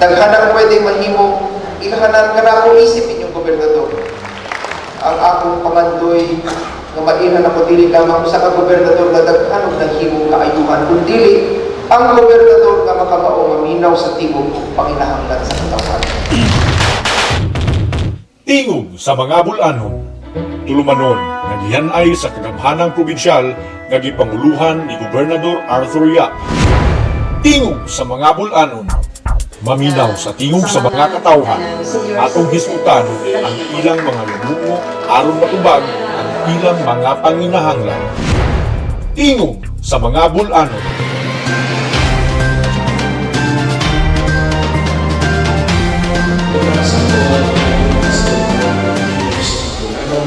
Daghan ang pwedeng mahimo, ilhanan ka na ako isip inyong gobernador. Ang akong pangandoy nga mailhan ako dili lamang sa ka gobernador nga daghan og naghimong kaayuhan, kundi ang gobernador nga makamao nga minaw sa tingog ug panginahanglan sa katawhan. Tingog sa mga bulanon. Tulumanon nga gihan-ay sa kagamhanang probinsyal nga gipanguluhan ni Gobernador Arthur Yap. Tingog sa mga bulanon. Maminaw sa tingog sa mga katawhan. Atong hisgutan ang ilang mga lamuo aron matubag ang ilang mga panginahanglan. Tingog sa mga bulanon. Sa ano,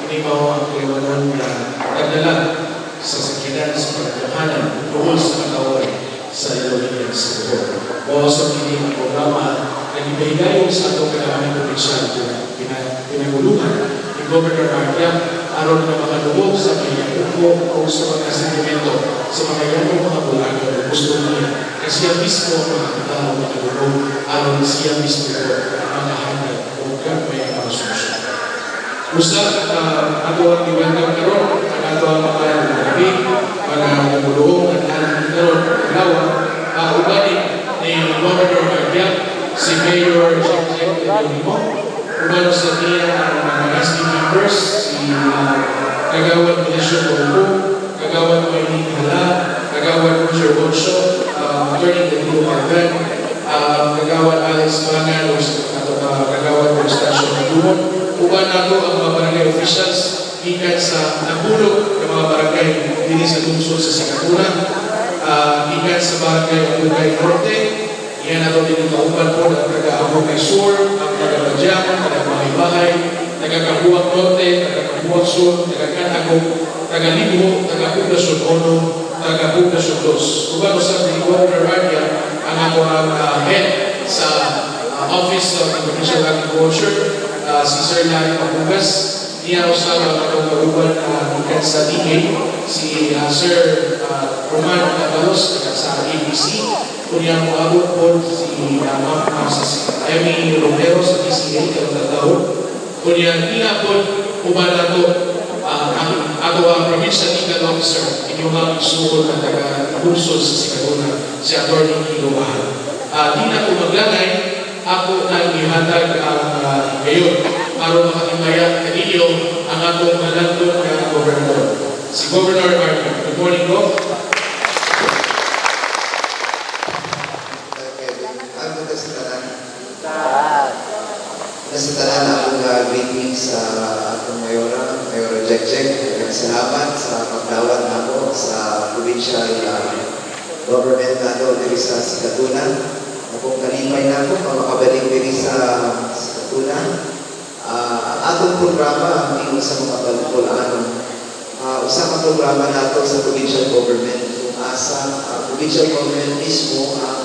ini mao ang kaliwanan nga nagdala sa sakyanan sa pagkakahanan duol sa katawan sa Iloilo sa Bohol. Mao sa kini ang programa nga gipahigayon sa atong kagahanan probinsyal pinanguluhan ni Governor Art Yap aron nga makadungog sa mga o sa mga sentimento sa mga yanong mga bulagan o gusto niya nga siya mismo ang mga katao makadungog aron siya mismo makahanap o gamay ang mga solusyon. Usa ato ang i-welcome karon ang ato ang mga labi, mga naguluong at ating karon adlaw uban ni Governor Art Yap, si Mayor Jack Jack Limo, uban sa niya ang mga SB members, si Kagawad Melesio Bongo, Kagawad Maylin Hala, Kagawad Roger Bonso, Attorney Danilo Cargan, Kagawad Alex Mangan, o ato Kagawad Constancio Maduon, uban nato ang mga barangay officials gikan sa nabulog ng mga barangay dinhi sa lungsod sa Sikatuna, gikan sa barangay Abugay Norte, iyan nato din kauban po ang taga Abugay Sur, ang taga Badyaman, taga Bahay-Bahay, taga Kabuang Norte, taga Kabuang Sur, taga Kanagong, taga Libro, taga Poblacion Ono, taga Poblacion Dos. Uban usab ni Governor Art Yap ang ato ang head sa Office of the Provincial Agriculture, si Sir Larry Pabugas, niya usab ang atong kauban gikan sa DA, si Sir Roman Abalos gikan sa ABC, kunya moabot po si Ma'am si Emmy Romero sa DCA karong taon. Kunya niya po uban nato ang ato ang provincial legal officer, inyong ang isuod na taga lungsod sa Sikatuna, si Attorney Kilo Bahal. Di na ko maglangay, ako na ihatag ang ngayon aron makahimaya kaninyo ang atong malandong nga gobernador, si Governor Art Yap. Good morning, Gov. Ang sa tanan. Nasa tanan akong greetings sa atong Mayora, Mayora Jack Jack. Salamat sa pagdawat nako sa provincial government nato diri sa Sikatuna. Akong kalipay nako nga makabalik diri sa Sikatuna. Ang atong programa ang Tingog sa mga Bulanon. Usa ka programa nato sa provincial government kung asa provincial government mismo ang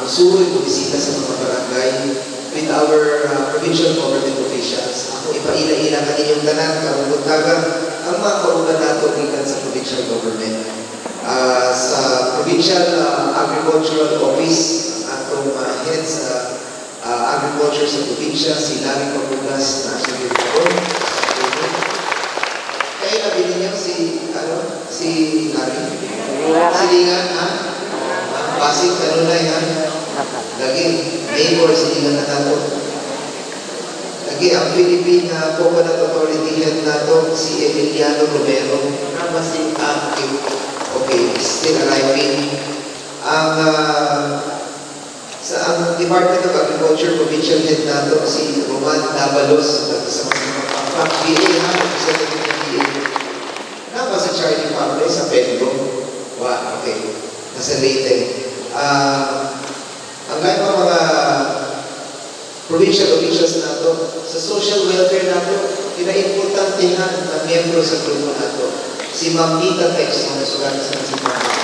musuroy bisita sa mga barangay with our provincial government officials. Ako ipaila-ila kaninyong tanan karong buntaga ang mga kauban nato gikan sa provincial government. Sa Provincial Agricultural Office, ang atong head sa agriculture sa probinsya, si Larry Pabugas, na siya dito karon. Kaya labi ninyo si, ano, si Larry? Silingan, ha? Pasig, kanunay, ha? Lagi, neighbor, silingan na nato. Lagi, ang Philippine Coconut Authority head nato, si Emiliano Romero. Nama si, okay, still arriving. Ang, sa ang Department of Agriculture Provincial Head nato, si Roman Davalos, sa mga PA, ha? Representative ng PA. Napa si Charlie Fabre sa Pedro. Wa, okay. Nasa Leyte. Ang lahat ng mga provincial officials nato, sa social welfare nato, pinaimportantehan na miyembro sa grupo nato. Si Ma'am Nita Texon, sugat sa si Ma'am Nita.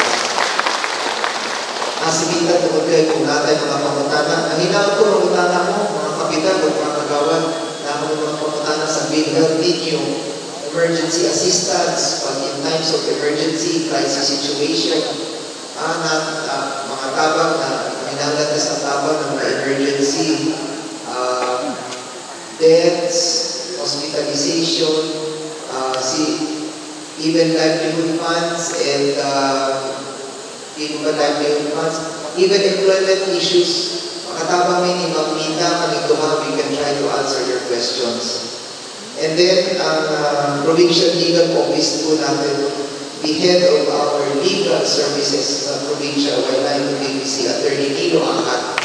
Si Nita, tungod kay kung natay mga pangutana, ang hinaot ko mangutana mo, mga kapitan o mga kagawad, na mga pangutana sa PhilHealth ninyo, emergency assistance, pag in times of emergency, crisis situation, na, mga tabang na Manginahanglan ka sa tabang ng mga emergency, deaths, hospitalization, si even livelihood funds and even livelihood funds, even employment issues. Makatabang mi ni Ma'am Nita, kami duha, we can try to answer your questions. And then, ang Provincial Legal Office po natin, the head of our legal services sa probinsya, Y9 si Attorney Nino Akat.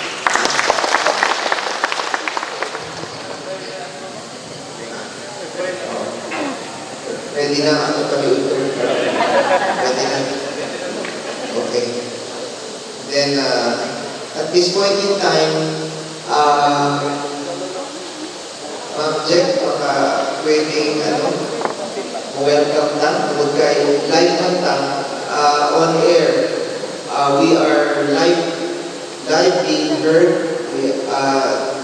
Ready na ang kaliutor. Ready na. Okay. Then, at this point in time, Ma'am Jack, baka pwedeng ano, welcome na tungkol kay live man ta, on air. We are live being heard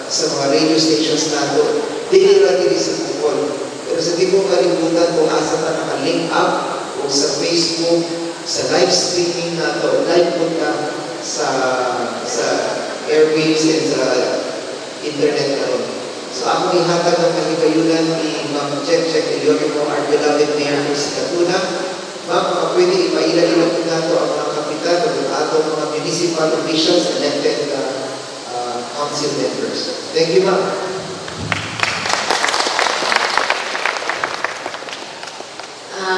sa mga radio stations nato. Dili ra diri sa Bohol. Pero sa tibuok kalibutan kung asa ta naka-link up o sa Facebook, sa live streaming nato, live po ta sa airwaves and sa internet karon. So ako ihatag ang kahigayunan ni Ma'am Jack Jack Ellorimo, our beloved Mayor of Sikatuna. Ma'am, baka pwede ipaila-ila po nato ang mga kapitan o ang atong mga municipal officials, elected council members. Thank you, ma'am.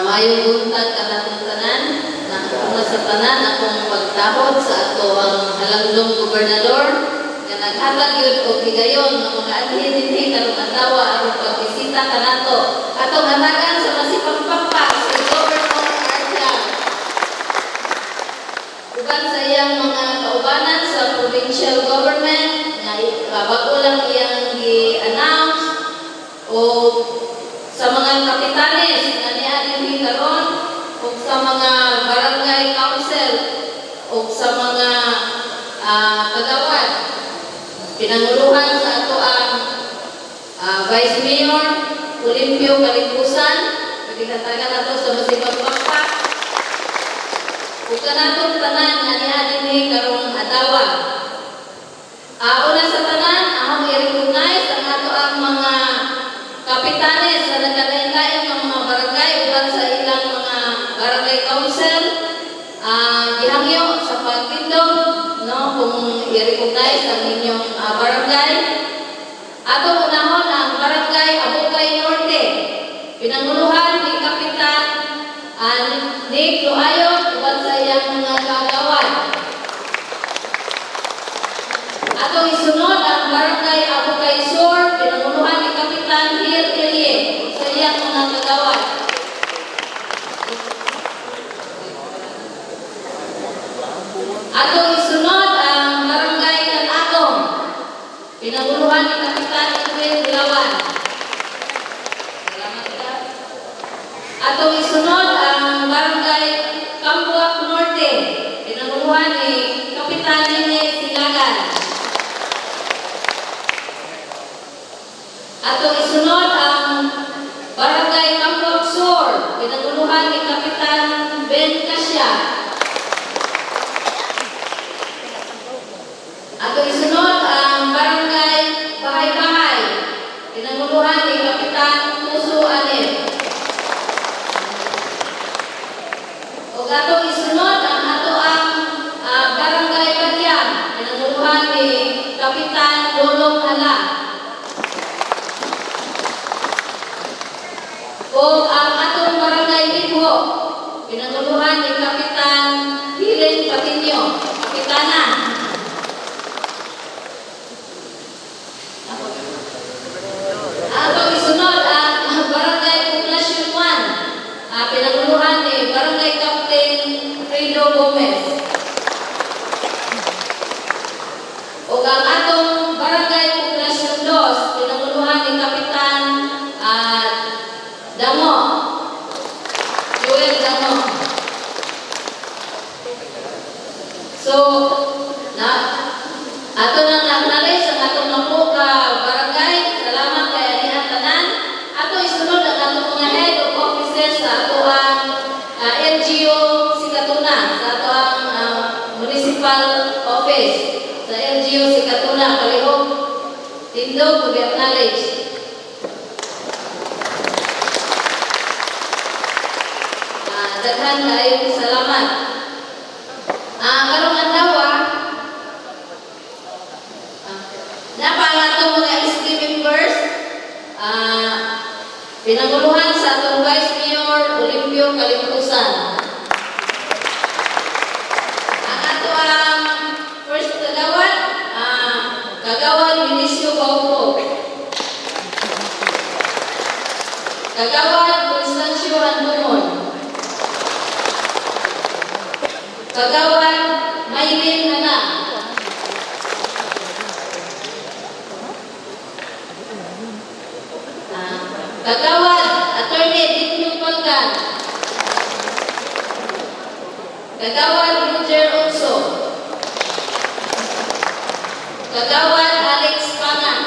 Maayong buntag kanatong tanan. Una sa tanan akong pagtahod sa ato ang halangdong gobernador nga naghatag yun og higayon nga makaadhi dinhi karong adlaw aron pagbisita kanato. Atong hatagan sa masipang-pangpang si Governor Art Yap. Uban sa iyang mga kaubanan sa provincial government nga bago lang iyang gi-announce o sa mga kapitanes nga niya dinhi karon ug sa mga barangay council ug sa mga kagawad, pinanguluhan sa ato ang Vice Mayor Olimpio Kalimpusan. Pwede hatagan nato sa masipag pakpak ug kanatong tanan nga niya dinhi karong adlaw. Una sa tanan, akong i-recognize ang ato ang mga kapitanes sa nagkalain-lain nga mga barangay uban sa ilang mga barangay council. Gihangyo sa pagtindog, no, kung i-recognize ang inyong barangay. Atong unahon ang Barangay Abucay Norte. Pinanguluhan ni Kapitan Nick Luayon uban sa iyang mga kagawad. Atong isunod ang Barangay Abucay Sur, pinanguluhan ni Kapitan Hil Elie sa iyang mga kagawad. Atong isunod ang Barangay Kanagong, pinanguluhan ni Kapitan Edwin Bulawan. Salamat ka. Atong isunod ang Barangay Kambuak Norte, pinanguluhan ni Kapitan Nene Silagan. Atong isunod ang Barangay Kambuak Sur, pinanguluhan ni Kapitan Ben Cassia. Atong isunod ang Barangay Bahay-Bahay, pinanguluhan ni Kapitan Puso Anib. Ug atong isunod ang ato ang Barangay Badyang, pinanguluhan ni Kapitan Lolong Hala. O ang atong Barangay Libho, pinanguluhan ni Kapitan Hilen Patinio, Kapitana. Atong isunod ang Barangay Poblacion 1, pinanguluhan ni Barangay Captain Fredo Gomez. O ang atong Barangay Poblacion 2, pinanguluhan ni Kapitan Damo, Joel Damo. So, Sikatuna. Palihog tindog to be acknowledged. Daghan kayong salamat. Karong adlaw, naa pa ang atong mga SK members, pinanguluhan sa atong Vice Mayor Olimpio Kalimpusan. Ang ato ang first kagawad, Kagawad Vinicio Baupo. Kagawad Constancio Handumon. Kagawad Maylin Hana. Kagawad Attorney Ditno Panggan. Kagawad Roger Onso. Kagawad Alex Pangan.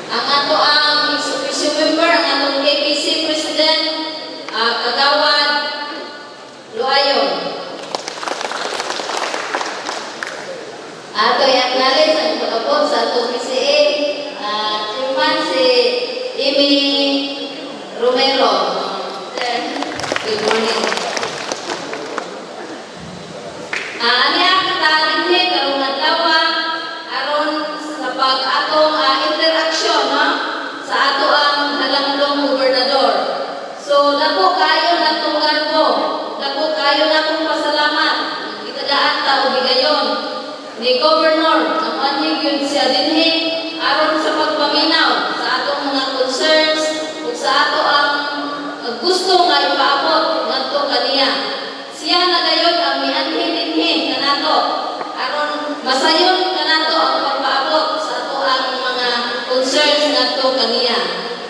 Ang ato ang ex officio member, ang atong KPC President, Kagawad Luayon. Ato i-acknowledge ang pag-abot sa atong PCA, Chairman si Amy Romero. Sir, good morning. Aniya kita dinhi karong adlaw aron sa pag-atong interaksyon, no, sa ato ang halangdong gobernador. So dako kayo natong garbo, dako kayo nakong pasalamat. Gitagaan ta og higayon ni Governor nga moanhi gyud siya dinhi aron sa pagpaminaw sa atong mga concerns ug sa ato ang gusto nga ipaabot ngadto kaniya. Siya na gayon ang mianhi dinhi kanato aron masayon kanato ang pagpaabot sa ato ang mga concerns ngadto kaniya.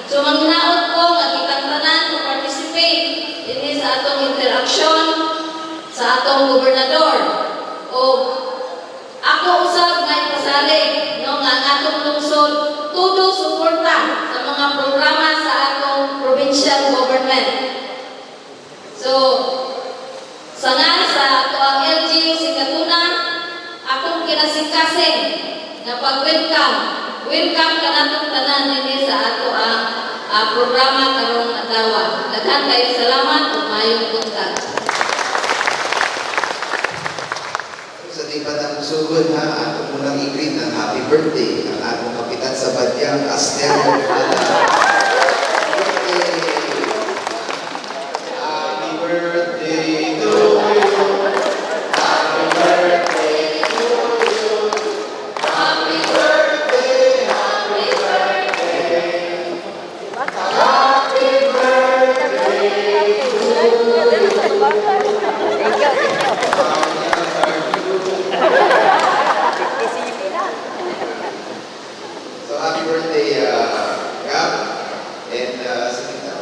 So manghinaot ko nga kitang tanan to participate dinhi sa atong interaksyon sa atong gobernador. O ako usab nga ipasalig, no, nga ang atong lungsod todo suporta sa mga programa sa atong provincial government. So sa nga sa ato ang LGU Sikatuna, akong kinasikasing nga pag-welcome, welcome kanatong tanan dinhi sa ato ang programa karong adlaw. Daghan kayo salamat ug maayong buntag. Sa di pa na musugod ha, ato munang i-greet ng happy birthday ang atong kapitan sa Badyang, Asterio Hala. Happy birthday to you. Happy birthday to you. Happy birthday, happy birthday. Happy birthday to you. So happy birthday, Gab. And sa kita,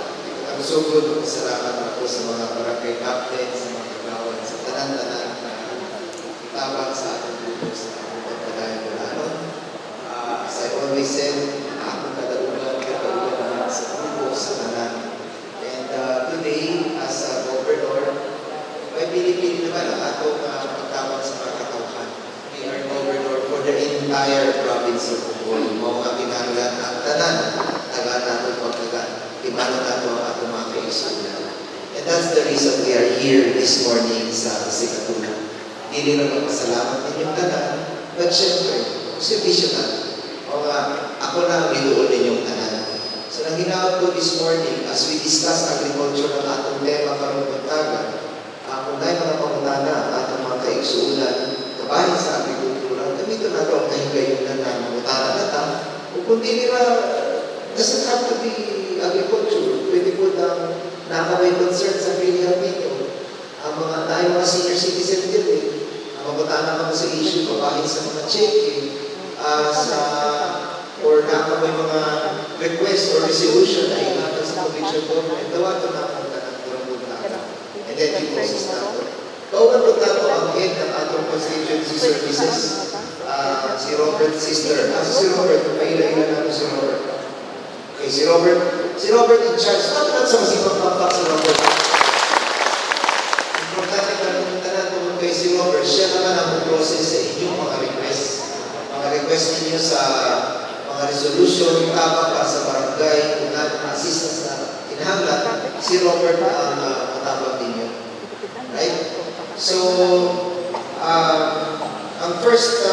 ang sugod, salamat ako sa mga barangay captain, sa mga kagawad, sa tanan-tanan na itabang sa atong grupo sa pagpadayon Bulanon. As I always said, akong kadaugan, kadaugan naman sa grupo, sa tanan. And today, as a governor, may pili-pili naman ang atong pagtawag sa mga katawhan. We are governor for the entire province of Bohol. Mao nga kinahanglan ang tanan, tagaan nato pagtagan, timano nato ang atong mga kaigsuonan. And that's the reason we are here this morning sa Sikatuna. Dili lang magpasalamat ninyong tanan, but syempre, servisyo na. O nga, ako na ang giduol ninyong tanan. So nang hinaot ko this morning, as we discuss agriculture ang atong tema karong buntaga, kung naay mga pangutana ang atong mga kaigsuonan, kabahin sa agrikultura, gamito nato ang kahigayunan na mangutana na ta. O kung dili ra, doesn't have to be agriculture. Pwede po nang naa may concern sa PhilHealth ninyo. Ang mga tayo mga senior citizen din eh. Ang mangutana ka mo sa issue kabahin sa mga cheque, sa or naa may mga request or resolution na ihatag sa provincial government, dawaton na ang tanang durang buntaga. And then i-process nato. Kauban po nato ang head ng atong constituency services, si Robert Sister. Si Robert, paila-ila nato si Robert. Okay, si Robert in charge. Bakit natin sa masipag pakpak si Robert? Importante request ninyo sa mga resolution, tabang para sa barangay, kung na mga assistance na kinahanglan, si Robert ang matabang ninyo. Right? So, ang first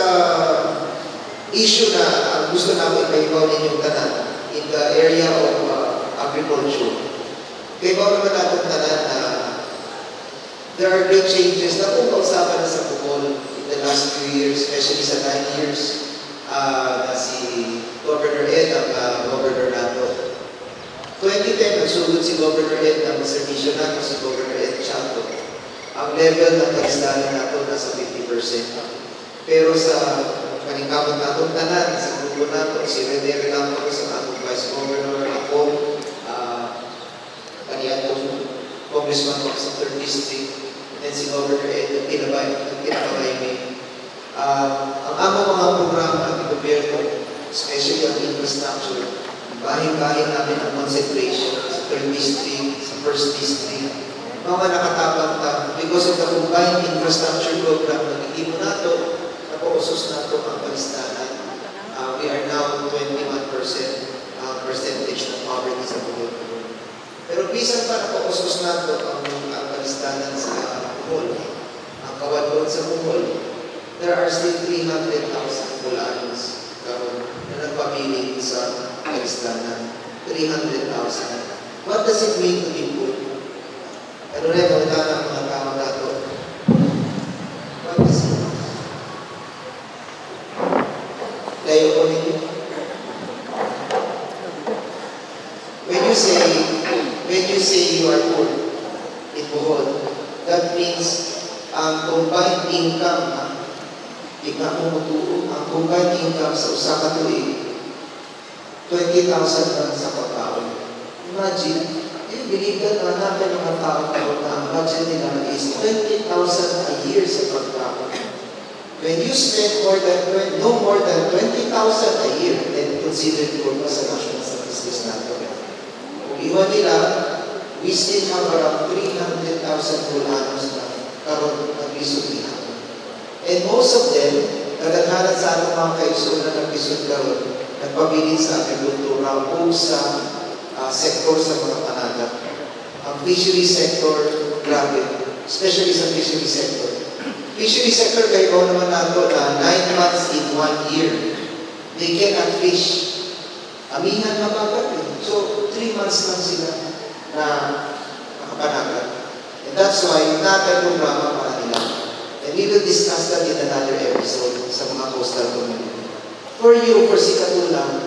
issue na ang gusto namin ipahibaw ninyong tanan in the area of agriculture. Kahibaw naman natin tanan na there are great changes na kung kausapan na sa Bohol in the last few years, especially sa 9 years na si Governor Ed ang governor nato. 2010, nagsugod si Governor Ed ng servisyo nato, si Governor Ed Chatto. Ang level ng kalisdanan nato nasa 50%. Pero sa paningkamot nato tanan, sa grupo nato, si Rene Relampagos sa atong Vice Governor, ako, kaniadtong Congressman of sa 3rd District, and si Governor Ed, nagtinabangay mi. Ang among mga programa ng gobyerno, especially ang infrastructure, bahin-bahin namin ang concentration sa 3rd District, sa 1st District, mga nakatabang ta because of the combined infrastructure program na gihimo nato, napausos nato ang kalisdanan. We are now 21% percentage ng poverty sa Bohol. Pero bisan pa napausos nato ang kalisdanan sa Bohol, ang kawadlon sa Bohol, there are still 300,000 Boholanos karon na nagpabilin sa kalisdanan. 300,000. What does it mean to be poor? Ano rin, ang ng mga tao nato? What does it mean? Layo ko ninyo. When you say you are poor in Bohol, that means ang combined income, ha, di ka mo mutuo, ang combined income sa usa ka tuig, 20,000 lang sa pagkaon. Imagine, do you believe that na natin mga tao karon na ang budget nila is 20,000 a year sa pagkaon? When you spend more than no more than 20,000 a year, then considered poor pa sa national statistics natin. Kung iwan nila, we still have around 300,000 Boholanos na karon naglisod gihapon. And most of them, kadaghanan sa atong mga kaigsoon na naglisod karon, nagpabilin sa agrikultura o sa sektor sa mga panagat. Ang fishery sector, grabe. Especially sa fishery sector. Fishery sector, kayo naman nato na 9 months in 1 year, they cannot fish. Amihan habagat eh. So, 3 months lang sila na nakapanagat. And that's why natay programa para nila. And we will discuss that in another episode sa mga coastal community. For you, for Sikatuna,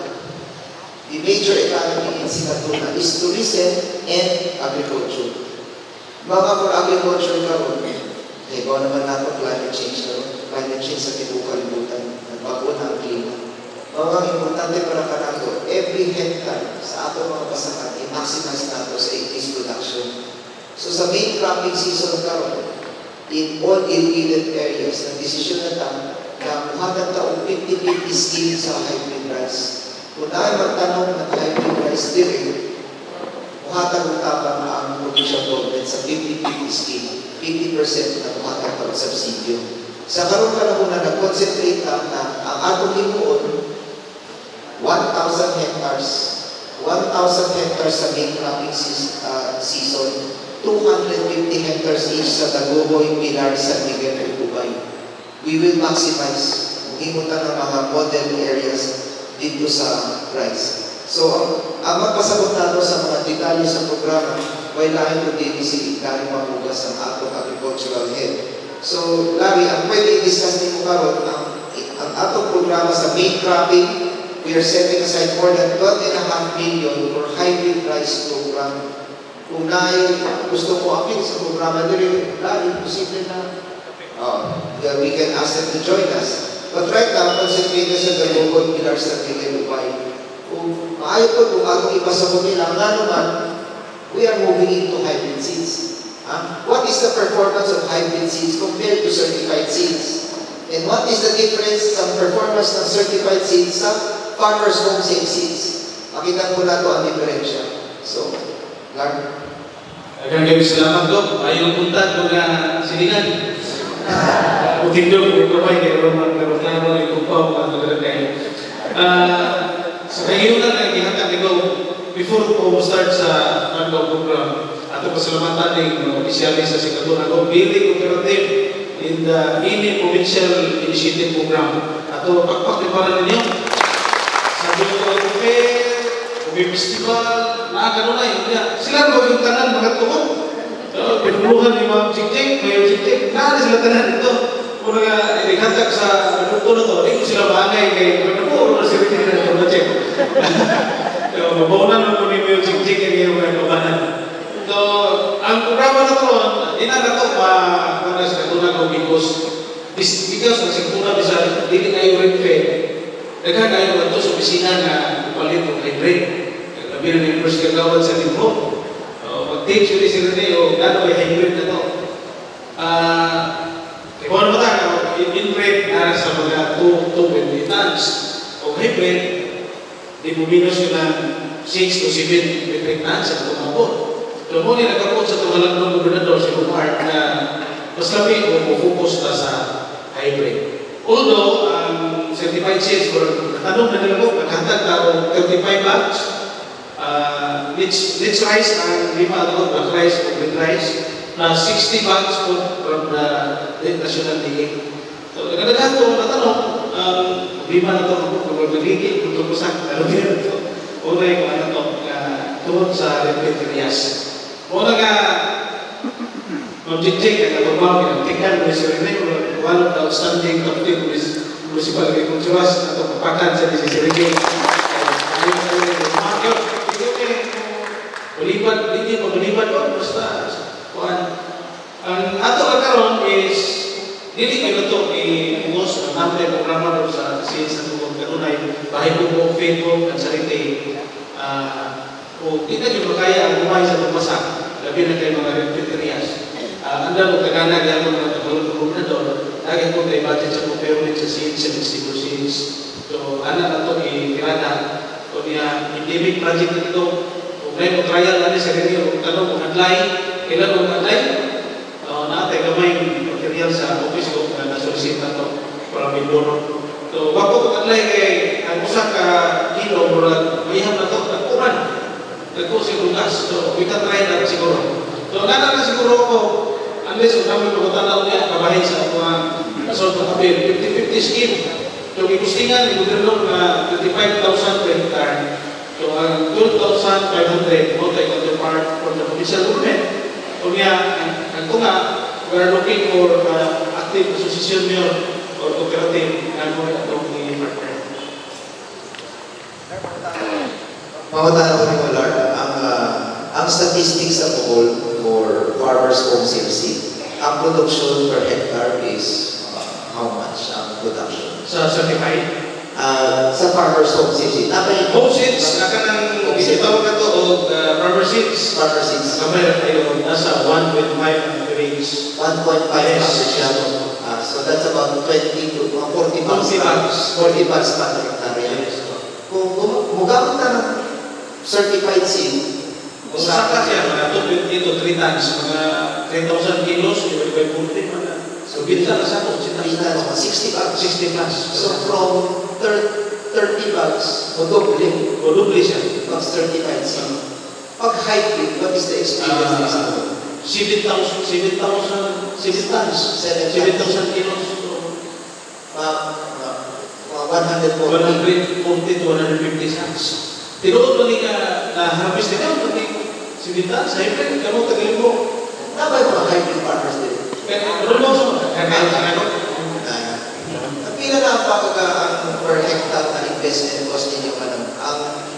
the major economy in Sikatuna is tourism and agriculture. Mga for agriculture karon, ikaw naman nato climate change karon, climate change sa tibuok kalibutan, nagbago na ang klima. Mga importante para kanato, every hectare sa atong mga pasakan, i-maximize nato sa increased production. So sa main cropping season karon, in all irrigated areas, nagdesisyon na ta na muhatag ta og 50-50 scheme sa hybrid rice. Kung naay magtanom ng hybrid rice diri, muhatag og tabang ang provincial government sa 50-50 scheme, 50% na muhatag ta og subsidio. Sa karong panahon na nag-concentrate ta na ang atong himuon 1,000 hectares, 1,000 hectares sa main cropping season, 250 hectares each sa Dagohoy, Pilar, San Miguel, ug Ubay. We will maximize himutan ng mga model areas dito sa rice. So, ang magpasabot nato sa mga detalye sa programa, way lain ko din si Larry Mamugas, ang atong agricultural head. So, Larry, ang pwede i-discuss nimo karon ang atong programa sa main cropping, we are setting aside more than 12.5 million for hybrid rice program. Kung naay gusto mo apil sa programa diri, Larry, posible na yeah, we can ask them to join us. But right now, concentrate sa Dagohoy, Pilar, San Miguel, Ubay. Kung maayo po, kung atong ipasabot nila, nga naman, we are moving into hybrid seeds. Ah, what is the performance of hybrid seeds compared to certified seeds? And what is the difference sa performance ng certified seeds sa farmer's home safe seeds? Makita ko na ito ang diferensya. So, Larry. Daghang kaayo salamat, Dok. Ayong buntag, mga silingan. Mutindog yung kamay kay Roman pero klaro ay kumpaw ka nagdagan kayo. Sa kayunan na gihatag nito before ko start sa Nagaw program, ato pasalamatan ning mga opisyalis sa Sikatuna ko, very cooperative in the INI Provincial Initiative Program. Ato pakpak di para ninyo. Sa Buko Fair, Ube Festival, naa kanunay. Sila ko yung tanan makatuok. So, pinuluhan ni Ma'am Jing, Mayor Jing, naa sila tanan dito. Kung nga inihatag sa produkto na to, di ko sila maangay kay kung na si Ricky na project. So, mabawanan mo po ni Mayor Jing ang iyong mga kabanan. So, ang programa na to, di na to pa kung sa Sikatuna ko because ang Sikatuna bisan dili kayo rainfed. Daghan kayo ato sa opisina nga palit og hybrid. Labi na ni first kagawad sa Timbo. Mag-take sure si Rene o gano may hybrid na to. Kung ano ba ta, inbred na sa mga 2 2.8 tons. O hybrid, di mo minus yun ng 6 to 7 metric tons sa itong abot. So mo ni nagkapot sa itong alam ng gobernador si Omar na mas lami o focus na sa hybrid. Although, ang certified seeds, or natanong na nila ko, naghatag ta og 35 bags, rich rice ang lima ato, black rice o red rice, na 60 bags po from the National DA. So, nagdaghan ko, natanong, lima na to, kung magiging, kung tubusak, ano din ito. Unay ko ano to, nga tungod sa rainfed areas. Una nga, Ma'am Jing, ang katubang, kinantikan mo si Rene, one of the outstanding captain municipal agriculturist, ato kapakan sa si Rene. Ulipad, hindi pa ulipad ko, basta, kuan. Ang ato ka karon is, dili kayo to i-ungos ang namay programa do sa sin sa tungkol kanunay, bahay ko Facebook, ang sarili, o di na gyud makaya ang buhay sa tumasak, labi na kay mga rainfed areas. Anda mo tagana gyapon mga tagalog ng gobernador, lagi ko kay budget sa procurement sa seeds, sa vegetable seeds. So, ana na to itirada. O niya, endemic project na ito. Kung may mo trial na sa rin kung tanong kung adlay, kailan kung adlay, naatay gamay material sa office ko na nasolicit na to para Mindoro. So, wako kung adlay kay ang usa ka kilo, murag mayham na to, nagkuman. Nagko si bugas. So, we can try that siguro. So, nana na siguro ko, unless kung kami pagkatanaw niya, kabahin sa mga asol ng kapil, 50-50 scheme. So, gikustingan ni gobyerno nga 25,000 per hectare. So, ang 12,500 mo tayo counterpart for the provincial government. O niya, ang tunga, we are looking for active association mayor or cooperative na mo itong partner. Pangutana ko ni Lord, ang statistics sa Bohol for farmers home seed, ang production per hectare is how much ang production? Sa certified? Sa farmers home seed. Napay Home seeds, na kanang gitawag na to og farmer seeds. Farmer seeds. Kamay ra kayo, nasa 1.5 average. 1.5 Yes. average siya. So that's about 20 to mga 40 bags. 40 bags. 40 bags per hectare. Yes. Kung mugamit na ng certified seed, Kung saka siya, mga 2.8 to 3 tons, mga 3,000 kilos, divided by 40, mga so, binta na sa ako, 3 tons, mga 60 bags. 60 plus. So from 30 bags, o doble, O doble siya. pag certified seed. Pag hybrid, what is the experience sa 7,000, 7,000, 7 tons. 7 tons. 7,000 kilos. So, Mga 140. 140 to 150 sacks. Tinuod ba ni ka na harvest nito? Pati 7 tons, hybrid, kamo tagalin mo. Nabay mga hybrid farmers din. Kaya, ano mo sa kaya kaya Pila na ang pagka ang per hectare na investment cost ninyo kanang ang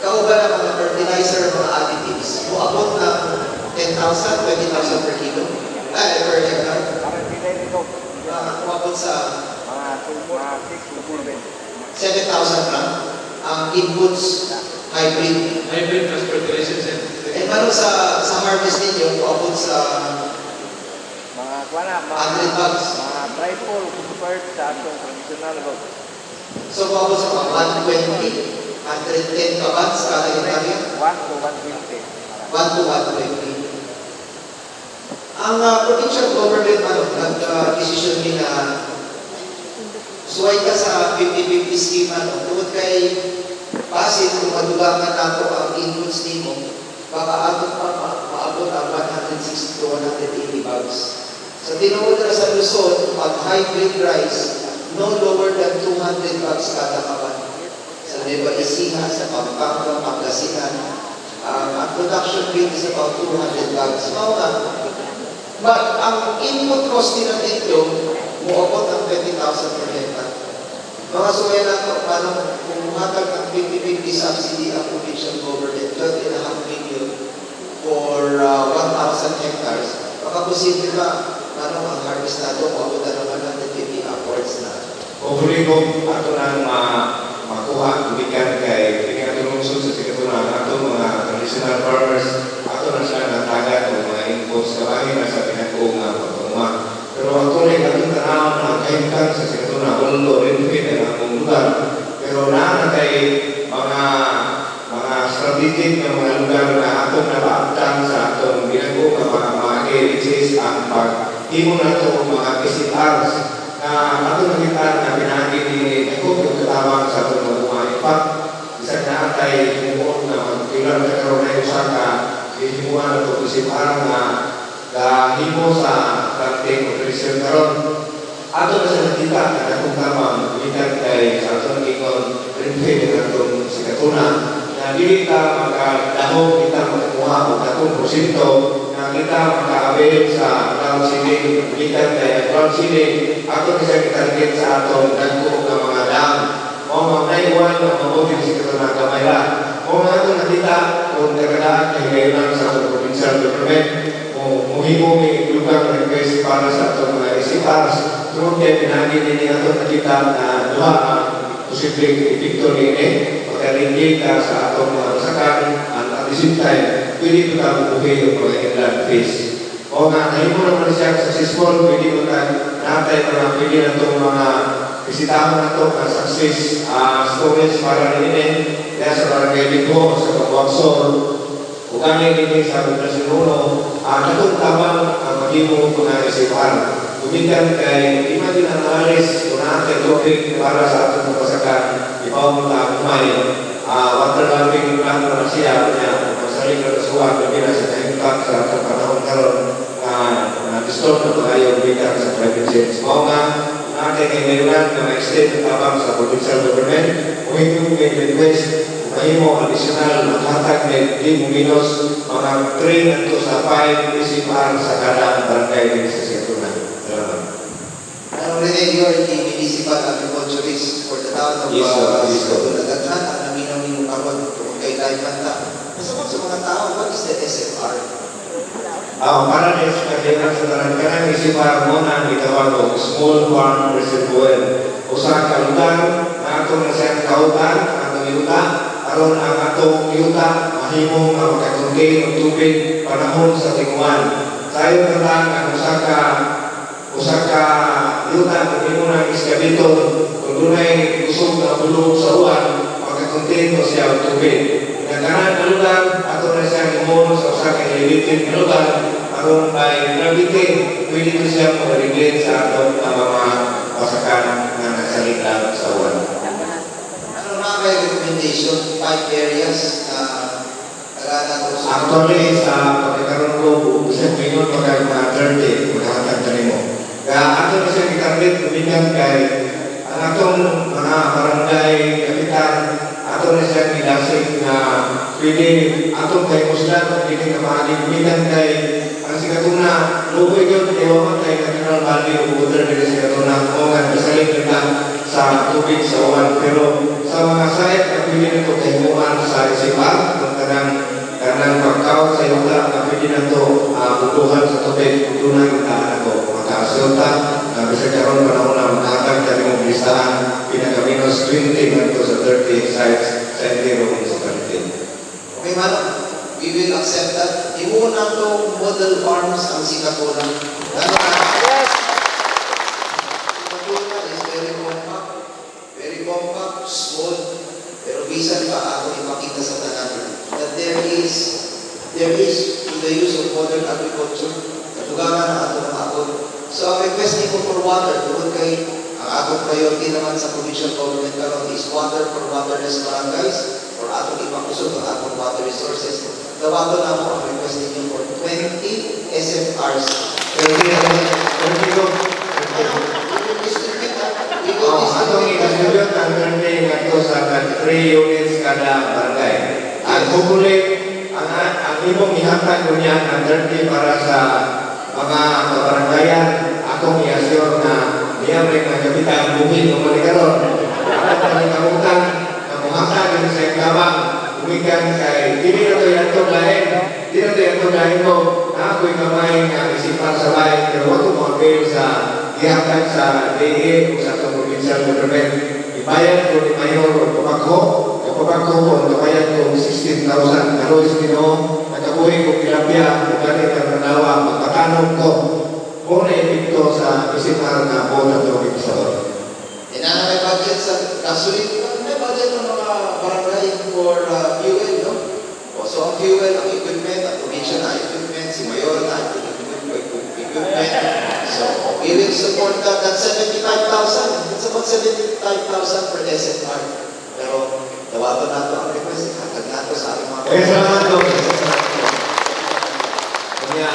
kauban ng mga fertilizer, mga additives, moabot ng 10,000, 20,000 per kilo, ay, per hectare. Umabot sa 7,000 lang ang inputs hybrid. Hybrid plus fertilizer, sir. Eh, paano sa harvest ninyo, umabot sa Mga kuana, mga 100 bags? Mga triple compared sa atong traditional ba. So, umabot sa mga 120, 110 ka bags kada hektarya? 1 to 120. 1 to 120. Ang provincial government, ano, nag-decision ni na suway ka sa 50-50 scheme, ano, tungod kay basin kung madugangan nato ang inputs nimo, baka ato pa maabot ang 160 to 180 bags. Sa tinuod ra sa Luzon, pag hybrid rice, no lower than 200 bags kada kaban. Sa Nueva Ecija, sa Pampanga, Pangasinan, ang production rate is about 200 bags. Mao nga. But ang input cost nila dito, muabot ang 20,000 per hectare. Mga suway na ito, paano kung muhatag ng 50-50 subsidy ang provincial government, 12.5 million for 1,000 hectares, baka posible ba, paano ang harvest nato, muabot na ng 150 upwards na? Hopefully ko ato nang makuha gumikan kay kini atong lungsod sa Sikatuna, ang atong mga traditional farmers, ato na sila natagan og mga inputs kabahin na sa pinag-uong nga pagpanguma. Pero actually atong tanawon ang kahimtang sa Sikatuna, although rainfed ang among lugar, pero naa na kay mga strategic nga mga lugar na atong napaabtan sa atong ginagawa nga mga maagi, which is ang paghimo nato og mga SFRs na atong nakita na pinaagi ni dako yung katabang sa atong mga. In fact, bisan naa tay himuon nga magpilar na karon na usa ka gihimuan nato SFR nga gahimo sa planting operation karon, ato na sa nakita na dakong tabang gikan kay sa atong ingon rainfed ang atong Sikatuna na dili ta makadahom, kita makakuha og dakong porsyento na kita maka-avail sa ground seeding gikan kay ang ground seeding ato kasi gitarget sa atong dagko nga mga dam. Mao mga naiwan nga mabuti sa Sikatuna, gamay ra. Mao nga atong nakita kung kagadaan kay higayonan sa atong provincial government mo muhimo mi lugar request para sa atong mga SFRs tungod kay pinagi nini atong nakita na duha ang posibleng epekto niini: makaringgi ka sa atong mga basakan and at the same time pwede ko ta mubuhi ang mga inland fish. O nga nahimo naman siya successful, pwede ko ta natay mga pwede na itong mga bisitahon na ito nga success stories para niini kaya sa Barangay Ligo, sa Kabuagsor o gani dinhi sa Poblacion Uno, katong tabang ang maghimo mga SFR. Gumikan kay imagine ang alis kung naa kay tubig para sa atong mapasakan, ibaw mo ta umay, water logging plan na siya niya, magsalig na suwat, labi na sa kahimtang sa atong panahon karon na disturb na maayo gumikan sa climate change. Mao nga naa kay ngayon nga ma-extend ang tabang sa provincial government, muhimo may request, mahimo additional maghatag may di mo minus mga 3 ngadto sa 5 SFR sa kada barangay din sa Sikatuna. Salamat. Ano rin, you're the municipal agriculturist for the town of Yes, sir. Yes, sir. Sikatuna. Daghan ang naminaw nimo karon tungod kay live man ta. Basta sa mga tao, what is the SFR? Para ni sa kailangan sa tanan kanang SFR mo na ang gitawag og Small Farm Reservoir. Usa ka lugar na atong na siyang kauban atong yuta aron ang atong yuta mahimo nga makakontain og tubig panahon sa tinguan. Sayo katang ang usa ka yuta kung imo nang iskabiton, kung dunay kusog na bulong sa uwan, makakontain mo siya og tubig. Nga kanan nga lugar ato na siyang himuon sa usa ka elevated nga lugar aron by gravity pwede to siya mo-regulate sa atong mga pasakan nga nagsalig lang sa uwan. Ano na kay recommendation, five areas na tagaan nato sa Actually, sa pagkakaroon ko, bisan mingon pa kay mga 30, maghatag ka nimo. Kaya ato na siya gitarget gumikan kay ang atong mga barangay kapitan, ato na siya gidasig na pwede atong kay muslan at dili ka maagi gumikan kay ang Sikatuna, luhoy gyud kay wa man kay natural body of water diri sa Sikatuna o nga bisalig kita sa tubig sa uwan. Pero sa mga site na pwede na ito kahimuan sa SFR, kung kanang pagkaw sa yuta na pwede na ito butuhan sa tubig, butuhan kita ako. Makasulta, na bisag karon panahon na maghatag kami ng listahan, pinaka-minus 20 ngadto sa 30 sites sa entero municipality. Okay, Manong, we will accept that. Himuon nato model farms ang Sikatuna. Lalo na, Sikatuna is very compact, small, pero bisan pa ako ipakita sa tanan that there is to the use of modern agriculture. Katugangan So ang request nimo for water, tungod kay ang atong priority naman sa provincial government karon is water for waterless barangays or atong ipakusog ang atong water resources. Dawaton namo ang request ninyo for 20 SFRs. Thank you. Thank you. Ano? We will distribute, ah. We will Oh, atong distribute. I-distribute ang 30 ngadto sa 33 units kada barangay. Ang hopefully ang imong ihatag unya ang 30 para sa mga kabarangayan, akong i-assure na niya may mga kapitan buhi ng mga karon. Atong paningkamutan na muhatag ang sa tabang gumikan kay dili na to yantong lain. Dili na to yantong lain ko na ako'y kamay nga isipan sa bahay pero wa ko mo-avail sa gihatag sa DA o sa atong provincial government. Ibayad ko ni Mayor og pabagho, kapabagho ko, nakabayad ko 16,000 karon Ginoo, nakabuhi ko tilapia, ug gani ka nanawa, magpatanom ko. Mo na epekto sa SFR na mo na ito ibig. Inana may budget sa gasoline, may budget ng mga barangay for fuel, no? O, so ang fuel, ang equipment, ang probinsya na equipment, si Mayor na equipment. So, we will support that. That's 75,000. That's about 75,000 per SFR. Pero, dawaton nato ang request. Hatag nato sa ating mga. Okay, salamat, Dok. Kanya,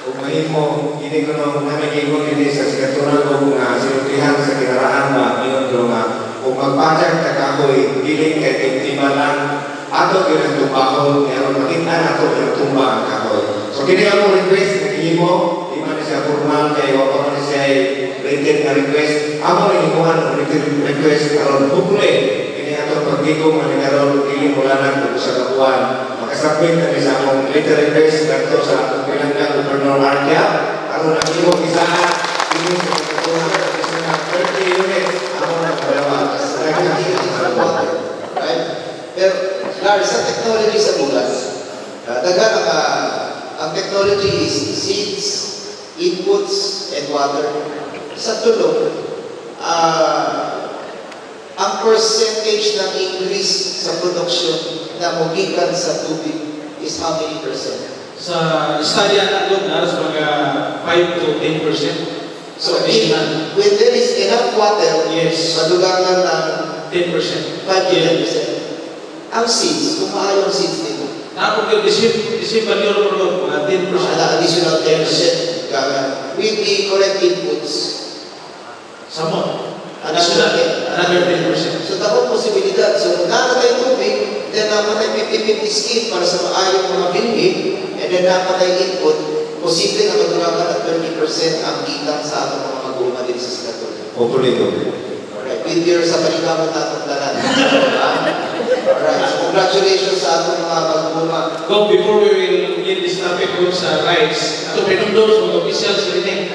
kung mahimo, kini ko nung namigingon dinhi sa Sikatuna ko nga sinultihan sa kinaraan ba, ingon ko nga, kung magpatag ta kahoy, dili kay timtima lang, ato gyud ang tumbahon, aron makita nato ang tumba ang kahoy. So kini among request nga gihimo, di man ni siya formal kay wa pa man ni siya written nga request. Amo ning himuan ang written request aron hopefully kini atong pagigong nga karon dili mo lanag og usa ka buwan. Makasubmit na ni sa among letter request ngadto sa atong pinanggang Governor Arthur Yap aron ang imong isahan kini sa Sikatuna additional 30 units amo nang dalawa. Water. Right? Pero, Larry, sa technology sa bugas, daghan ang technology is seeds, inputs, and water. Sa tulong, ang percentage ng increase sa production na mugikan sa tubig is how many percent? Sa study na doon, naras mga 5 to 10%. So, additional. When there is enough water, madugangan ng 10%. 5 to 10%. Ang seeds, kung maayo ang seeds nito, Napog yung the same value ro mga 10%. Mga additional 10% gaga with the correct inputs. Samo. Additional 10. Another 10%. So, dako posibilidad. So, kung naa tay tubig, then naa pa tay 50-50 scheme para sa maayong mga binhi, and then naa pa tay input, posible nga madugangan at 20% ang gikan sa atong mga mag-uuma din sa Sikatuna. Hopefully, Dok. Alright, with your sa paningkamot natong tanan. Alright, so congratulations sa atong mga mag-uuma. Go, before we will begin this topic ko sa rice, ato pinumdum sa mga officials rin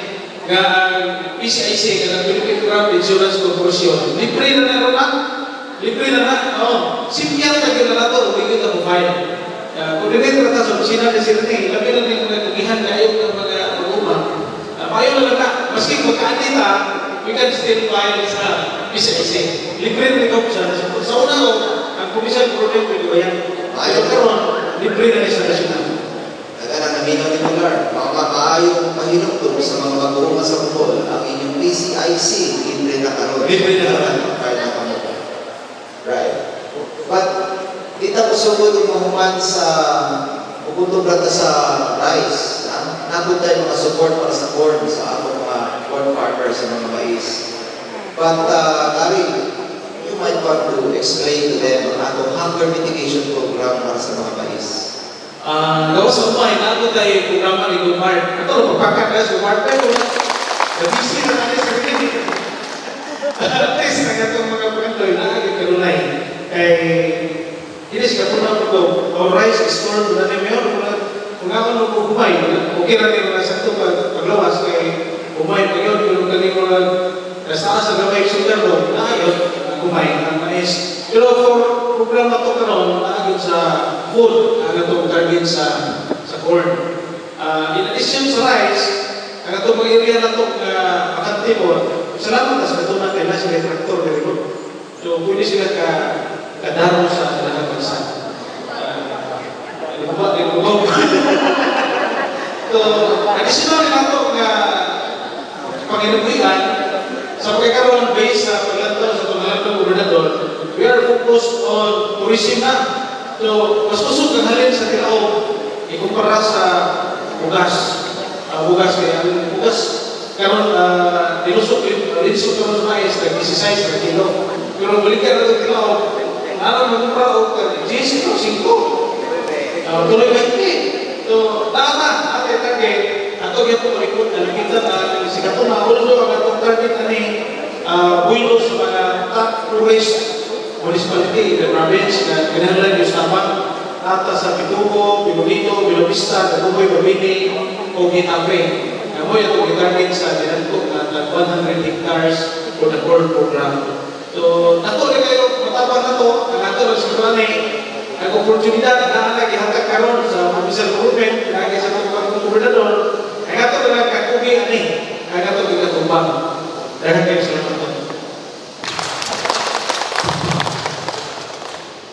nga ang PCIC, nga ang Philippine Crop Insurance Corporation, libre na na ron na. Libre na na. Oh, simple ka gyud na nato, ug gyud mo file. Kung dili ra ta sa opisina ni Sir Ning, labi na ning mga kugihan kayo ng mga mag-uma. Maayo na lang na. Maski magkaandi ta, we can still file sa PCIC. Libre na ikaw sa una ko, ang Commission for Product, pwede ba yan? Maayo. Karon, libre na ni sa national. Daghang ang naminaw ni Pilar, mga maayong pahinumdum sa mga mag-uuma sa Bohol, ang inyong PCIC, libre na karon. Libre na karon. File na kamo. Right. But, di ta musugod og mahuman sa ubunto ta sa rice. Ha? Naa pod tay mga support para sa corn, sa atong mga corn farmers, sa mga mais. But, Gary, you might want to explain to them ang atong hunger mitigation program para sa mga mais. Gawas sa umay, naa tayo programa ni Gumar. Ito, pagpakat na sa Gumar, pero nabisi na kami sa rin. At least, ang atong mga pangandoy, naa kanunay. Kay, hindi siya katulad ko, our rice is stored na ni Mayor, kung ako nung humay, okay ra ni mga sakto pag paglawas, kay humay pa yun, pero kani mga nasa sa gamay sugar mo, naayon, ang humay, ang mais. Pero for programa to karon, naagod sa food, ang atong target sa corn. In addition sa rice, ang atong mga area na to nga bakante mo, salamat na sa katuna kay na sila traktor diri ko. So pwede sila ka kadaro sa lahat bansa. Di ba, di ba? So, additional na to nga panginabuhian sa pagkakaroon based sa paglantaw sa atong gobernador, we are focused on tourism na. So, mas kusog ang halin sa tilaok ikumpara sa bugas. Bugas kay ang bugas karon dinusok linsok karon sa mais tag 16 na kilo. Pero balikan na itong tilaok, ano magumpra og 10 o 5. Tuloy 20. So, naa ate target ato gyapon malikot nalipita na Sikatuna, although ang atong target ani builo sa mga top tourist municipality in the province na kinahanglan yung tabang ata sa Pitugo, Pigulito, Bellavista, Daguboy, Mabini o Getafe. Mo atong gitarget sa dinagko na tag 100 hectares for the corn program. So, nato rin kayo matabang na to, ang ato rin siguro ni ang oportunidad na ana gihatag karon sa provincial government, lagi sa atong bagong gobernador, ang ato na lang kakugi ani, ang ato gikatumbang. Daghan kayo salamat po.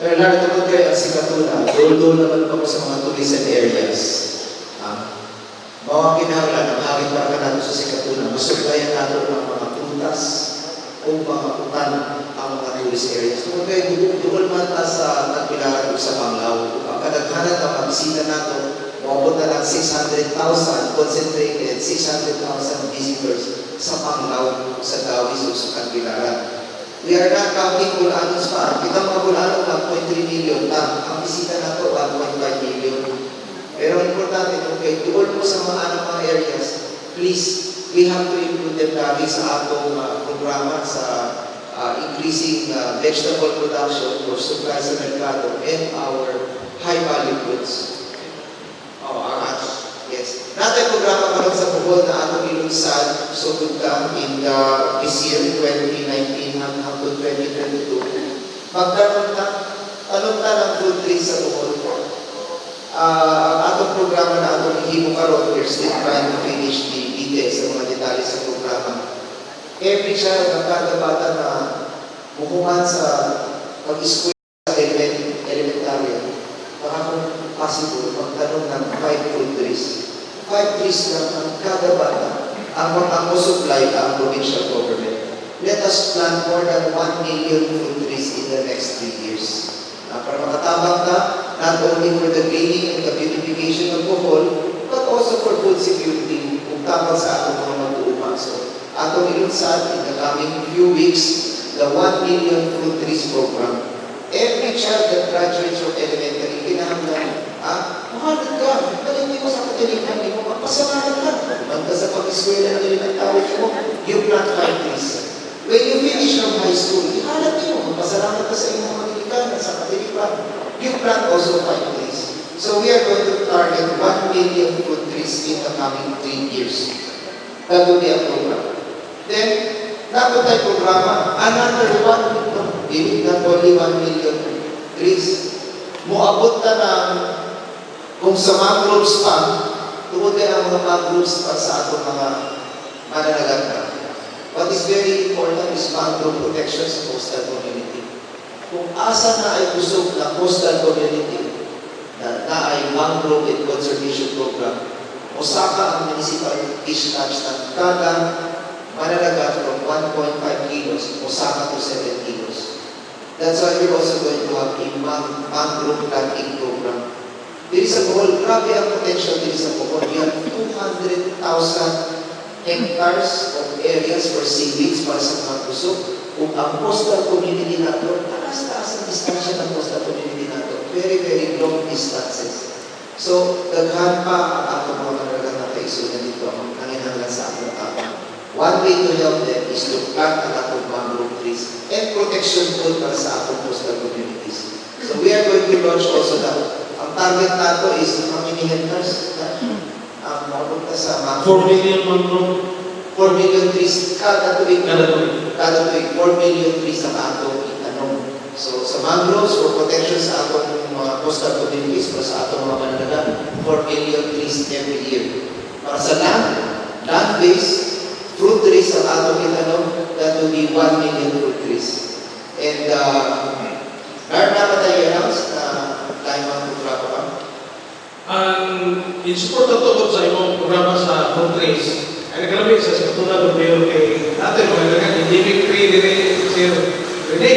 Pero Lord, tungkol kay ang Sikatuna, duol-duol naman ako sa mga tourism areas. Mao ang kinahanglan ang hangin para kanato sa Sikatuna, masuplayan nato ng mga prutas o mga utan ang mga tourist areas. Tungkol kay duol man ta sa Tagbilaran ug sa Panglao, ang kadaghanan ng mga bisita nato, moabot na lang 600,000 concentrated, 600,000 visitors sa Panglao, sa Dauis ug sa Tagbilaran. We are not counting Bulanos pa. Kita mga Bulano, 1.3 million ta. Ang bisita nato, 1.5 million. Pero ang importante, kung kay duol mo sa mga anang mga areas, please, we have to include them lagi sa atong programa sa increasing vegetable production or supply sa merkado and our high-value goods. Oh, ang ato. Yes. Natay programa karon sa Bohol na atong ilunsad sugod ka in the this year 2019 hanggang 2022. Magtanom ta, tanom ta ng fruit trees sa Bohol. Ang atong programa na atong himo karon, we're still trying to finish the details sa mga detalye sa programa. Every child, ang kada bata na muhuman sa pag-eskwela sa elementarya, baka kung possible, magtanom ng 5 fruit trees. 5 trees lang ang kada bata ang mo-supply ang provincial government. Let us plant more than 1 million fruit trees in the next 3 years. Para makatabang ta, not only for the greening and the beautification of Bohol, but also for food security ug tabang sa atong mga mag-uuma. So, atong ilunsad in the coming few weeks, the 1 million fruit trees program. Every child that graduates from elementary, kinahanglan, mahalad ka, galing mo sa katilikan mo, magpasalamat ka. Banda sa pag-eskwela ng elementary mo, you plant 5 trees. When you finish from high school, ihalat mo, magpasalamat ka sa inyong mga ginikanan, sa katilikan. You plant also 5 trees. So we are going to target 1 million fruit trees in the coming 3 years. That will be a program. Then, nato tayo programa, another 1, no, dili not only 1 million trees. Moabot ta ng, kung sa mangroves pa, tungod kay ang mga mangroves pa sa atong mga mananagat na. What is very important is mangrove protection sa coastal community. Kung asa na ay kusog na coastal community, na ay mangrove and conservation program, osaka ang municipal fish catch ng kada mananagat from 1.5 kilos, osaka to 7 kilos. That's why we're also going to have a mangrove planting program. Diri sa Bohol, grabe ang potential diri sa Bohol. We have 200,000 hectares of areas for seaweeds para sa mga kusog. Kung ang coastal community nato, taas-taas ang distansya ng coastal community nato. Very, very long distances. So, daghan pa ang atong mga mananagat na kaisunan dito ang nanginahanglan sa atong tabang. One way to help them is to plant a lot of mangrove trees and protection food para sa atong coastal communities. So we are going to launch also that. Ang target nato is how many hectares? Ang mapunta sa mangrove. 4 million mangrove. 4 million trees kada tuig. Kada tuig. Kada tuig, 4 million trees ang atong itanom. So sa mangroves, for protection sa atong mga coastal communities, para sa atong mga mananagat, 4 million trees every year. Para sa land, land-based, fruit trees ang atong itanom, that will be 1 million fruit trees. And, meron na ba tayo announce na tayo mga programa pa? Ang in support na to sa imong programa sa fruit trees, ang Nagkalami sa Sikatuna ng mayor kay natin mga daghang endemic tree diri, Sir Rene,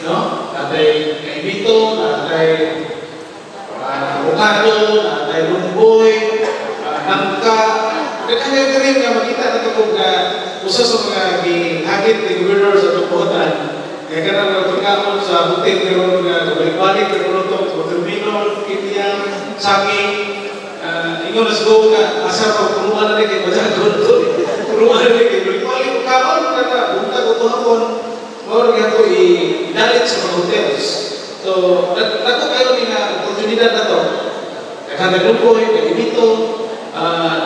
no? Natay kaibito, natay avocado, natay lumboy, nangka. Daghan kayo diri nga makita nato kung usa sa mga gihagit ni Gobernador sa Tubuhan. Kaya kanang mga pagkaon sa hotel karon nga balik-balik karon to, watermelon, kityang, saging, ingon na siguro nga asa pa punuan na rin kay bajagon to. Punuan na rin kay balik-balik pagkaon kada buntag o hapon. Mao ra gyud i-dalit sa mga hotels. So, dako kayo ni nga oportunidad na to. Daghan naglupoy, nagibito,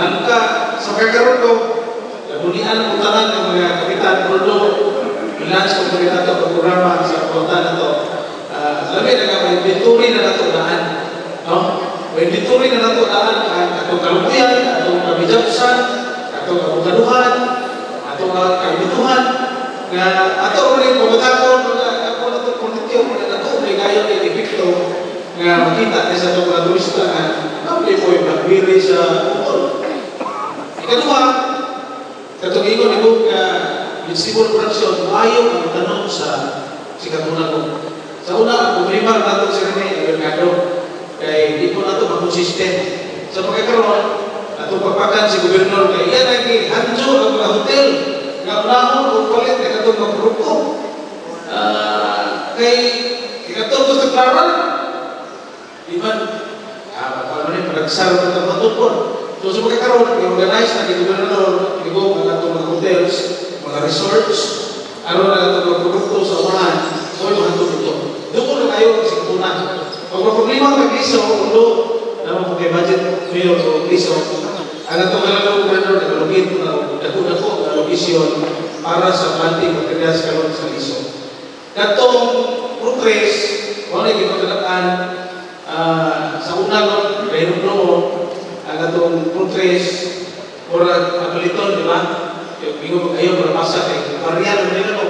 nangka sa kakaroon ko, nagunian ko tanan ng mga kapitan Roldo, i-launch ko po rin nato ang programa sa kota na to. Labi na nga, may inventory na nato daan. No? May inventory na nato daan ang atong kalupuyan, atong kabijapsan, atong abukaduhan, atong kaibituhan, nga ato rin pamatakon, mga ako na itong kondityo, mga nato, may kayo ni epekto nga makita ni sa itong mga turista nga nabli po yung blackberry sa Bohol. Ikaduha, katong ingon ni Cook nga vegetable production, maayo ang tanom sa Sikatuna ko. Sa una, ang problema nato si Rene, ang merkado, kay di po nato makonsistent. Sa pagkakaroon, atong pagpakan si Gobernador kay iya lagi hanjo ang mga hotel nga unahon kung palit kay katong mga produkto. Kay katong gusto klaran, di ba? Paano ni panagsaro ng mga tupon. So sa pagkakaroon, i-organize na ni Gobernador, ni ang atong mga hotels, mga resorts, aron na atong mga produkto sa unahan, mo yung hantod ito. Doon na kayo ang Sikatuna. Pag may problema kay Liso, ulo, naman kung kay budget mayor o Liso, ang atong mga gobernador, nag-allocate na dako-dako nga allocation para sa planting materials karon sa Liso. Katong progress, wala gipagkadakan sa una no, kay no, ang atong progress, murag mapaliton, di ba? Yung ingon mo kayo, mapasa kay barya na nila ko.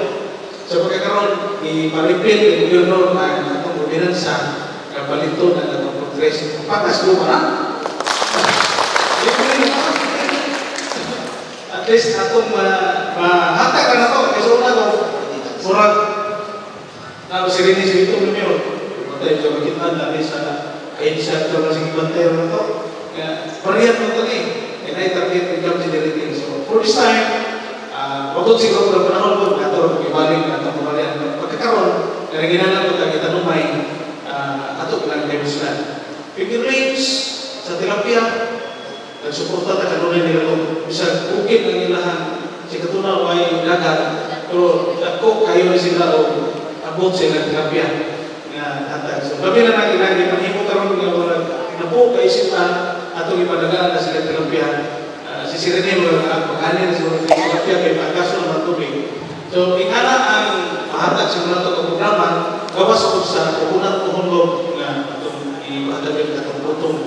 Sa pagkakaroon, i-repeal ng gobyerno ang atong ordinansa nga paliton ang atong progress. Patas ko na. At least atong mahatag na nato. Kasi una ko, murag na si Rene si Vito Primero. Matay sa magitan na sa ahensya ito na sige bantay na to. Kaya parehas mo ito eh. Kaya na target income generating. So for this time, wagod siguro ng panahon ko, ato ibalik na atong pamalian. Pagkakaroon, kaya ko tag itanumay, ato lang kayo sila. Figure sa tilapia, nagsuporta ta kanunay nila ko. Bisag bukid ang ilahan, Sikatuna way dagat, pero dako kayo ni sila o abot sila tilapia nga hatag. So kami na nang inagi panghimo karon nga murag nabuo kay sila atong ipadagaan na sila tilapia. Si Sirene murag mag-ani na siguro tilapia kay pagkaso naman tubig. So ingana ang mahatag sa mga atong programa gawas po sa unang puhon nga atong ipahatag atong putong.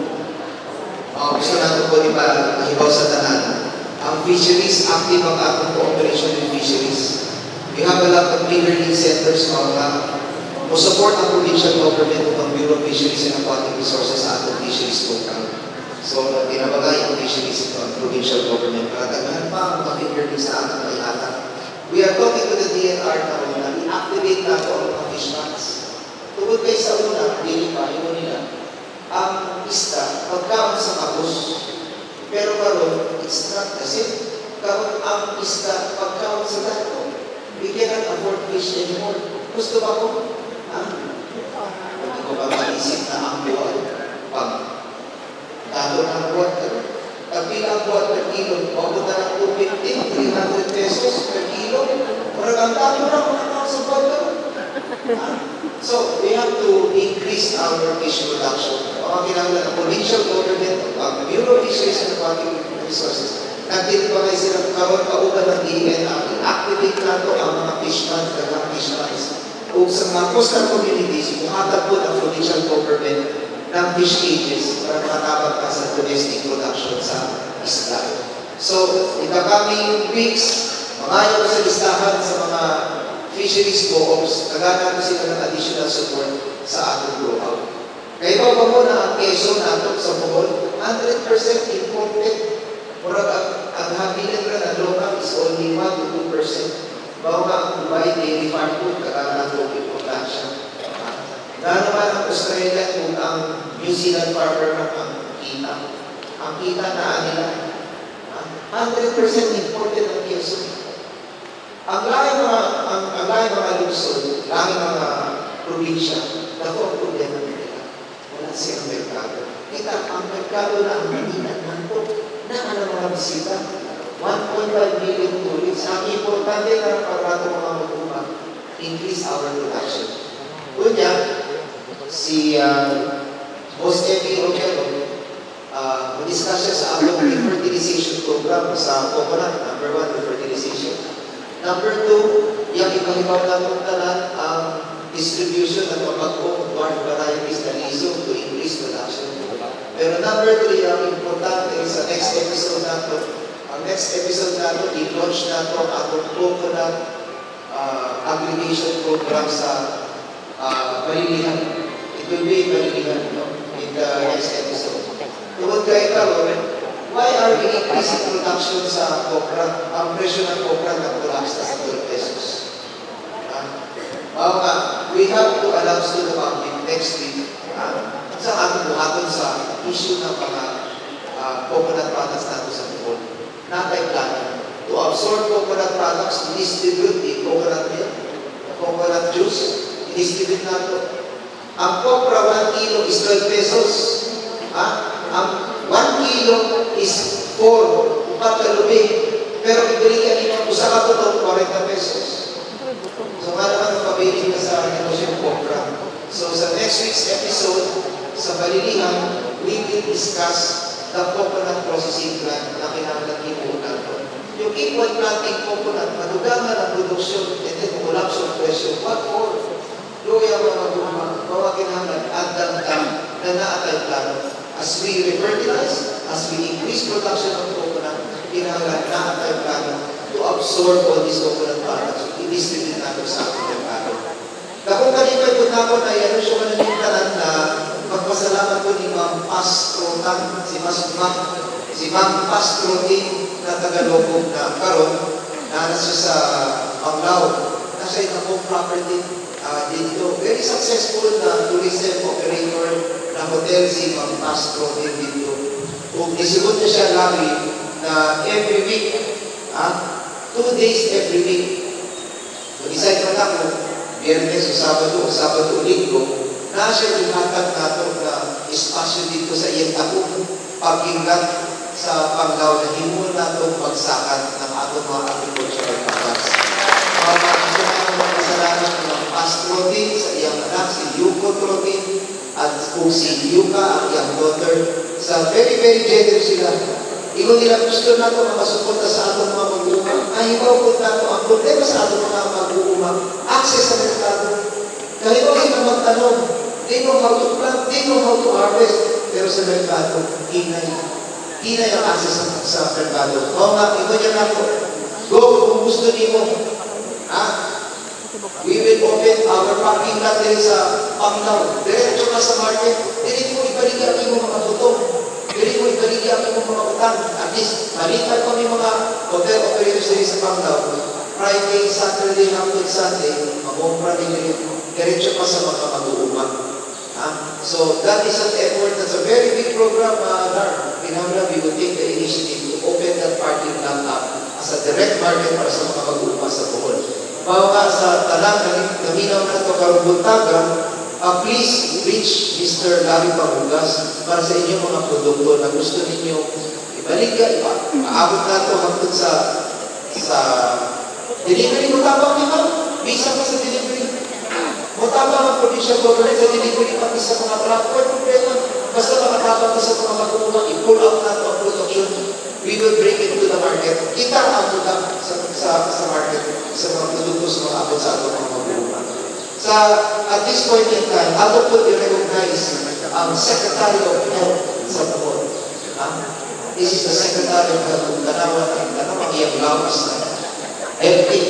Gusto natin po, di ba, mahibaw sa tanan. Ang fisheries, active ang atong cooperation with fisheries. We have a lot of fingerling centers mga mo support ang provincial government ug ang Bureau of Fisheries and Aquatic Resources sa atong fisheries program. So, tinabagay ang fisheries ang provincial government para daghan pa ang mga fingerlings sa atong maihatag. We are talking to the DENR karon na i-activate nato ang mga fish ponds. Tungod kay sa una, dili pa, ingon nila, ang isda, pagkaon sa kabus. Pero karon, it's not the same. Karon ang isda, pagkaon sa dato. We cannot afford fish anymore. Gusto ba ko? Ha? Hindi ko ba maisip na ang buwan? Pag dato na ang buwan, pag pila ang buwan per kilo, maabot na ng 250, 300 pesos per kilo. Murag ang dato na kung nakaon sa buwan karon. Ha? So, we have to increase our fish production. Mga kinahanglan ng provincial government, ang Bureau of Fisheries and Aquatic Resources, nandito pa kayo sila karon kauban ng DENR, i-activate nato ang mga fish ponds, daghang fish ponds. Ug sa mga coastal communities, muhatag po ng provincial government ng fish cages para makatabang ka sa domestic production sa isda. So, in the coming weeks, mangayo ko sa listahan sa mga fisheries co-ops, nagana ko sila ng additional support sa atong grow out. Kaya ba mo na ang keso nato sa Bohol, 100% imported. Murag ang Ang habilin ra na local is only 1 to 2%. Mao nga ang Dubai dairy farm po, kailangan nato importansya. Na naman ang Australia kung ang New Zealand farmer lang ang kita. Ang kita na nila, 100% imported ang keso. Ang laing mga lungsod, laing mga probinsya, dako ang problema nila. Wala silang merkado. Kita, ang merkado na ang Manila, nanto, na ang mga bisita. 1.5 million tourists. Ang importante na para ato mga mag-uma, increase our production. Unya, si Boss Emmy Romero, mag-discuss siya sa atong refertilization program sa coconut. Number one, refertilization. Number two, yung ipahibaw natong tanan ang distribution ng mabag-ong dwarf varieties na liso to increase production. Pero number three, ang importante sa next episode nato, ang next episode nato, i-launch nato ang atong coconut aggregation program sa Balilihan. It will be in Balilihan, no? In the next episode. Tungod kay karon, why are we increasing production sa copra? Ang presyo ng copra nag-collapse na sa 12 pesos. Ah, mao nga, we have to announce to the public next week sa atong buhaton sa issue ng mga coconut products nato sa Bohol. Naa tay plano to absorb coconut products, to distribute the coconut milk, the coconut juice, i-distribute nato. Ang copra 1 kilo is 12 pesos. Ha? Ang 1 kilo is 4, 4 kalubi. Pero ibalikan nimo usa ka putok 40 pesos. So nga naman ang pabilin na sa negosyo ng copra. So sa next week's episode, sa Balilihan, we will discuss the coconut processing plant na kinahanglan himuon nato. You keep on planting coconut, madugangan ang produksyon, and then collapse ang presyo. What for? Luya mga guma, mga kinahanglan, andam ta na naa tay plano. As we refertilize, as we increase production of coconut, kinahanglan naa tay plano to absorb all these coconut products, i-distribute natin sa ating merkado. Dakong kalipay po na ako na i-anunsyo ko na yung tanan na magpasalamat ko ni Ma'am Pastrotan, si Ma'am Pastrotin na Tagalogong na karon na nasa siya sa Panglao. Nasa akong property dito. Very successful na tourism operator na hotel si Ma'am Pastrotin dito. Kung isugot niya siya lagi na every week, 2 days every week, mag-decide man ako, Biyernes o Sabado o Linggo, na siya ihatag nato na espasyo dito sa iyang takong parking lot sa Panglao na himo nato pagsakan ng atong mga agricultural products. Mga mga pasalamat ng mga Pastrotin sa iyang anak, si Yuko Trotin, at kung si Yuka ang iyang daughter. Sa very, very generous sila. Ingon nila gusto nato makasuporta sa atong mga mag-uuma. Nahibaw po nato ang problema sa atong mga mag-uuma, access sa merkado. Kahibaw sila magtanong, they know how to plant, they know how to harvest, pero sa merkado, hinay. Hinay ang access sa merkado. Oo nga, ingon niya nako, go kung gusto nimo. Ha? We will open our parking lot diri sa Panglao. Diretso ka sa market. Dili mo ibaligya ang imong mga butong. Dili mo ibaligya ang imong mga utang. At least, malipay pa may mga hotel operators diri sa Panglao. Friday, Saturday, hangtod Sunday, mag-umpra din diri. Diretso pa sa mga mag-uuma. Ha? So, that is an effort. That's a very big program, Dar. Kinahanglan, we will take the initiative to open that parking lot up as a direct market para sa mga mag-uuma sa Bohol. Mao nga sa tanang naminaw na ito karong buntaga, please reach Mr. Larry Pangugas para sa inyong mga produkto na gusto ninyo ibaligya, ipa, paabot na ito hangtod sa delivery mo tabang ni ma'am. Bisa pa sa delivery. Mo tabang ang provincial government sa delivery pati sa mga truck. Walang problema. Basta makatabang ka sa mga mag-uuma, i-pull out na ito ang production. We will bring it to the market. Kita ang utang sa market, sa mga produkto sa mga abot sa atong mga mag-uuma. At this point in time, ato po i-recognize ang Secretary of Health sa Bohol. Ha? This is the Secretary of Health. Kung tanawa, tanawa ang iyang lawas na healthy.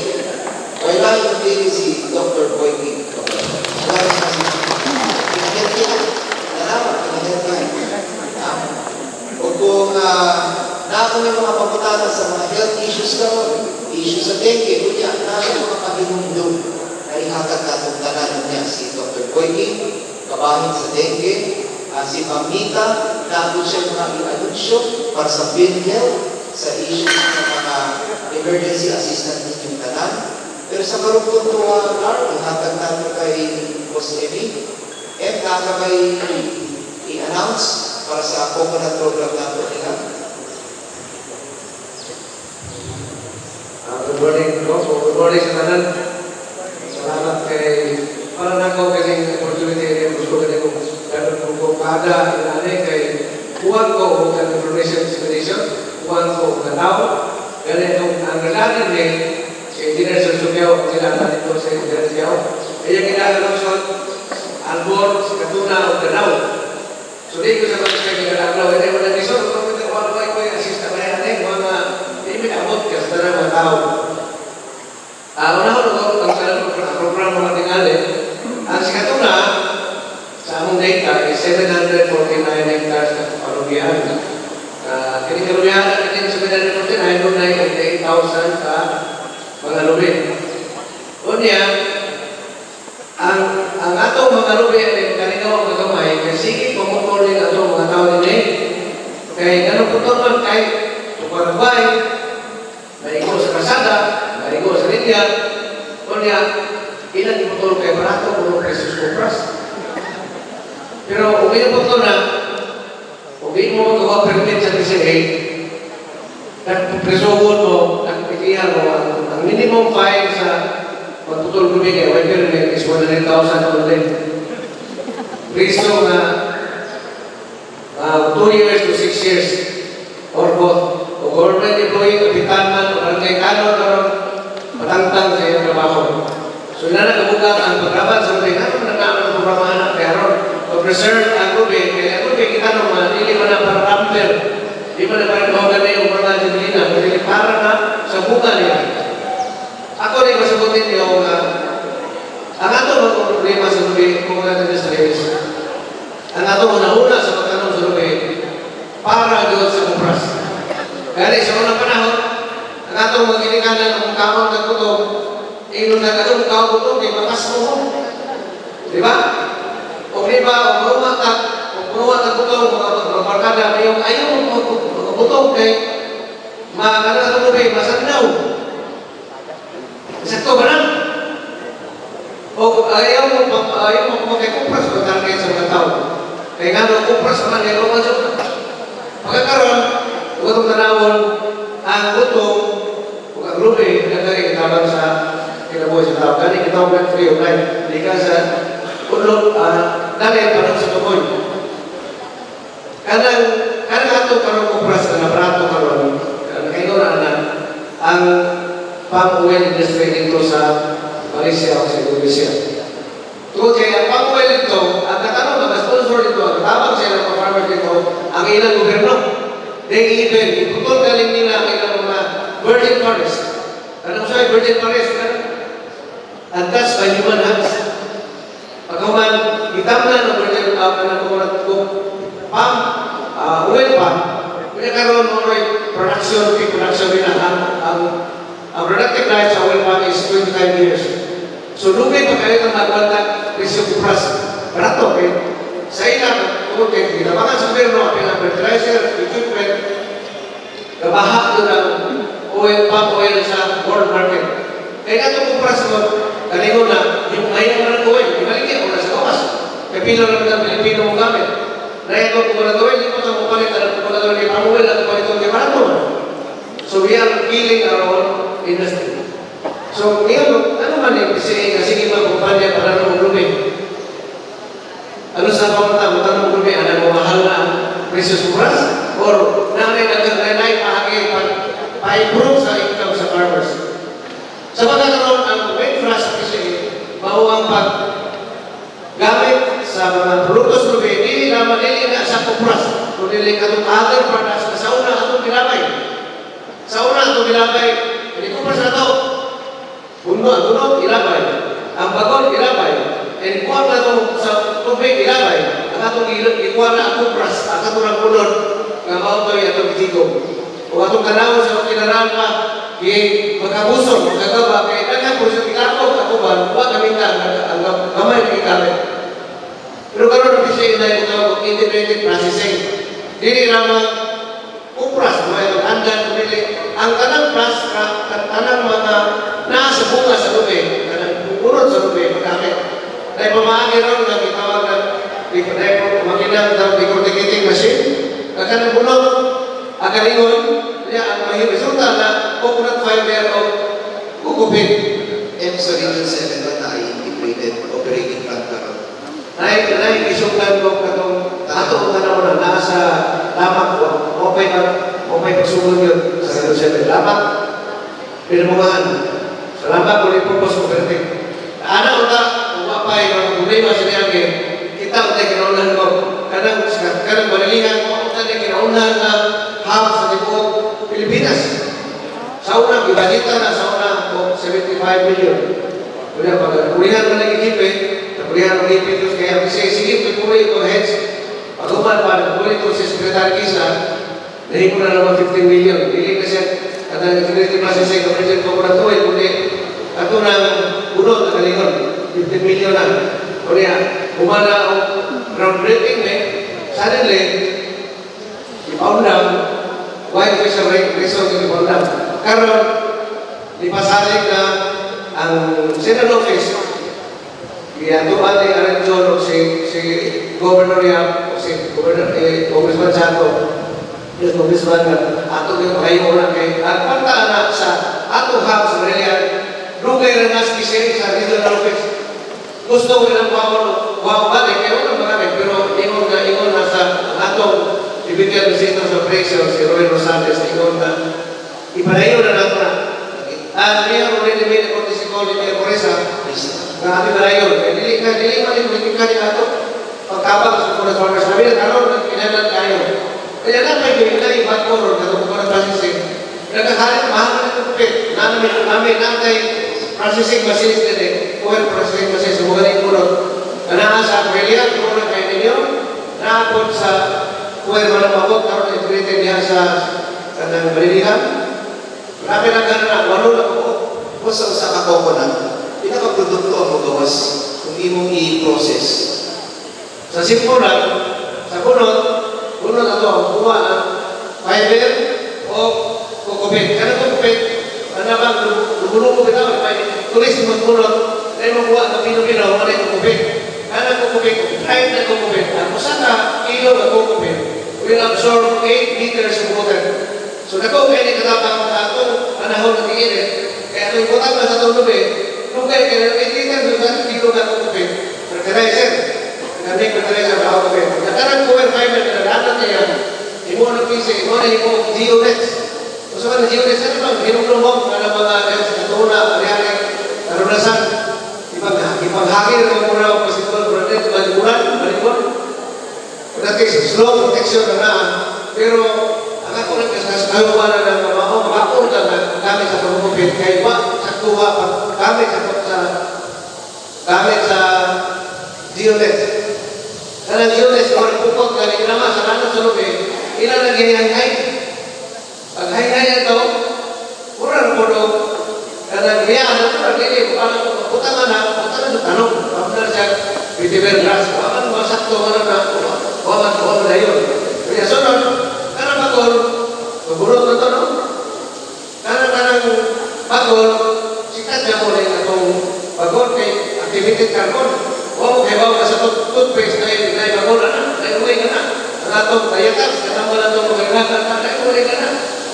Wala yung dili si Dr. Boykin. Wala na si Healthy na. Tanawa, healthy. Ha? O kung na ako may mga pangutana pangutana sa mga health issues karon, issues sa dengue, unya, nasa mga pahinumdum na ihatag natong tanan niya si Dr. Koyki, kabahin sa dengue, si Ma'am Mita, naabot siya mga i-anunsyo para sa PhilHealth, sa issues sa mga emergency assistance ninyong tanan. Pero sa karong punto, Lar, ihatag nato kay Boss Emmy. M, naa kay i-announce para sa coconut program nato nila? Good morning po. So, good morning sa tanan. Salamat kay para nako kaning opportunity ni gusto kani ko dapat ko ko kada inani kay kuwan ko og ang information dissemination, kuwan ko og tao. Gani itong ang relatin ni si Engineer Sir Subiao, sila natin ko si Engineer Siao. Kaya kinahanglan Albor, Sikatuna, o Danao. So di ko sa mga kaya adlaw, hindi mo na lisod, kung ito, wala ko ko assist na kaya mga di mi abot kasi sa mga tao. Unahon ko ang sa programa mga tingali, ang Sikatuna, sa among data is 749 hectares na kalubihan. Kini kalubihan na kini 749, dunay 88,000 ka mga lubi. Unya, ang atong mga lubi ay kanina ang gamay kay sige pumukol ning atong mga tao dinhi. Kay ganun po man kay Paraguay, naigo sa kasada, naigo sa linya, unya, ilang iputol kay barato kung pesos kupras. Pero kung iyong na, kung di mo magawa permit sa PCA, nagpresohon mo, nagpikihan mo, ang minimum fine sa pagputol ko kay way permit is 100,000 only. Priso nga 2 years to 6 years or both. O government employee, kapitan man, o barangay tanod, karon matangtang sa iyong trabaho. So na nagabugat ang pagraban sa lubi, ano na naman ang programa na kaya ron, pag-preserve ang lubi, kaya ang lubi kita naman, dili man na para lumber, di man na para mahogany yung mga javelina, kundi para na sa bunga niya. Ako rin masagutin yung ang ato mga problema sa lubi, kung mga industries, ang ato una-una sa pagtanong sa lubi, para doon sa kupras. Kaya sa unang panahon, ang atong mga ginikanan ang kaon ng gutom, ingon na katong kaon gutom, kay mapas mo mo. Di ba? O di ba, o mauma ka, o punuan ka gutom, mga barkada, ayaw, ayaw mo gutom kay makakala ka tubig, masagnaw. Sakto ba na? O ayaw mo kumakay kupras, pag-target sa mga tao. Kaya nga, no, kupras man, ayaw mo sa. Pagkakaroon, ug atong tanawon, ang gutom ug ang lubi nagkaitabang sa kinabuhi sa tao. Gani kitawag ng tree of life. Di ka sa ulog, dali parang sa tukoy. Kanang kanang ato karon kupras na barato karon, nakaingon na na ang palm oil industry dito sa Malaysia o sa Indonesia. Tungod kay ang palm oil dito, ang katanong, ang sponsor dito, ang tabang sa ilang mga farmer dito, ang ilang gobyerno. They even, iputol galing nila ang ilang mga virgin forest. Ano sa virgin forest? And that's by human hands. Pagkaman, itamnan ng virgin ng coconut palm, oil palm, kunya karon mo production, peak production nila ang productive life sa oil palm is 25 years. So lugay pa kayo ng magwanta presyo kupras. Barato kay sa ilang tungod kay ginabangan sa gobyerno ang pinang fertilizer, equipment, gabaha doon ang oil, palm oil sa world market. Kaya nga itong kupras mo, kaningo na, yung ayaw mo ng oil, ibalik mo na sa gawas. Kaya pila lang ang Pilipino mo gamit. Na ito coconut oil, di mo sa palit ang coconut oil kay palm oil, at palit kay barato. So we are killing our own industry. So ngayon, ano man yung PCA nga sige mga kumpanya para ng lubi? Ano sa pamunta? Matanong lubi, ano mo mahal na ang presyo sa oras? Or nanay nagkaganay pahagi pag pa-improve sa income sa farmers? Sa pagkakaroon, ang main thrust sa PCA, mao ang pag gamit sa mga produkto sa lubi, dili naman dili na sa kupras, kundi dili katong other products na sa una atong gilabay. Sa una atong gilabay, hindi kupras na to. Puno, ang tunog, ilabay. Ang bagon, ilabay. And kuha na itong sa tubig, ilabay. Ang atong ikuha na ang kupras, ang atong ang kulon, nga mao to'y atong gitigom. O atong tanawon sa kinaran pa, di magkabusong, magkagaba, kay daghan po sa kilakog at uban, wa gamitan ang gamay na gigamit. Pero karon na siya na ito integrated processing. Dili lamang kupras, mga ito, andan, dili. Ang kanang kanang mga nasa bunga sa lube, kanang unod sa lube, magamit. Dahil pamaagi ron nga gitawag na dahil makinang tawag decorticating machine. Ang kanang bunot, ang kalingon, niya ang may resulta na coconut fiber o cocopeat. M sa Region 7 ba na ay integrated operating plant karon? Nay, nay, isugdan ko katong ato ang ano na nasa lamak ko. Okay ba? Okay pagsugod yun sa Region 7. Lamak, Pinamungahan. Sa lamak, uli purpose cooperative. Ana unta, kung mapay mga problema sa niyang kita untay kinaunan ko. Kanang kanang Balilihan mo unta ni kinaunan na hub sa tibuok Pilipinas. Sa una, ibadita na sa una og 75 million. Kuya, pag napulihan man ang ikipe, napulihan ang ikipe, Diyos, kaya kasi sige, pupuli ito heads. Pag human pa, napuli ito si Secretary Kisa, nahimo na naman 15 million. Dili na siya, at ang integrated processing, ang President Coconut Oil, kundi ato nang bunot ang kalingon, 15 million na. Kunya, humana ang groundbreaking eh, suddenly, ipaundang, why official reason yung ipaundang? Karon, ipasalig na ang General Office, giyatuan ni Arenjon o si Governor Yap o si Governor, eh, Congressman Chato, yes, Congressman nga, ato yung kayo na kay, at panta na sa atong hub sa Manila, dugay ra na sa Regional Office. Gusto ko nilang pawon, wow, balik, kaya wala marami, pero ingon na sa ang atong Deputy Administrator sa Operation, si Roy Rosales, ingon na, ipadayon na nato na. Ah, Mayor already made a courtesy call ni Mayor Coresa, nga ating padayon. Kaya dili ka, dili man yung politika niya ato. Pagtabang sa coconut farmers, sabi na karon kinahanglan kayo. Kaya na may gawin na ibang koron na coconut processing. Nagkakalit, mahal na itong pit. Namin, namin, natay processing machines din eh. Oil processing machines, sa mga galing bunot. Na naa sa Australia, kung kayo ninyo, naapod sa oil manamabot, karon integrated niya sa kanang Balilihan. Marami na gano'n na, walo na po. Kung sa usa ka coconut, pinaka-produkto ang magawas kung imong i-process. Sa simpulan, sa bunot, bunot ato ang buwa ng fiber o cocopeat. Kanang cocopeat, ano bang lumulubo bitaw, may tulis mo bunot, dahil mabuha ng pino-pino, wala yung cocopeat. Kanang cocopeat, dried na cocopeat. Ang usa ka kilo na cocopeat will absorb 8 liters of water. So dako kay ni katabang sa atong panahon ng init. Kaya atong ibutang na sa atong lubi, dugay kay 8 liters sa kilo na cocopeat. Fertilizer. Naging fertilizer na ako kami. Nakarang coir fiber na nadapat niya, imo na pisi, imo na imo geonets. Kung sa mga geonets, ano bang hinumlumok na ng mga sa katuna, ari-ari, karunasan, ipaghagir ng mura, pasitol, branded, balimuran, balimon. That is slow protection na na. Pero, ang ako lang kasi kayo na ng mga makaon ka na gamit sa pagkupit, kay wa sa kuha, gamit sa gamit sa geonets. Kanang geonets, or pukot ka ni naman sa kanan sa lubi, ilan ang gihanghay. Pag hanghay ito, mura na po do, kanang hiya na ito, dili, parang putang na, putang na sa tanong, pamuna siya, vetiver grass, waman masakto ka na, waman, waman na yun. Kaya sunod, kanang bagol, maburot na to, no? Kanang kanang bagol, sikat na mo rin atong bagol kay activated carbon. Wa mo kay ka sa toothpaste na bagol na, na uwi ka na. Ang atong diatoms, katama na itong mga na, na uwi ka na.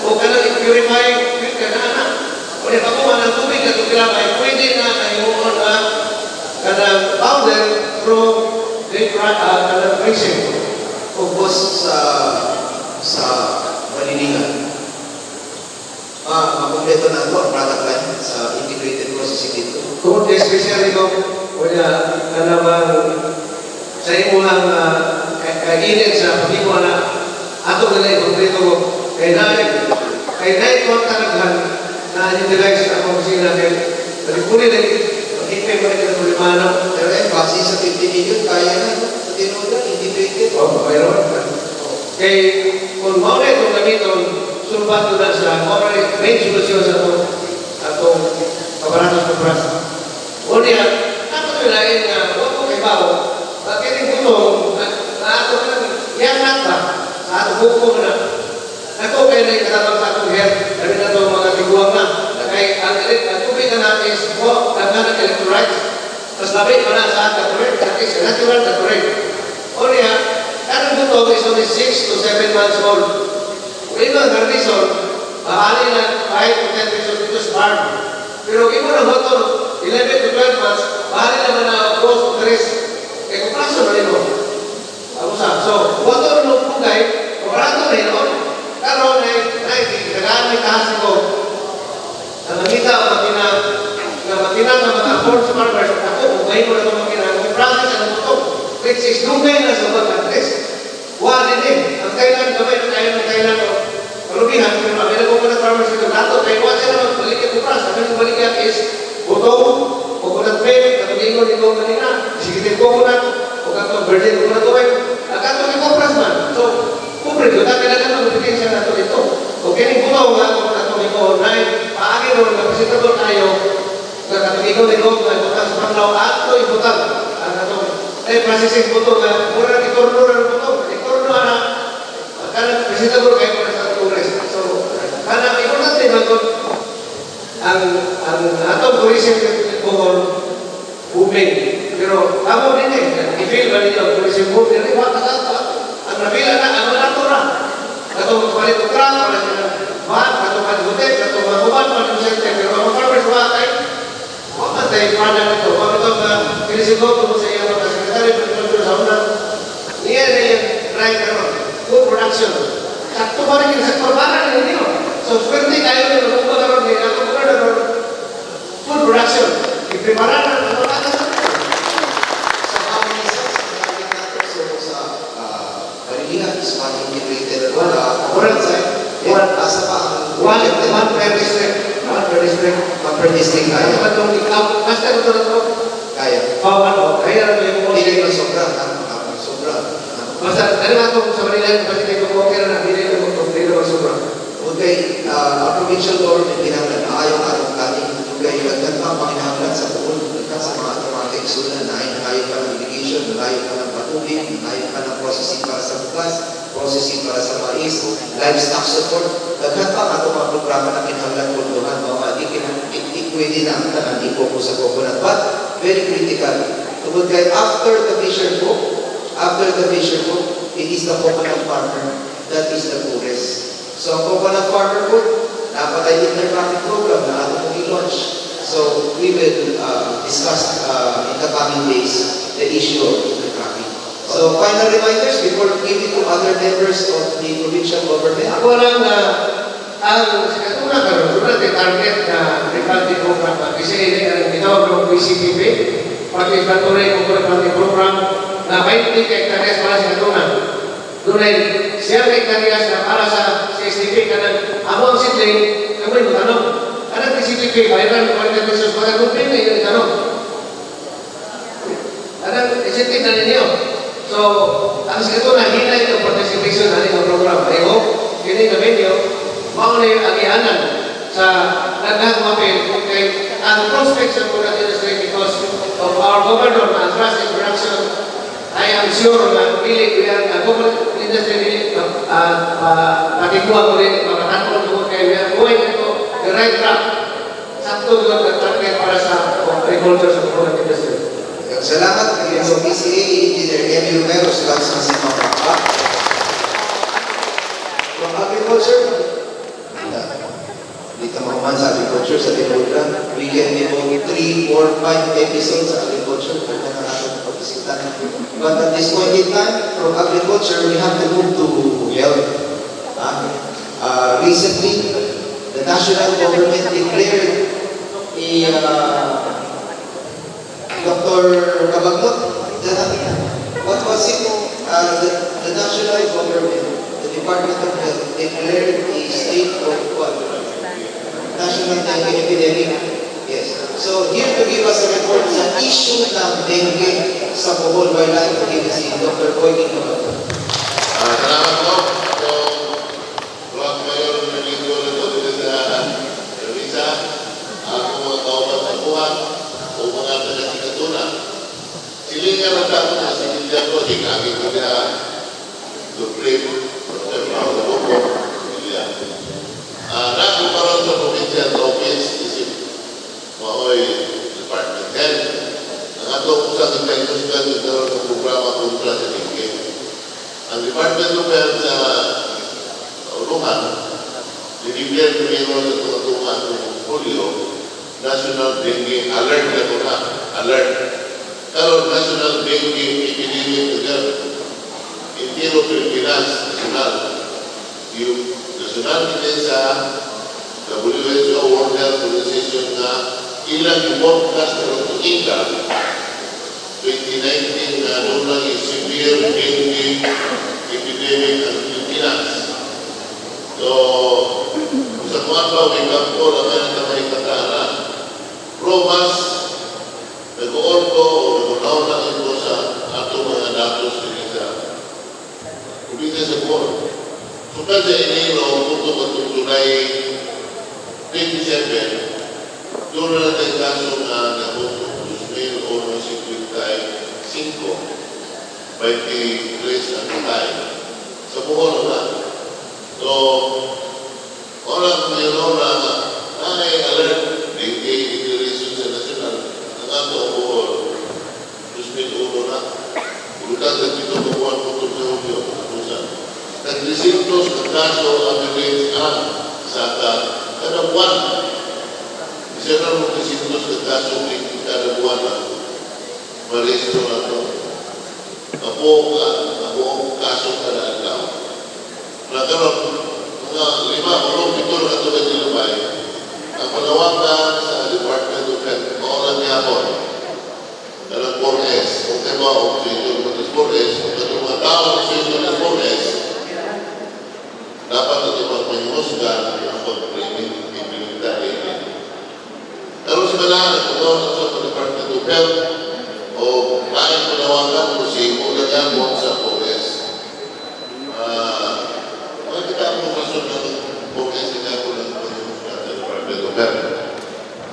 O kanang purifying ka na na. O di pa ko ang tubig na itong kilabay, pwede na nahimuon na kanang powder through the kanang freezing. O boss sa Balilihan. Ah, makumpleto na ito ang product line sa integrated processing dito. Tungod kay especially ko, wala ka namang sa imuhang kainit sa paghimo na ato nila ikompleto ko kay na ito ang kanaghan na utilize sa akong opisina kay balik lagi pag-ipay mo rin ang problema na. Pero eh, base sa 50 million, kaya na, no? Sa tinuod integrated. Oh, mayroon. Kay kung mao na itong gamiton. Sulbat ko na sa already main solusyon sa atong kabaratos kopras. O niya, ako ito lain nga, huwag ko kay bawo, bakit yung butong, na na ato ka lang, yan na ba? Sa ato buko na. Ako kay na katabang sa atong health, kami na itong mga tiguang na, na kay ang tubig na natin is mo, daghan ng electrolytes. Mas labi pa na sa Gatorade, that is natural Gatorade. O niya, kanang butong is only 6 to 7 months old. Kung imo ang harveston, maali na 5 to 10 pesos dito sa farm. Pero kung imo na motor, 11 to 12 months, maali naman na 2 to 3. Kaya kung praso na nimo. Ako sa, so, motor no pugay, barato na yun. Karon ay, ay, dagaan may tahas ko. Na makita ang makina, nga makina nga mga afford sa farmers, ako, pugay mo na itong makina, kung process ang butong, which is dugay na sa mga countries. Wa din eh. Ang Thailand, gamay na tayo ng Thailand, o kalubihan, pero available ko na farmers dito. Nato, kay wa sila magbalik yung kupras. Ang inyong balikyan is butong, coconut milk, katong ingon ito kanina, executive coconut, o katong virgin coconut oil. Ang katong yung kupras man. So, kumpre, doon na kailangan mag-kompetensya nato dito. O kining butong nga atong atong iko, na paagi ron, nga presentable tayo, nga katong ingon iko, nga ibutang sa panglaw, ato ibutang, ang atong eh, processing butong nga, mura na itorno na ng butong, itorno na, kanang presentable kayo para sa tourist. So, kanang importante man kung ang atong tourism Bohol booming. Pero amo din eh, i-feel ba ninyo ang tourism boom? Pero iwa ka sa ang nabila na, ang mga na. Katong palit og truck, para sila van, katong palit hotel, katong mga uban, palit center. Pero ang mga farmers, wa kay wa man tayo product ito. Wa ito nga kinisigaw ko sa iyang mga secretary of agriculture sa una. Niya na yung right karon. Food production. Sakto pa rin yung sektor para ninyo. So, swerte kayo ng magbuka karon ni atong gobernador food production. Iprepara na ang mga Sa how many sites ang target natin? So sa Marilihan is one integrated One. site. Then, One. asa pa ang One per district. One per district. One per district Kaya kaya. ba itong basta ito na ito? Kaya. Oh, ano, kaya na ito yung Hindi naman sobra. Ang sobra. Basta, ano nga itong sa Manila, kasi kayo kung okay na, hindi na hindi na sobra. Okay, ang provincial government kinahanglan maayo ang atong planning. Okay, daghan pa ang panginahanglan sa Bohol, daghan sa mga atong mga kaigsunan na ay nangayo pa ng irrigation, nangayo pa ng patubig, nangayo pa ng processing para sa bugas, processing para sa mais, livestock support. Daghan pa ang atong mga programa na kinahanglan pondohan, mga di pwede na ang tanan i-focus sa coconut. But very critical. Tungod kay after the fisher folk, after the fisher folk, it is the coconut farmer that is the poorest. So ang coconut farmer food, dapat ay intercropping program na ato pong i-launch. So we will discuss in the coming days the issue of intercropping. So final reminders before we give it to other members of the provincial government. Ako lang na ang sa katuna karon, doon natin target na replanting program. Kasi ini ang gitawag ng PCPP, Participatory Coconut Planting Program, na 20 hectares para sa katuna. Doon ay 7 hectares na para sa CSDP, kanang amo ang seedling, kamo yung tanong. Kanang PCPP, bayaran ng 40 pesos, baka kung na yung tanong. Kanang incentive na ninyo. So, ang sa katuna, hina itong participation na ang program. I hope, kini na ninyo, mao na yung agianan sa daghang mapil kung kay ang prospects sa coconut industry because of our governor na trust in production. I am sure na dili we are ang coconut industry dili patikuha ko rin makatakot ko kay we are going to the right track. Sakto yun ang target para sa agriculture sa coconut industry. Salamat kay sa PCA Engineer Emil Romero sa lahat sa mga papa. From agriculture, dito mahuman sa agriculture sa Timudra, we can devote 3, 4, 5 episodes sa agriculture kung na atong pag-isitan. But at this point in time, from agriculture, we have to move to health. Recently, the national government declared a Dr. Cabagnot, what was it? The national government, the Department of Health, declared a state of what? National dengue epidemic. Yes. So here to give us a report sa issue ng dengue sa Bohol, we're like to give si Dr. Boy Cabagnot. Salamat po. So, Lord Mayor. Silingan ang tao na sa Indiano, di kami ko niya Supreme, Paolo Bobo, Iya. Nako karon sa provincial office, isip maoy department head. Ang ato sa infectious kan karon ng programa kontra sa dengue. Ang Department of Health sa Uluhan, dinigyan primero sa tunga-tunga ng Hulyo, National Dengue Alert na ko na, alert. Karon National Dengue Epidemic Alert. Entero Pilipinas, national. Yung national din sa WHO, World Health Organization, na ilang yung forecast karon tuiga 2019 na doon lang yung severe dengue epidemic ang Pilipinas. So, kung sa kuwan ba, wake up call, ang meron na may katana. Pero mas nag-uon ko o nag-unaw na ito sa atong mga datos din sa probinsya sa Bohol. Sukad sa Enero, punto katong July 27, doon na natin kaso nga naabot 2,055, 23 ang patay. Sa Bohol na. So, wala mayroon na ay alert, dengue declaration sa national, ang ato ang Bohol, 2001 na. Bulutan sa pito ka buwan po sa Hulyo, katapusan. Nag-300 ang kaso average ang sa kada buwan. Isa na mo 300 ka kaso kada buwan ang marehistro na ito. Ang buong kaso kada adlaw. Nagkaroon, mga lima o pito na katulad ni Lubay, ang panawagan sa Department of Health, mao lang niyapon, kanang 4S, kung kayo ba, o sa 4S, kung katong mga tao sa 4S, dapat ito pagpanyumusgan ang pag-implementar ini. Pero sa kailangan, kung sa Department of Health, o lain panawagan mo si mo sa 4S. Makikita mo rason ng 4S na ako ng panyumusgan sa Department of Health.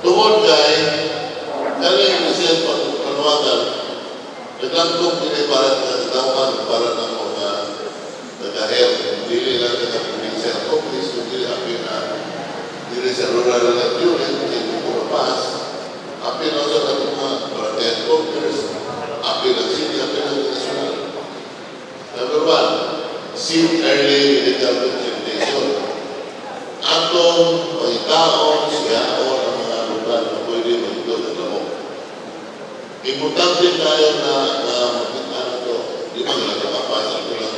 Tungod kay, kaya yung siya panawagan, naglangkong din para sa katawhan, para ng mga taga-health, dili lang taga provincial office, kundi apil na dili sa rural health unit, hindi ko mapas, apil na sa katong mga barangay headquarters, apil ang city, apil ang national. Number one, seek early medical consultation. Atong pangitaon, siyaon ang mga lugar na pwede magdog ang lamok. Importante tayo na makita na ito. Di ba nga nakapas ito lang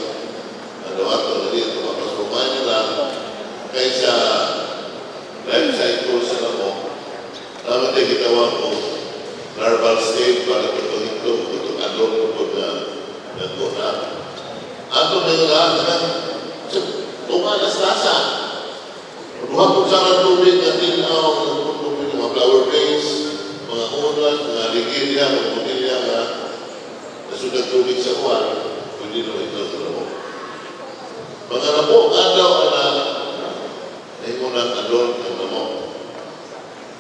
nadawato na dito, mapas rumayan nila kaysa life cycle sa lamok. Dapat ay gitawag ko larval stage para ito pag-itlog, itong adult ko na nagkuna. Ato may lahat na tumalas lasa. Duha po sa tubig na tinaw, tubig, mga flower vase, mga unas, mga ligilya, mga botilya nga nasugad tubig sa kuwan, pwede no ito sa lamok. Mga napo, adlaw na nahimo ng adult ang lamok.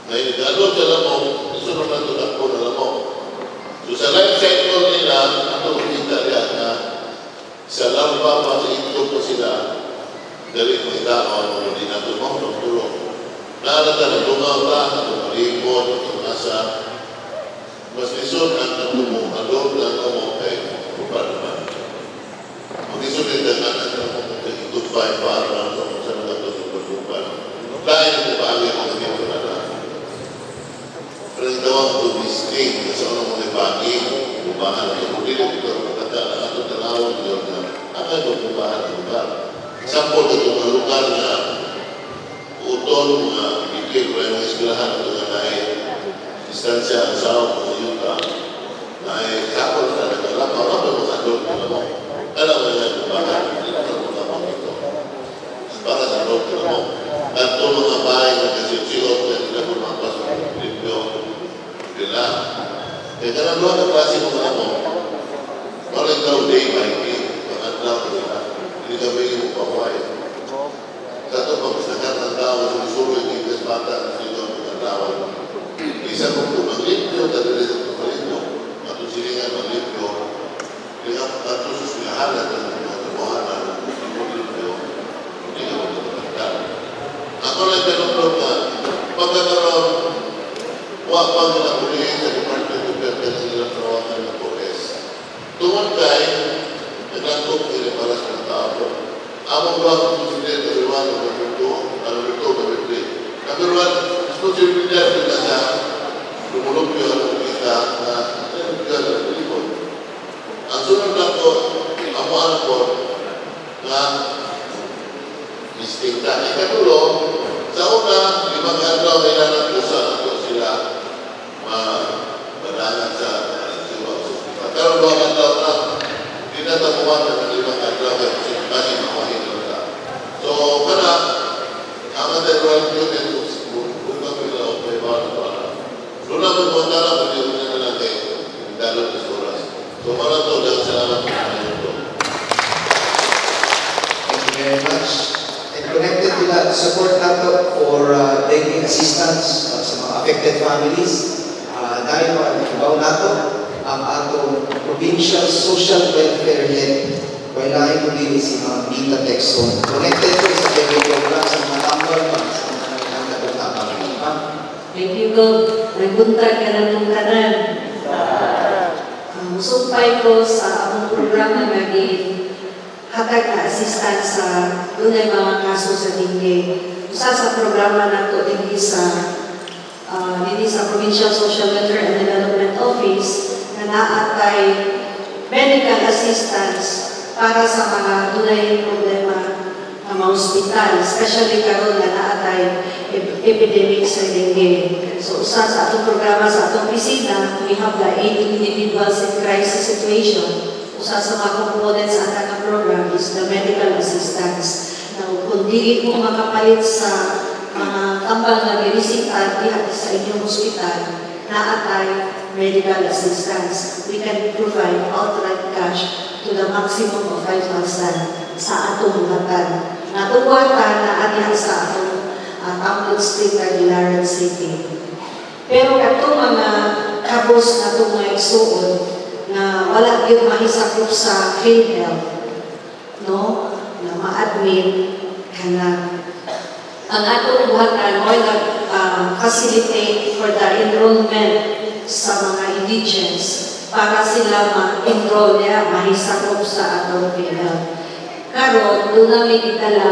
Ngayon, adult sa lamok, isunod na ito na na lamok. So sa life cycle nila, ato kita diya na sa larva pa, sa itlog pa sila, dali mo itaon, o di na ito mo, tulong. Naalata na dungaw ta, ato malipot, ato nasa, mas lisod ang natumo, adult na lamok kay upa naman. Mag-isod din ang anak na mo kay itugpay para sa kung saan nga ito sa pagbupan. Lain mo ba ang mga dito na na. Pero ang tawag ko distinct, sa unang mga bagi, bubahan ito. Kung dili ito, kata na ato tanawon yun na ang ay bubahan ang lugar. Example, ito mga lugar na utol, mga bigil, wala mga eskwelahan, ito nga na distansya ang sao, mga yuta, na ay example na naglalakaw, ako mga adult na lamok. Alam mo na bubahan, hindi na ito lamok ito. Para sa adult na lamok. At ito mga bahay na kasi-siot, na hindi na pumapasok, limpyo, nila. Kaya kanang duha ka klase mga lamok, wala daw day by day, mga adlaw nila, hindi ka pwede mo pahuway. Sa ito, pag sagat ng tao, sumusulo yung Ingles bata, sino ang mga tao. Isa kung maglimpyo, kadali sa kung malimpyo, atong silingan maglimpyo, Pagkakaroon, wa pa nila ulihin sa Department of Health ang ilang karawakan ng 4S. Tungod kay, naglangkop nila para sa mga tao. Among duha ka president, number one, number two, number two, number three. Number one, responsibilidad nila sa lumulupyo ang kita na nagkita sa libon. Ang sunod na ko, amo ano po, na distinta. Ikatulo, sa una, 5 ka adlaw ay nanagpusa na po sila madangan sa siwa sa ospital. Pero 2 ka adlaw na, di na tapuan na ng 5 ka adlaw kaya kasi mawahin na. So, kana, ang anti-viral unit, kung kami na may mga na doon na may mga tara, pwede mo na lang kayo, dalon sa oras. So, para to, dahil salamat po sa inyo. Thank you very much. And connected to that, support nato for dengue assistance sa mga affected families. Dahil mga nato ang atong Provincial Social Welfare Head, wala kundi si Ma'am Nita Texon. Connected to sa dengue program sa mga tambal pa, sa mga nangangagod tabang. Ma'am? Thank you, Gov. Nagbuntag ka na itong tanan. Sumpay ko sa among programa nga hatag na assistance sa dunay mga kaso sa dengue. Usa sa programa nato dinhi sa Provincial Social Welfare and Development Office na naatay medical assistance para sa mga dunay problema nga mga ospital, especially karon nga naatay epidemic sa dengue. So usa sa atong programa sa atong opisina, we have the aid to individuals in crisis situation. Usa sa mga components sa atong program is the medical assistance. Now, kung dili mo makapalit sa mga tambal nga giresita diha sa inyong ospital, naatay medical assistance. We can provide outright cash to the maximum of 5,000 sa atong buhatan. Ang atong buhatan na diha sa atong Tamblot Street, Tagbilaran City. Pero katong mga kabos na itong mga igsuon na wala gyud mahisakop sa PhilHealth, no? Na ma-admit kanang ang atong buhatan mo nag facilitate for the enrollment sa mga indigents para sila ma-enroll niya, mahisakop sa atong PhilHealth. Karon, doon namin gidala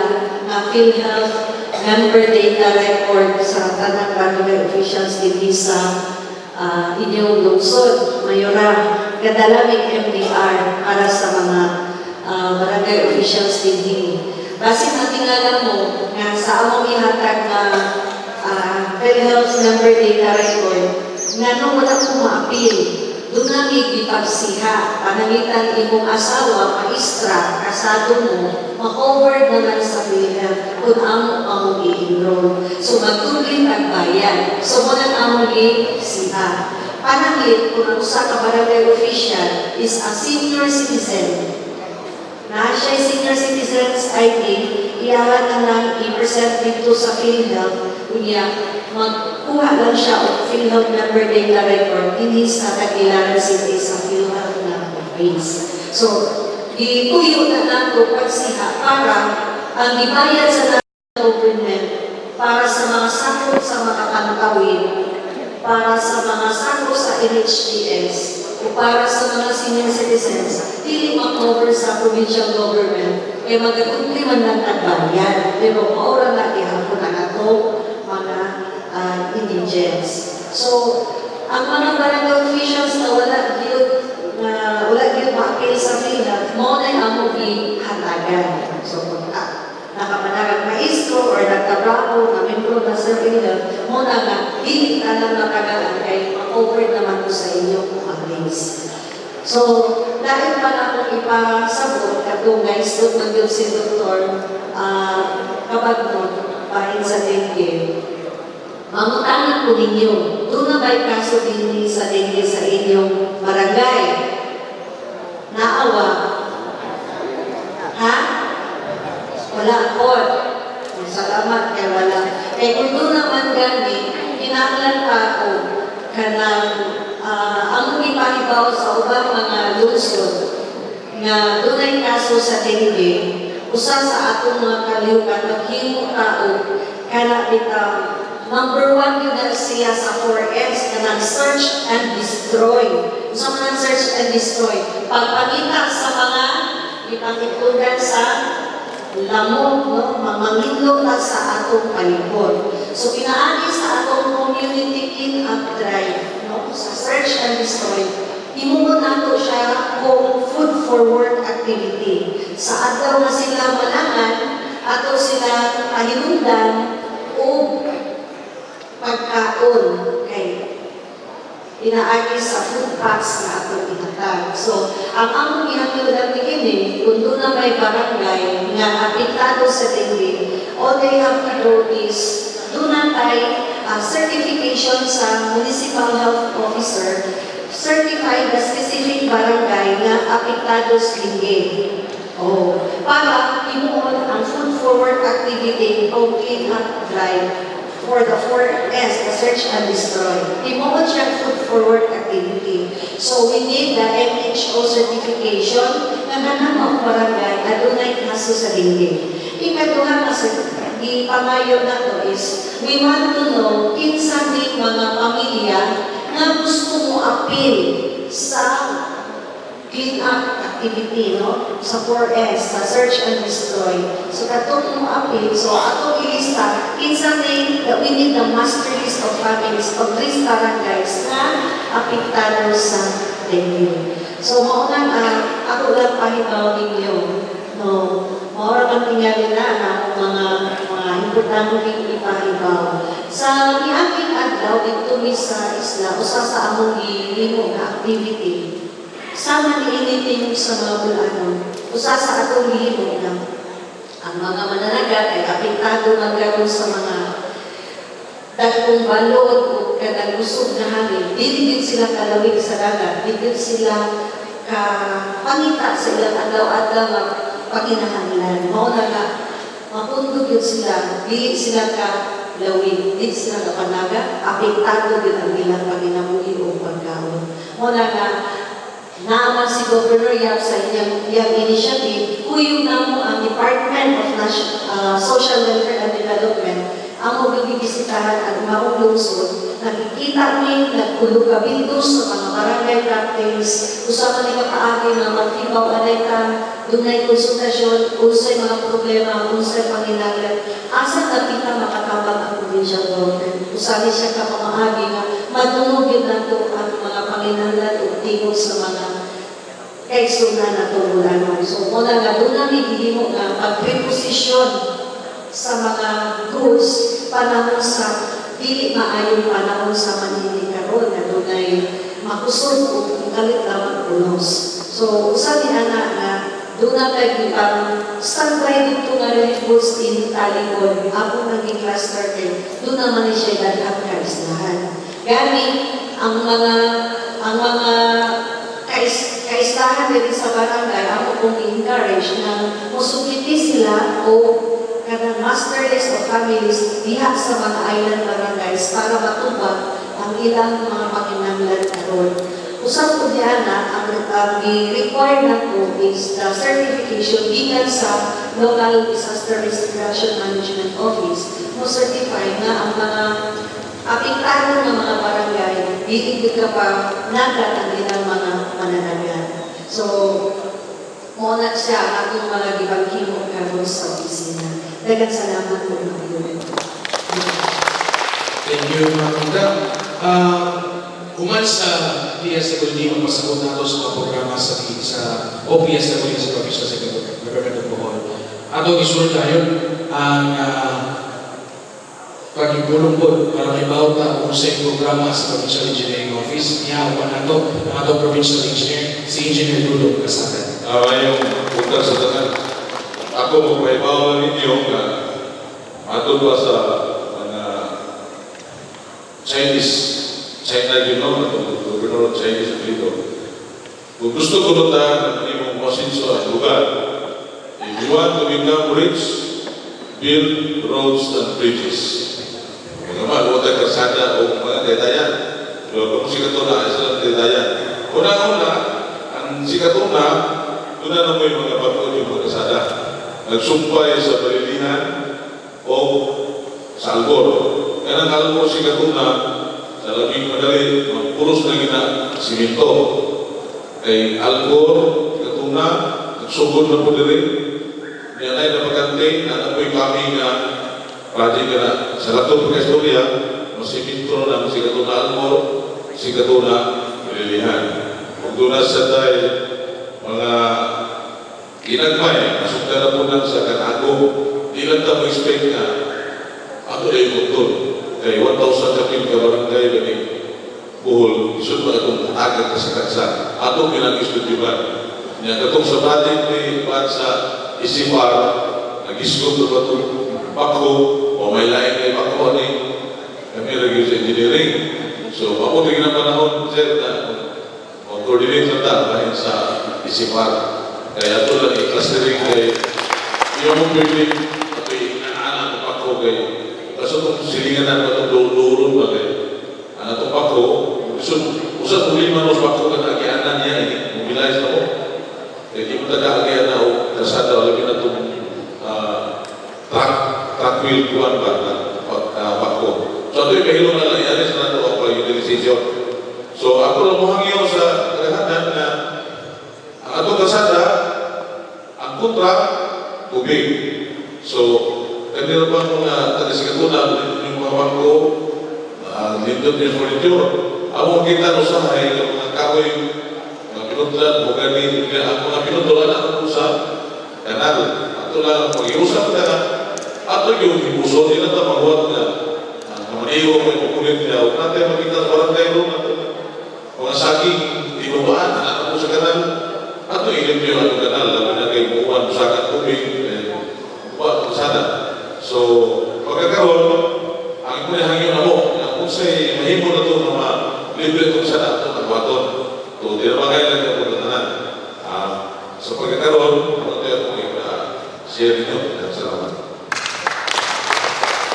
nga PhilHealth member data record sa tanang barangay officials dinhi sa inyong lungsod, Mayora. Gadala mig MDR para sa mga barangay officials dinhi. Basin natingala mo nga sa among ihatag nga PhilHealth member data record, nga nung wala ko ma-appeal, doon namin gipagsiha, panangitan imong asawa, maestra, kasado mo, ma-cover naman sa PhilHealth kung amo among i-enroll. So magtubli tagbayan. So mo nang among gisiha. Pananglit, kung ang usa ka barangay official is a senior citizen, na siya senior citizens ID, iyahan na lang i-present dito sa PhilHealth, unya, magkuha lang siya og PhilHealth member data record dinhi sa Tagbilaran City sa PhilHealth na office. So, gituyo na nato pagsiha para ang gibayad sa national government para sa mga sakop sa mga pantawid, para sa mga sakop sa NHTS, o para sa mga senior citizens, dili ma-cover sa provincial government, kay magakumpli man lang tagbayan. Pero maura na gihapon ang atong mga indigents. So, ang mga barangay officials na wala gyud ma-appeal sa PhilHealth, mao na among gihatagan. So, kung nakapanarag maestro or nagtrabaho na membro na sa PhilHealth, mao na nga dili tanan matagaan kay ma-cover naman ko sa inyong office. So, dahil pa na akong ipasabot, katong naistot man gyud si Dr. Kabagnon, bahin sa dengue, mangutana ko ninyo, doon na ba'y kaso din sa dengue sa inyong barangay? Naawa? Ha? Wala po. Salamat kay wala. Eh kung doon naman gani, kinahanglan pa ako kanang ang ipahibaw sa ubang mga lungsod nga dunay kaso sa dengue, usa sa atong mga kalihukan maghimo ta og kana bitaw Number one yun na siya sa 4S, kanang search and destroy. Sa mga search and destroy, pagpangita sa mga ipangitugan sa lamok, no? Mamangidlo ta sa atong palibot. So, pinaagi sa atong community clean up drive, no? Sa search and destroy, himuon nato siya kung food for work activity. Sa adlaw nga sila malangan, ato sila pahinungdan og pagkaon kay pinaagi sa food packs na atong ihatag. So, ang among gihangyodan niini, kung doon na may barangay nga apektado sa dengue, all they have to do is doon na tay certification sa municipal health officer, certify the specific barangay nga apektado sa dengue. Oh, para himuon ang food for work activity o clean up drive for the 4S, the search and destroy. Himuon siya food for work activity. So we need the MHO certification nga kanang mga barangay adunay kaso sa dengue. Ikaduha nga ipangayo nato is we want to know kinsa ning mga pamilya nga gusto mo apil sa clean up activity, no? Sa 4S, sa search and destroy. So, katong mo apil, so atong ilista, kinsa ning, we need the master list of families of these barangays na apektado sa dengue. So, mao na ako lang pahibaw ninyo, no? Mao ra man tingali na ang akong mga importante ipahibaw. Sa miaging adlaw didto mi sa isla, usa sa among gihimo nga activity sama niini tingog sa mga bulanon, usa sa atong gihimo nga ang mga mananagat ay apektado man karon sa mga dagkong balod o kanang kusog nga hangin. Dili gid sila kalawig sa dagat, dili gid sila ka pangita sa ilang adlaw-adlaw nga pakinahanglan. Mao na nga mapundog yun sila, dili sila ka lawig, dili sila ka panaga, apektado gyud ang ilang paginabuhi o pagkaon. Mao na nga naman si Governor Yap sa iyang initiative, kuyog namo ang Department of Social Welfare and Development, ang bibisitahan at maong lungsod, nakikita mi, nagpulo kabildos sa mga barangay captains, usa man ni kapaagi nga maghibaw anay ta, dunay konsultasyon, unsay mga problema, unsay panginahanglan, asa dapita makatabang ang provincial government. Usa ni siya ka pamaagi nga madungog gyud nato ang mga panginahanglan ug tingog sa mga kaigsuonan nato Bulanon. So, muna nga doon namin gihimo nga pag-preposition sa mga goods panahon sa dili maayong panahon sa manini karon nga dunay makusog ug kalit lamang unos. So, usa ni ana nga doon na tayo gipang standby dito nga relief goods in Talibon, ako naging cluster kay doon naman ni siya daghang kaislahan. Gani, ang mga kaislahan diri sa barangay, ako kong i-encourage na musubmiti sila o kanang master list of families diha sa mga island barangays para matubag ang ilang mga panginahanglan karon. Usab po diha na ang i-require na po is the certification gikan sa Local Disaster Risk Reduction Management Office mo certify nga ang mga apektado nga mga barangay dili gyud ka pa nagat ang ilang mga mananagan. So, mo na siya ang atong mga gipanghimo karon sa opisina. Daghang salamat po, Mayor. Thank you, Ma'am Rita. Human sa DSWD, magpasabot nato sa mga programa sa OPSWD sa Provincial Secretary Government of Bohol. Ato isulod tayo ang pagigulong po para may ta kung sa programa sa Provincial Engineering Office. Niya nato ang atong Provincial Engineer, si Engineer Lulong Kasagan. Ngayong punta sa tanan. Ako mo pahibaw ninyo nga matod pa sa mga Chinese, China yun no, atong gobernador Chinese dito. Kung gusto ko ta ng imong masinso ang lugar, if you want to become rich, build roads and bridges. Mga mga kalsada o mga detayan. Pero kung Sikatuna, isa lang detayan. Una-una, ang Sikatuna, doon na mo yung mga bago yung mga kalsada. Nagsumpay sa Balilihan o sa Albor. Kanang Alcor Sikatuna, sa labing madali, magpuros na gina simento. Kay Alcor, Sikatuna, nagsugod na po diri. Niya na napakante, na apoy kami nga project na sa latong pagka-istorya, masiminto na ng Sikatuna Alcor, Sikatuna Balilihan. Kung doon na sa tayo, mga ginagmay, masukta na po nang sa Kanago, di lang ta mo expect na ato na yung motor. Kay 1,000 kapil ka barangay gani Bohol, isod pa itong agad ka sa kansa. Ato ginag-istudyuhan. Nya katong sa project ni Juan sa ECFR, nag-isgot na ba itong bako, o may lain kay bako ni kami review sa engineering. So, mabuti na panahon, sir, na mag-coordinate na ta dahil sa ECFR. Kaya ito lang i-clustering kay yung mong building, ito yung ang bako kay kaso itong silingan na itong duron ba kay ang atong bako, so, usas problema no sa bako ka na agianan niya, mobilize na mo. Kaya di mo taga-agian na o kasada o labi na itong truck wheel kuwan ba na bako. So ito yung kahilong na lang ialis na ito ang pag-utilization. So ako lang muhangyo sa kaghanan na ang atong kasada, ang kontra, tubig. So, kanila pa mga taga-Sikatuna, yung mga bangko, lindot yung furniture. Ang kita no usahay, yung mga kahoy, mga pinutlan, bugani, ang mga pinutlan na sa kanal. Ato lang, mag-iusap ka na, ato yung ibuso, di na ito maghuwat na, ang kamaniho, may kukulit niya, huwag natin makita sa barangay room, ato mga saging, tinubaan, anak po sa kanal, ato ilim yung atong kanal, labi na kay buwan, usakan tubig, eh, buwan, sana. So, pagkakaroon, ang imo ni hangyo na mo, na kung sa'y mahimo na ito na libre itong sana itong nagwaton. So, di na bagay lang yung pagkatanan. Sa pagkakaroon, ano tayo kung i-share ninyo. Salamat.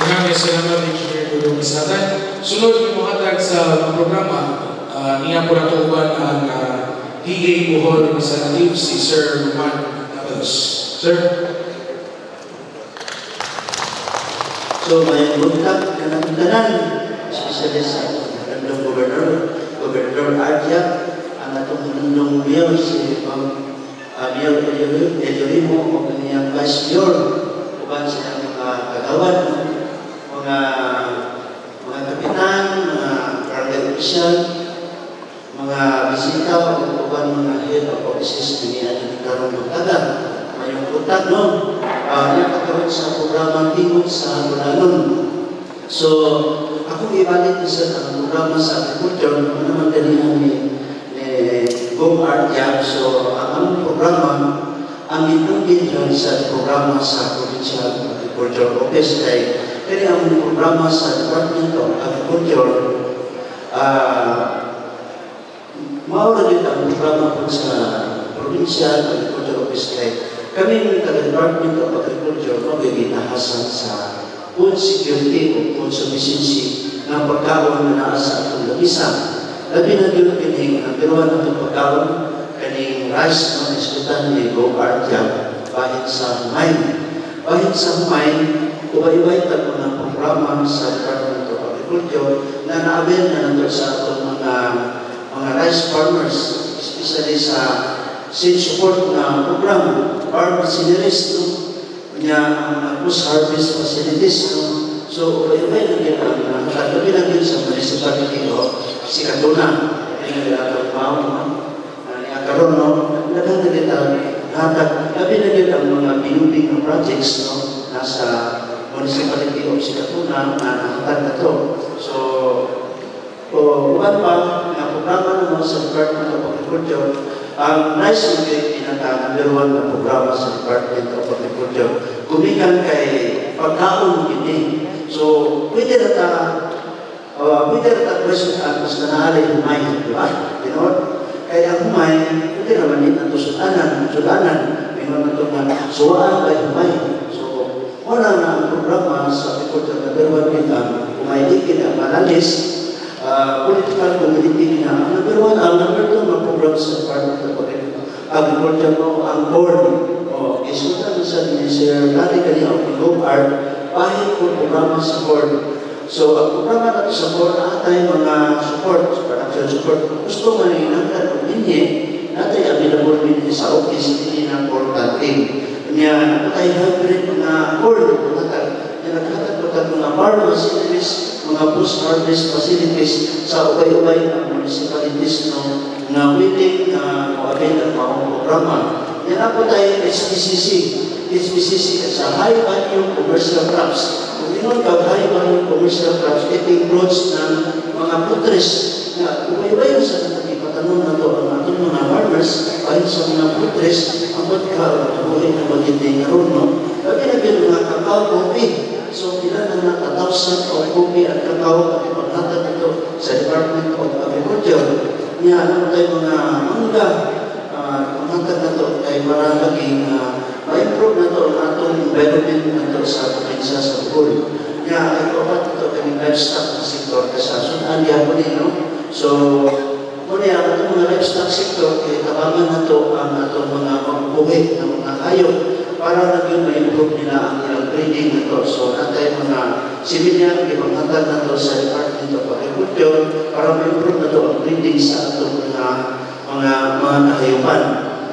Maraming salamat, Engineer Dudong Isatan. Sunod yung muhatag sa programa, niya po natuuban ang DA Bohol Representative, si Sir Roman Abalos. Sir? So, may buntag kanang tanan, especially sa atong Gobernador, Gobernador Arja, ang atong hinungdong mayor, si Ma'am Mayor Elorimo, o kaniyang Vice Mayor, uban sa iyang mga kagawad, mga kapitan, mga barangay official, mga bisita, o uban mga head of offices na niya din karong buntaga. Mayong buntag, no? Niya kakaroon sa programa Tingog sa Bulanon. So, ako ibalik ni sa ang programa sa agriculture, ano naman ganihan ni Gong Art. So, ang among programa, ang gitungin dyan sa programa sa Provincial Agriculture Office kay kani ang programa sa Department of Agriculture, mao ra gyud ang programa po sa Provincial Agriculture Office kay kami ng taga-Department of Agriculture mao gyud gitahasan sa food security o food sufficiency ng pagkaon na naa sa atong lamisa. Labi na gyud kini ang number one atong pagkaon kaning rice, no, iskutan ni Go Artia bahin sa humay. Bahin sa humay, ubay-ubay tag mga programa sa Department of Agriculture na naabil na nato sa atong mga rice farmers, especially sa seed support na program, farm machineries, no? Nya ang post-harvest facilities, no? So, ubay-ubay na gyud ang nakatabi na gyud sa municipality o Sikatuna. Ini nga atong mao, no? Niya karon, no, daghan na gyud ang hatag, labi na gyud ang mga binubing nga projects, no, nasa municipality of Sikatuna na nahatag na to. So, o uban pa nga programa naman sa Department of Agriculture, ang rice ang pinaka number one na programa sa Department of Agriculture. Gumikan kay pagkaon kini. So, pwede ra ta question ang basta naalay humay, di ba? Tinuod? Kaya ang humay, pwede naman din ang sudanan, sudanan. Mingon na ito nga, suwaan kay humay. So, wala na ang programa sa Agriculture number one kita, humay di ang manalis, political community na ang number one, ang number two na program sa Department of Agriculture mo, ang corn. O, isutan sa ni Sir Larry kaniya o Go Art, bahit po programa sa corn. So, ang programa nato sa corn, atay mga support, production support. Gusto nga ninangkan og binhi, natay available binhi sa office dinhi na corn planting. Nya, natay hybrid mga corn, mga nya naghatag ko tag mga farm facilities, mga post-harvest facilities sa ubay-ubay nga municipalities, no, nga willing mo-avail ang maong programa. Nya naa po tay HVCC. HVCC is a high value commercial crops. Kung ingon kag high value commercial crops, it includes ng mga fruit na ubay-ubay sa ipatanom na to ang atong mga farmers ayon sa mga fruit trees ang ka buhi na magindi karon, no. Labi na gyud mga cacao, coffee. So pila na na ka thousand of coffee at cacao ang ipaghatag nito sa Department of Agriculture. Nya ano tayo mga mangga, panghatag na to kay para maging ma-improve na to ang atong environment nato sa probinsya sa Bohol. Nya ay kapat ito kaning livestock sector kasi sa sudan gyapon ni, no. So muna ang atong mga livestock sector kay tabangan nato ang atong mga mabuhi na mga hayop para na gyud ma-improve nila ang ilang breeding nato. So natay mga civilian ipanghatag nato sa Department of Agriculture para ma-improve nato ang breeding sa atong mga kahayupan.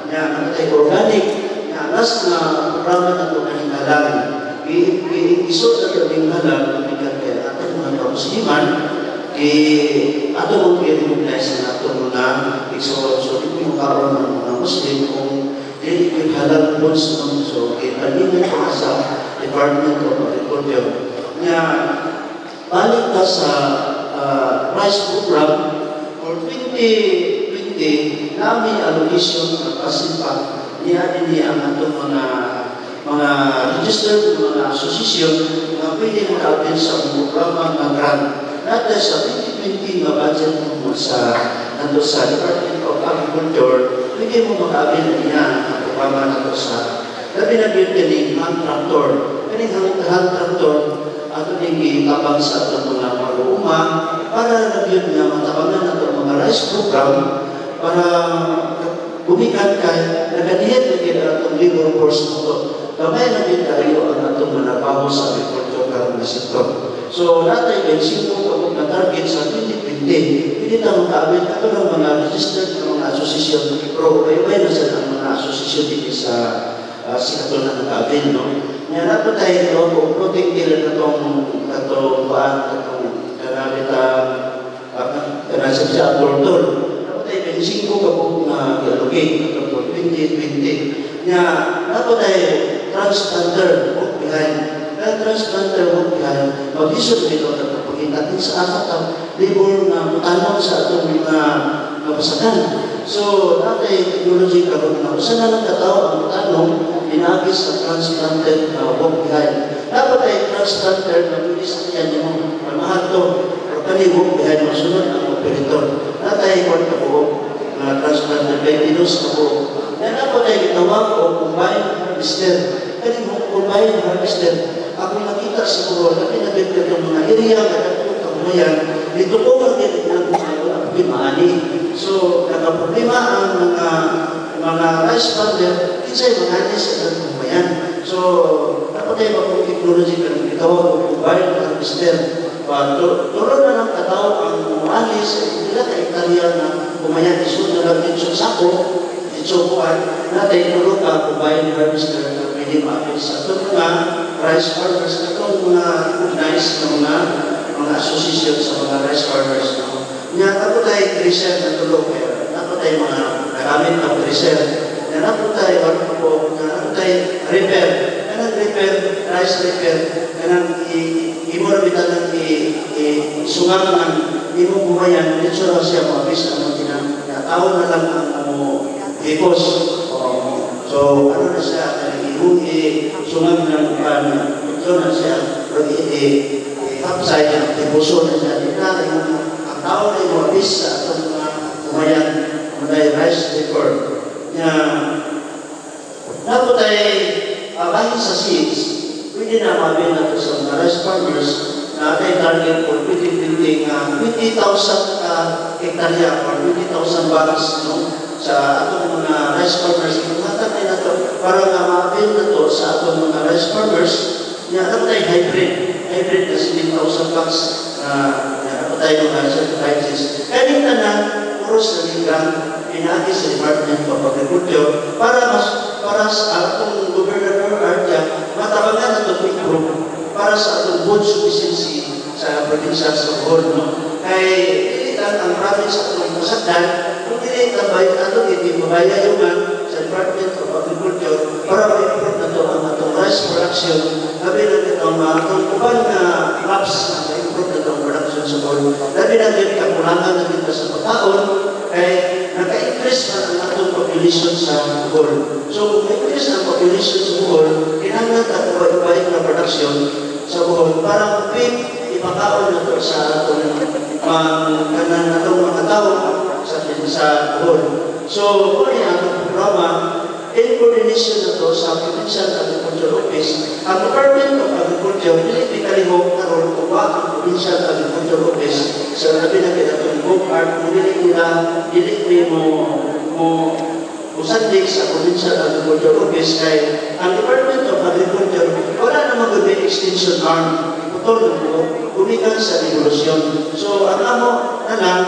Nya natay organic nga last na programa nato kaning halal. Isod nato ning halal gumikan kay atong mga kamusliman i ato mong i-recognize ang atong mga igsoon. So, di mo karon ng mga Muslim kung dili gyud halal foods, no? So, gipaningan ko sa Department of Agriculture. Nga, balik ta sa rice program for 2020, nami allocation na basin pa niya dinhi ang atong mga registered mga association nga pwede maka-avail sa programa nga grant. Nata sa 2020 nga budget mo sa nando sa Department of Agriculture, pwede mo maka-avail niya ang programa nato sa labi na gyud kaning hand tractor. Kaning hand tractor ato ning gitabang sa atong mga mag-uuma para na gyud nga matabangan nato ang mga rice program para gumikan kay naganihan na gyud ang atong labor force nato. Gamay na gyud kayo ang atong manarbaho sa agriculture karon nga sektor. So, natay 25 ka na target sa 2020. Pwede na maka-avail ato ng mga registered na mga association, pero ubay-ubay na sa ang mga association dito sa Sikatuna naka-avail, no? Nga nato tayo ito, kung floating till katong katong kuan katong kanamit kanang sa tortol. Nato tayo 25 ka buok nga i-allocate ato for 2020. Nga nato tayo transplanter walk behind. Kaya transplanter walk behind, mag-isod dito na pagkita sa asa ta labor nga mutanong sa atong mga mapasakan. So, natay technology karon na usa na lang katao ang mutanong pinaagi sa transplanter na walk behind. Dapat ay transplanter na pwede sa kanya nimo mahal to. Pero kani walk behind masunod ang operator. Natay kwan ka buok nga transplanter, 22 ka buok. Na dapat ay gitawag og combine harvester. Kani combine harvester, ako nakita sa Bohol, labi na gyud katong mga area nga dako kahumayan, dito ko nga gyud ang wala pa gyud maani. So, nakaproblema ang mga rice farmer, kinsay mangani sa ilang kahumayan. So, dapat ay bagong technology kanang gitawag og combine harvester. Pa, tulo na lang katao ang muani sa pila ka hektarya na humayan, isud na lang dito sa sako, dito kuan, natay tulo ka combine harvester na pwede ma-avail sa atong mga rice farmers, atong mga recognized na mga association sa mga rice farmers. No? Nya, ako tayo thresher na tulo, kaya nato tayo mga nagamit ng thresher. Nya, nato tayo, ano po, nato tayo reaper. Kanang reaper, rice reaper, kanang imo ra bitan ng isungang ang imong buhayan, dito ra siya mo-abis ang tinang tao na lang ang mo hipos. So, ano na siya, kanang ihuhi, sungang ng pan, ito na siya, pero i-hapsay, hipuso na siya. Di na, yung, ang tao na imo-abis sa atong mga buhayan, mga rice reaper. Nya, napo tayo, bahin sa seeds, pwede na ma-avail nato sa mga rice farmers na atay target for 2020 nga 20,000 hektarya or 20,000 bags, no, sa atong mga rice farmers. Ipangatag na nato para nga ma-avail nato sa atong mga rice farmers. Nya dapat tayo hybrid, hybrid na 7,000 packs na dapat tayo mga certified seeds. Kaya tanan puros na grant pinaagi sa Department of Agriculture para sa atong Gobernador Art Yap matabangan ato improve para sa atong food sufficiency sa probinsya sa Bohol, no? Kay dili lang ang province atong masakdan kung dili tambay atong mabayayungan sa Department of Agriculture para ma-improve na to ang atong rice production, labi na itong atong uban na crops na ma-improve na itong production sa Bohol. Labi na din kakulangan na dito sa pagkaon kay naka-increase man ang atong population sa Bohol. So kung increase ang population sa Bohol, kinahanglan ta iba-iba na production sa Bohol para quick ipakaon na to sa atong mga atong mga tao sa Bohol. So, kung ang atong programa in coordination na to sa Provincial Agriculture Office, ang Department of Agriculture, dili pikalihok karon kung wa ang Provincial Agriculture Office sa labi na kinatong Gov Art, kung dili nila, dili mi mo mo musandig sa Provincial Agriculture Office kay ang Department of Agriculture wala naman gud may extension arm, iputol na po gumikan sa devolusyon. So ang amo na lang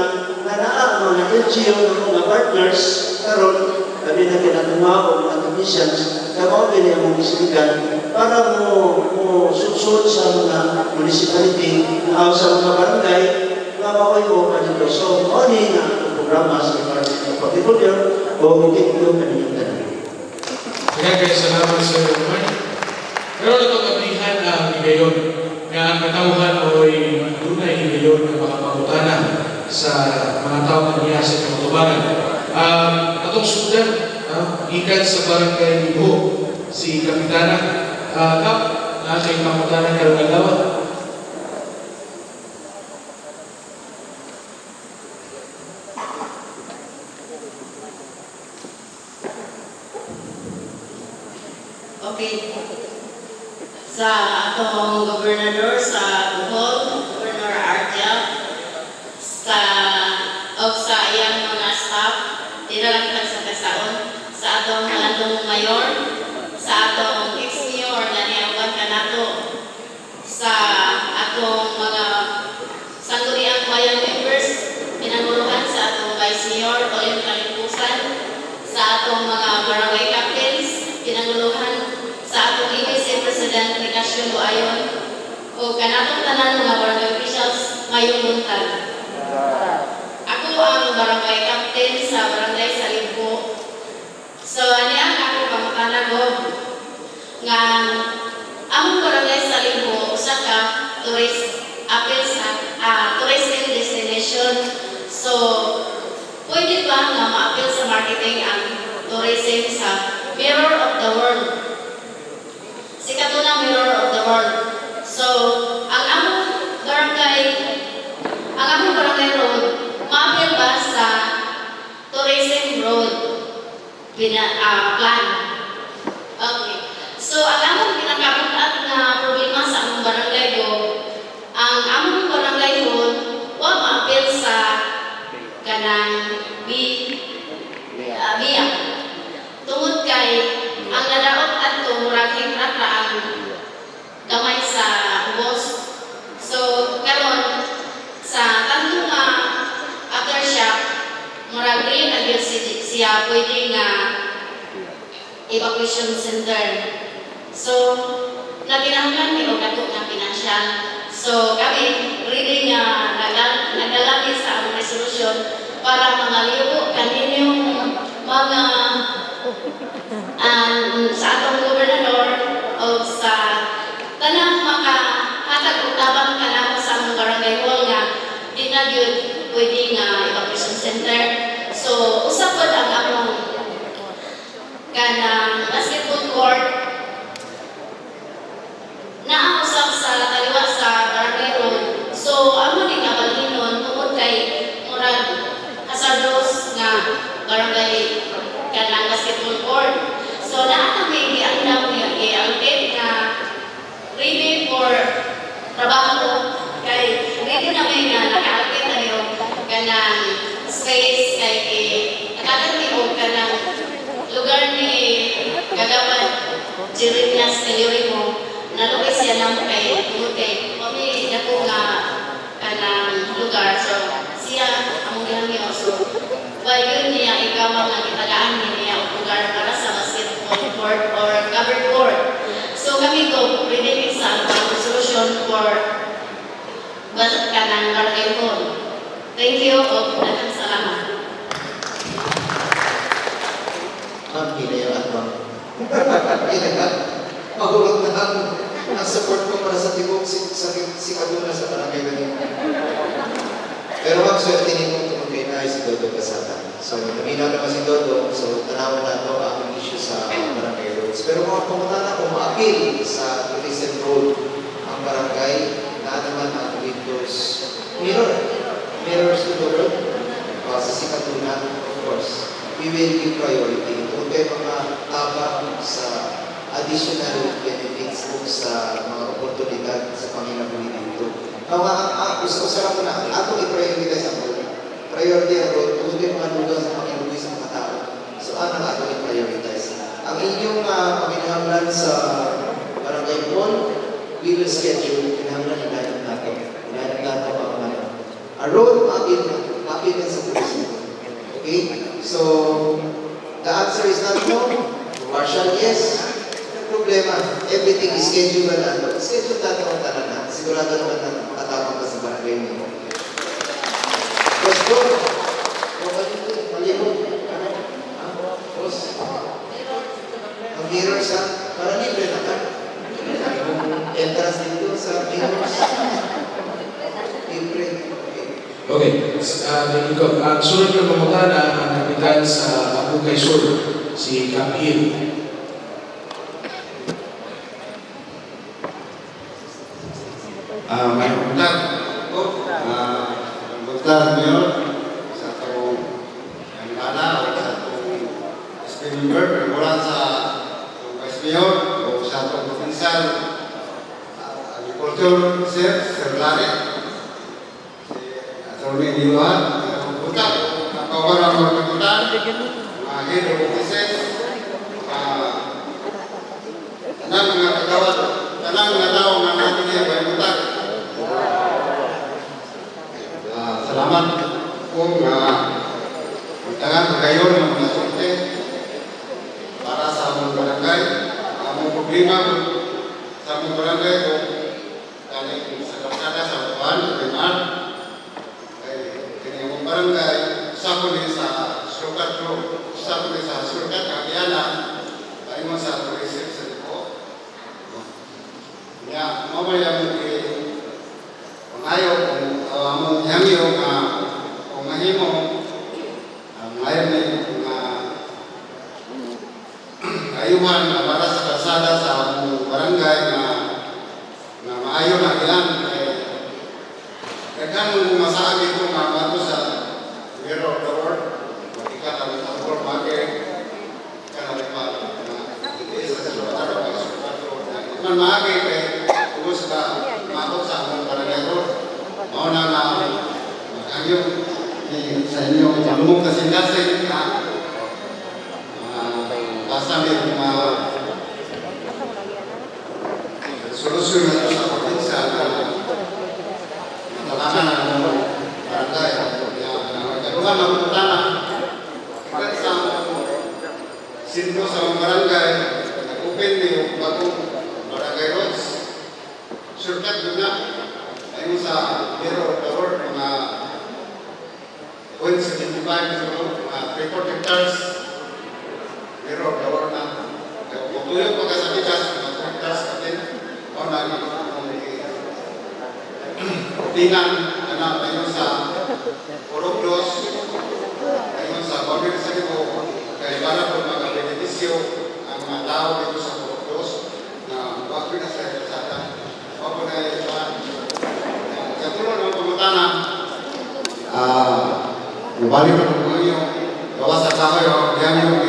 nga naa ang mga LGU ng mga partners karon, labi na kinatuma o mga technicians na mao gini among gisiligan para mo mo sudsud sa mga municipality o sa mga barangay nga mao'y mo kanito. So mao ni nga atong programa sa Department of Agriculture o thank you kaninyong tanan. Kaya kay salamat, Sir Roman. Pero itong ablihan ang higayon nga ang katawhan oy dunay higayon nga makapangutana sa mga tao nga niya sa kamatubaran. Atong sundan, gikan sa Barangay Libho, si Kapitana. Kap, na kay pangutana karong adlaw. Okay. Sa atong gobernador sa Bohol, Governor Art Yap, sa o sa iyang mga staff, dinalangkan sa kasaon, sa atong malandong mayor, sa atong ex-mayor na niyawan kanato, sa atong mga sangguniang bayan members, pinanguluhan sa atong vice mayor, Olin Kalimpusan, sa atong mga barangay captains, pinanguluhan sa atong ABC President Nicasio Luayon, o kanatong tanan mga barangay officials, mayong buntag. Ako ang barangay captain sa Barangay Saligbo. So, ani ang ako pangutana ko nga ang Barangay Saligbo usa ka tourist appeal sa tourism destination. So, pwede ba nga ma-appeal sa marketing ang tourism sa Mirror of the World? Sikatuna Mirror of the World. So, ang among barangay road, ma-appeal ba sa tourism road plan? Okay. So, ang among pinakabukat na problema sa among barangay go, ang among barangay road, wa ma-appeal sa kanang biya. Tungod kay ang nadaot adto murag hingrata ang gamay sa ubos. So karon sa tanto nga aftershock, murag dili na gyud siya pwede nga evacuation center. So naginahanglan mi og dako nga financial. So kami ready nga nagalami sa among resolution para mga libo kaninyong mga sa atong gobernador o sa tanang makahatag og tabang kanamo sa among barangay hall nga di na gyud pwede nga evacuation center. So usa pod ang among kanang basketball court naa usab sa kaliwa sa barangay road. So amo ni nga balhinon tungod kay murag hazardous nga barangay kanang basketball court. So naa kami giandam nga gi-allocate nga ready for trabaho kay ready na may nga naka-allocate na yung kanang space kay nakakan mi og kanang lugar ni Kagawad Jeremias Nalurimo, naluoy siya. ko ready sa ang resolution for kanang barangay hall. Thank you o daghang salamat. Ma'am, hinayo at ma'am. Mahulog na ang support ko para sa tibok si, sa, si Kaduna sa barangay ganito. Pero ma'am, swerte nimo tungkol kay na si Dodo Pasata. So, naminaw naman si Dodo, so tanawon nato ang issue sa barangay roads. Pero mga pangutana kung ma-appeal sa tourism road ang barangay, na naman ang windows mirror. Mirrors to the world. Sa Sikatuna, of course. We will give priority. Tungkol kay mga tabang sa additional benefits o sa mga oportunidad sa panginabuhi dito. Ang usa ko na, atong i-prioritize ang road. Priority ang road, tungkol kay mga lugar sa panginabuhi sa mga tao. So, ano ang atong i-prioritize? Ang inyong panginahanglan sa barangay hall, we will schedule, kinahanglan i-line nato. I-line nato ang ano. A road, maapil na sa tourism. Okay? So, the answer is not no. Partial yes. No problema. Everything is scheduled na nato. Schedule nato ang tanan na. Sigurado naman na makatabang ka sa barangay mo. Boss ko. Malibot. Ano? Ha? Boss. Ang mirrors ha? Para libre na ka. Yung entrance dito sa mirrors. Libre. Okay. Okay, thank you, Gov. Ang sunod na pangutana, ang kapitan sa Mapugay Sur, si Kapil. May buntag ko, buntag mayor sa atong bana o sa atong SP member, wala sa atong vice mayor o sa atong provincial agriculture sir, Sir Larry, si Attorney Niluhan, buntag, ang mga kapitan, mga head of offices, tanang mga kagawad, tanang mga tao nga natin niya may buntag. Salamat po nga magtangan ko kayo ng mga sulte para sa among barangay. Among problema sa among barangay kung kaning sa kalsada sa Buwan, Primar, kay kini among barangay, usa ko ni sa Sukat Road, usa ko ni sa Sukat Kagiana, paingon sa tourism sa Libo. Nya, mao man among pangayo kung among hangyo nga kung mahimo ngayon may mga ayuhan nga para sa kalsada sa among barangay nga nga maayo na ilan kay daghan masaag ito nga mato sa Bureau of the World makita kami sa world market kanang pa na sa man maagi kay tungod sa maabot sa among barangay road. Mao na nga maghangyo sa inyong lumong kasing-kasing na basta may mga solusyon na ito sa probinsya na matalangan ang among barangay. Nagkaroon ng putana sa sentro sa among barangay, nag-open ni yung bagong barangay roads. Shortcut doon na. Ayun sa Bureau of the World, mga 0.75 siguro, mga 3-4 hectares. Bureau of the World na. Kung tuyo pa ka sa bigas, mga 2 hectares pa din. O na, Tinan, na ayun sa Orogdos, ayun sa boundary sa Libo, kay para po mga benepisyo ang mga tao dito sa Orogdos na wag na sa kalsada. Wag na ito. Katulad ng pangutana, mubalik na po yung gawa sa kahoy o yan yung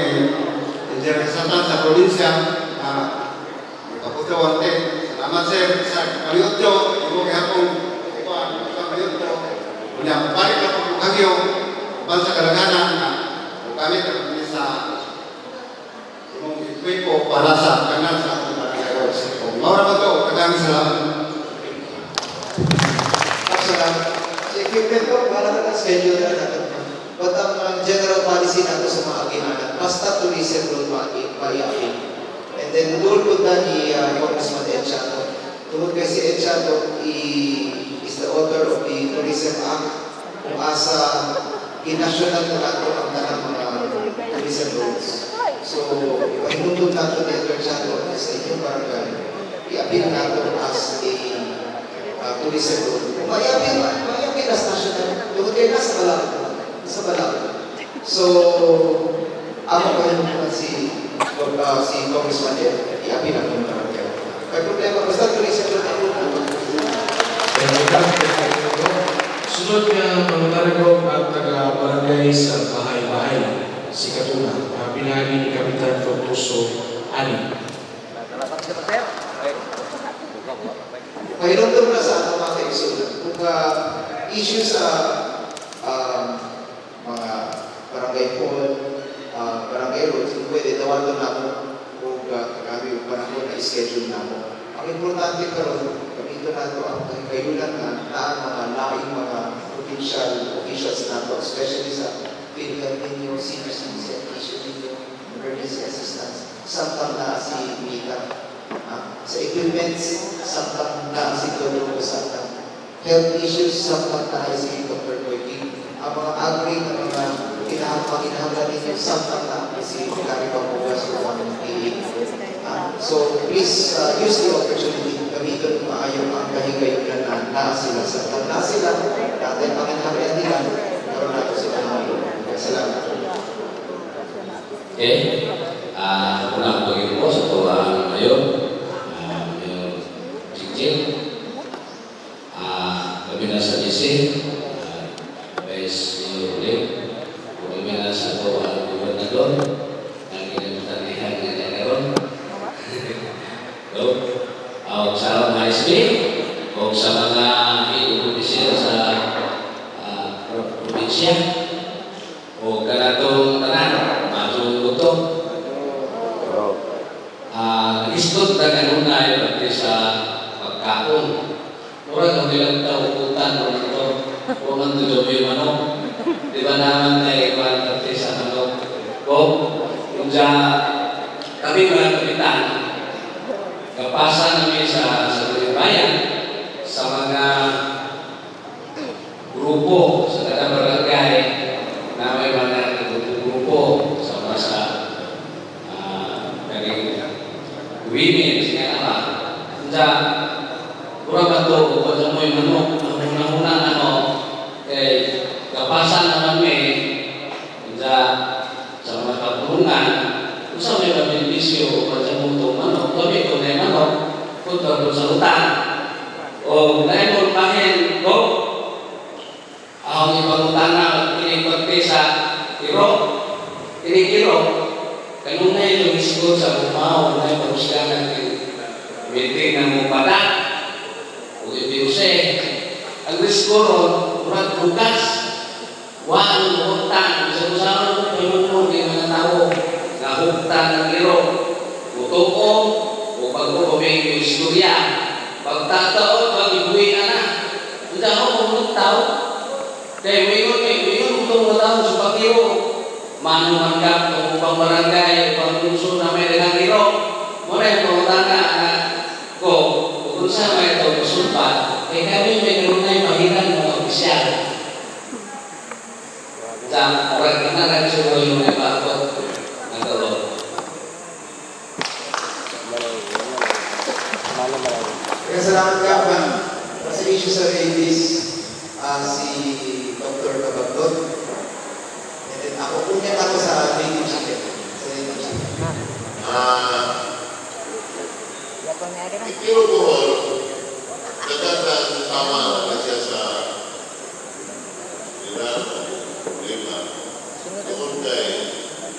interesatan sa probinsya na kaputo. Salamat sir sa kaliutro, imo gihapon ikuan sa kaliutro. Unya mubalik na po kagyo ban sa kalaganan na gamit na sa imong equipo para sa kanal sa akong barangay roads. Mao ra ba to? Daghang salamat. Salamat. Sa equipment ko, para ka ng schedule na natin. But ang general policy nato sa mga agihanan, basta tourism road maagi, maiapil. And then doon po ta ni Congressman Ed Chatto. Tungod kay si Ed Chatto is the author of the Tourism Act kung asa i-national na nato ang tanang mga tourism roads. So, ipahinumdum nato ni Edward Chatto sa inyong barangay, i-appeal nato as a tourism road. Kung mai-appeal as national, tungod kay nasa Balaod. Nasa Balaod. So, ako pahinumduman si Congressman Ed, i-appeal ang inyong barangay. Kay problema, basta tourism road ako. Thank you, Kap. Sunod nga pangunarego at taga-barangay sa Bahay-Bahay, Sikatuna, na pinagi ni Kapitan Fortuso Ani. Pahinumdum na sa atong mga kaigsuonan. Kung issue sa mga barangay hall, barangay roads, kung pwede, tawagan namo kung kagabi yung panahon na schedule namo. Ang importante karon, gamiton nato ang kahigayunan na naa mga laing mga provincial officials nato, especially sa PhilHealth ninyo, senior citizen issue ninyo, emergency assistance, samtang naa si Mita. Sa equipments, samtang naa si Godro, samtang health issues, samtang naa si Dr. Koyki. Ang mga agri na mga kinahanglan ninyo, samtang naa si Larry Pamugas o ang PA. So please use the opportunity, gamiton maayo ang kahigayunan na naa sila. Samtang naa sila, natin panginahanglan nila, karon nato sila ng Salamat. Okay. Unang pag po sa tuwang mayor, Mayor Jingjing, labi na sa DC, Vice Mayor Uling, labi na sa tuwang gobernador, ang kinamutanihan nga niya karon. So, sa mga SB, o sa mga opisyal sa probinsya, o kanatong tanan, masong buto. Istot na kanunay pati sa pagkaon. Mura kang bilang tao utan o nito, o man to may manok. Di ba naman tayo ikuan pati sa manok? O, kung sa kami mga kapitan, kapasa namin sa bayan, sa mga grupo, sa kada barangay, na may mga grupo sa mga sa women, nga ama. Unsa mura ba to kung sa mo'y manok, ang unang-una ano, kay kapasan naman may unsa sa mga kapulungan, unsa may mabenepisyo kung sa mong manok, kami kung may manok, kontra kung sa utang. O dahil mo bahin ko, ang ipangutana kinipagti sa iro, kinikiro, kanunay lumisgo sa bumaw, na pagusgan ng meeting ng mupata, o ibiuse. Ang risko ron, murag bukas, waan utang, sa usahan mo, mo ng mga tao, nahuktan ng iro, utuo, o pag-uuming istorya, pagtataon, pag-ibuwi na na, hindi ako kung tao, kaya wingon, wingon, itong mga tao sa pag-iro, manuman ka, kung upang barangay, upang lungsod na may dagang iro, muna yung pangutana na ko, kung sa may ito, kusulpa, eh kami may kanunay mahiran mga opisyal. Sa orang na rin siguro yung may bakot ang kaloob. Kaya salamat ka, man. Sa issue sa rabies, si Dr. Kabagdot. And then ako, unyat ako sa native chicken. Sa native chicken. Ikiro Bohol, nagkatang tama na siya sa nila problema. Doon kay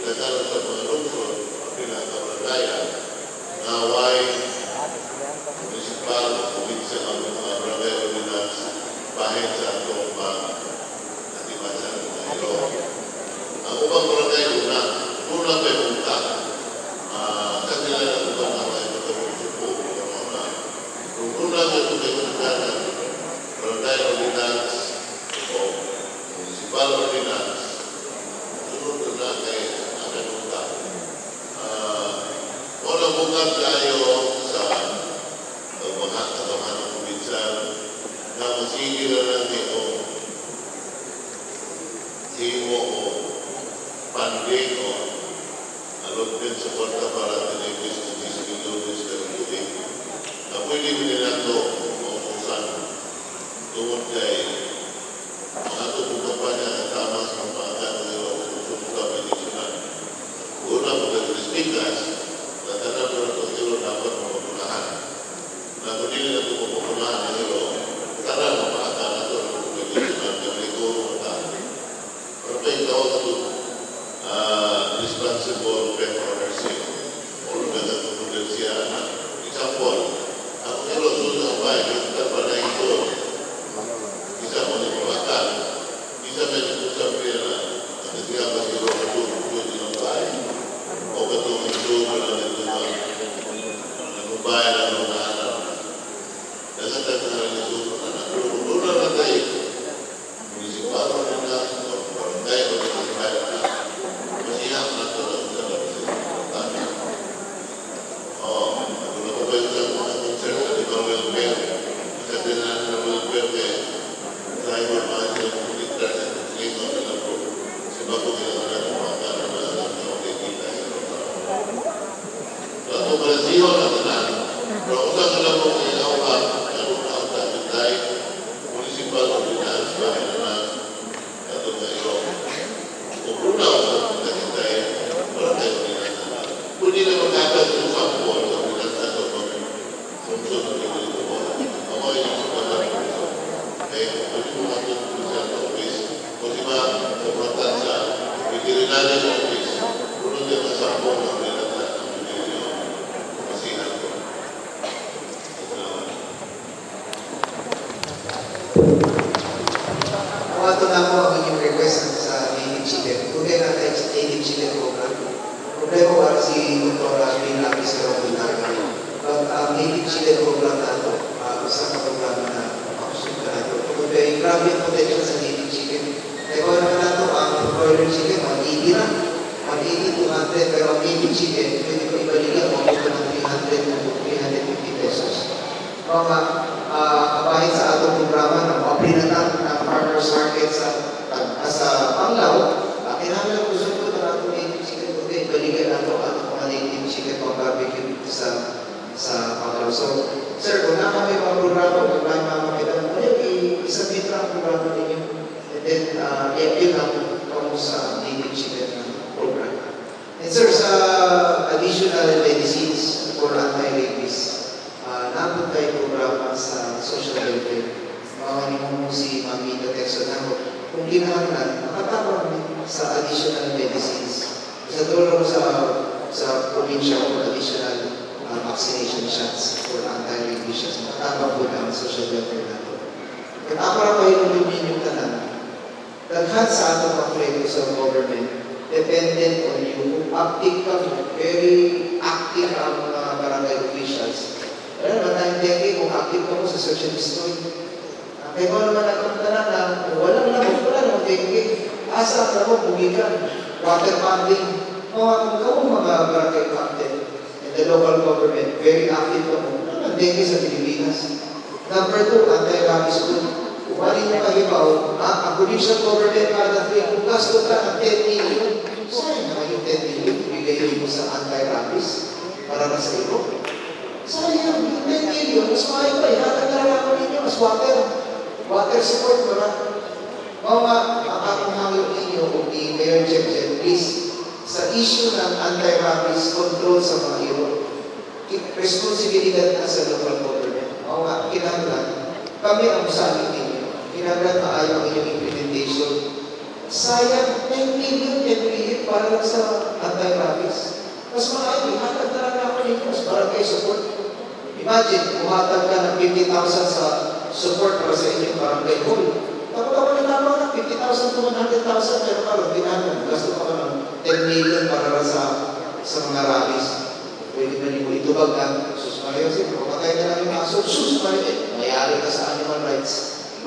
nagkaroon sa mga lungsod, pinakabarangaya, na why municipal, probinsya, ang mga barangay ordinance, bahin sa atong mga sa iro. Ang ubang barangay una, una may punta. Kanila ng ubang mga ito mga kung una may punta ng barangay ordinance o municipal ordinance, sunod na kay ang punta. Wala bunga Himo o funding o allotment sa kwarta para tinibis ng 10 milyones karong tubig. Na pwede mo nila ito mautusan tungod kay ang ato kong kampanya ang tama sa mga pangkat ng ilo kung kami national. Una, pagka-speakers, na tanan mo na itong ilo dapat mapapulahan. Na kung dili na ito mapapulahan ang ilo, tanan mapahata na ito ng tubig national, kaya mo ta. Pero pa yung tawag ito, responsible pet ownership. O lugar na prudensiya na. Example, ang ilo sulod ang bahay, kita pa na ito, isa mo ni pamatan, isa may usap niya na at siya ba siguro katong ng bahay o katong ito na nito ba ng bahay na nung naanak. Dagat na na rin na na. Pero kung doon na tayo, munisipal na na, o barangay o barangay na, masihap na ito lang sa labas. O, ako na pa yung sa mga concern sa ibang welfare. Sa tinahan ng welfare kay driver mga sila kumulitra sa kutlino nila po. Sa bago kailangan ng mga karama sa mga kita. So, ako balansiho na tanan. Pero kung saan ka lang mo ilaw ka, anong ang tayo, municipal ordinance ba na katong nga ilo. Kung una sa nakitay, wala tayo ordinansa. Pwede na maghatag ng sample sa ordinansa sa pag-sumsum ng dito mo. Ako ay yung sa pag-sumsum. Eh, pwede mo atong sa office, o di ba, sa mga sa veterinary office, puno din ang sample ng ordinansa ng pwede nyo masihan ko. Salamat. Kung ato na po ang inyong request sa native chicken, kung kaya natin native chicken program, problema wala si Dr. Ashwin Lapis karong buntag. But ang native chicken program nato, usa ka programa na makakusog ka nato. Kung kaya grabe ang potential sa native chicken. Kaya kung naman nato ang broiler chicken, 180 na. 180, 200, pero ang native chicken, pwede ko ibalikan, mabuto ng 300 to 350 pesos. Mga kabahin sa atong programa na ma-apply na ta ng farmers market sa Panglao, kinahanglan lang kusog ko ng atong native chicken kundi ibalikan nato atong mga native chicken pang barbecue dito sa Panglao. So, sir, kung naa kami mga programa, kung may mga kapitan, ano i-submit lang ang programa ninyo and then i-appeal lang kamo sa native chicken na program. And sir, sa additional medicines for anti-rabies, naabot tayo programa sa social welfare. Mga mo si Ma'am Mita Texon ako. Kung kinahanglan, makatabang mi sa additional medicines. Sa dulo sa probinsya ko, additional vaccination shots for anti-rabies shots. Makatabang po ang social welfare nato. At ako ra pahinulog ninyong tanan. Daghan sa atong pamfleto sa government, dependent on you. Kung active ka mo, very active ang mga barangay officials. Wala naman tayong dengue kung active ka mo sa search and destroy. Kaya mo naman ang tanan na kung walang lamok, wala namang dengue. Asa ang lamok, bugikan, water ponding. Mga kung kamo mga barangay captain and the local government, very active ka mo, wala naman dengue sa Pilipinas. Number two, anti-rabies food. Kung ano yung kahibaw, ang provincial government para na kung gasto ka ng 10 million, sayang naman yung 10 million, ibigay mo sa anti-rabies para na sa iyo. Sayang, yung 10 million, mas maayo pa, ihatag na lang ako ninyo, mas water. Water support mo na. Mga ang akong hangyo ninyo, kung ni Mayor Jeff Jeff, please, sa issue ng anti-rabies control sa mga iro, responsibilidad na sa local government. O nga, kinahanglan, kami ang usapin ninyo. Kinahanglan maayo ang inyong implementation. Sayang, 10 million every year para lang sa anti-rabies. Mas maayo, ihatag na lang ako ninyo mas barangay support. Imagine, buhatag ka ng 50,000 sa support para sa inyong barangay hall. Takot ako na tama na, 50,000 to 100,000, pero karon kinahanglan, gasto pa ka ng 10 million para lang sa mga rabies. Pwede ba nimo itubag na, sus Maria, kasi patay na lang yung aso, sus Maria, eh, mayari ka sa animal rights.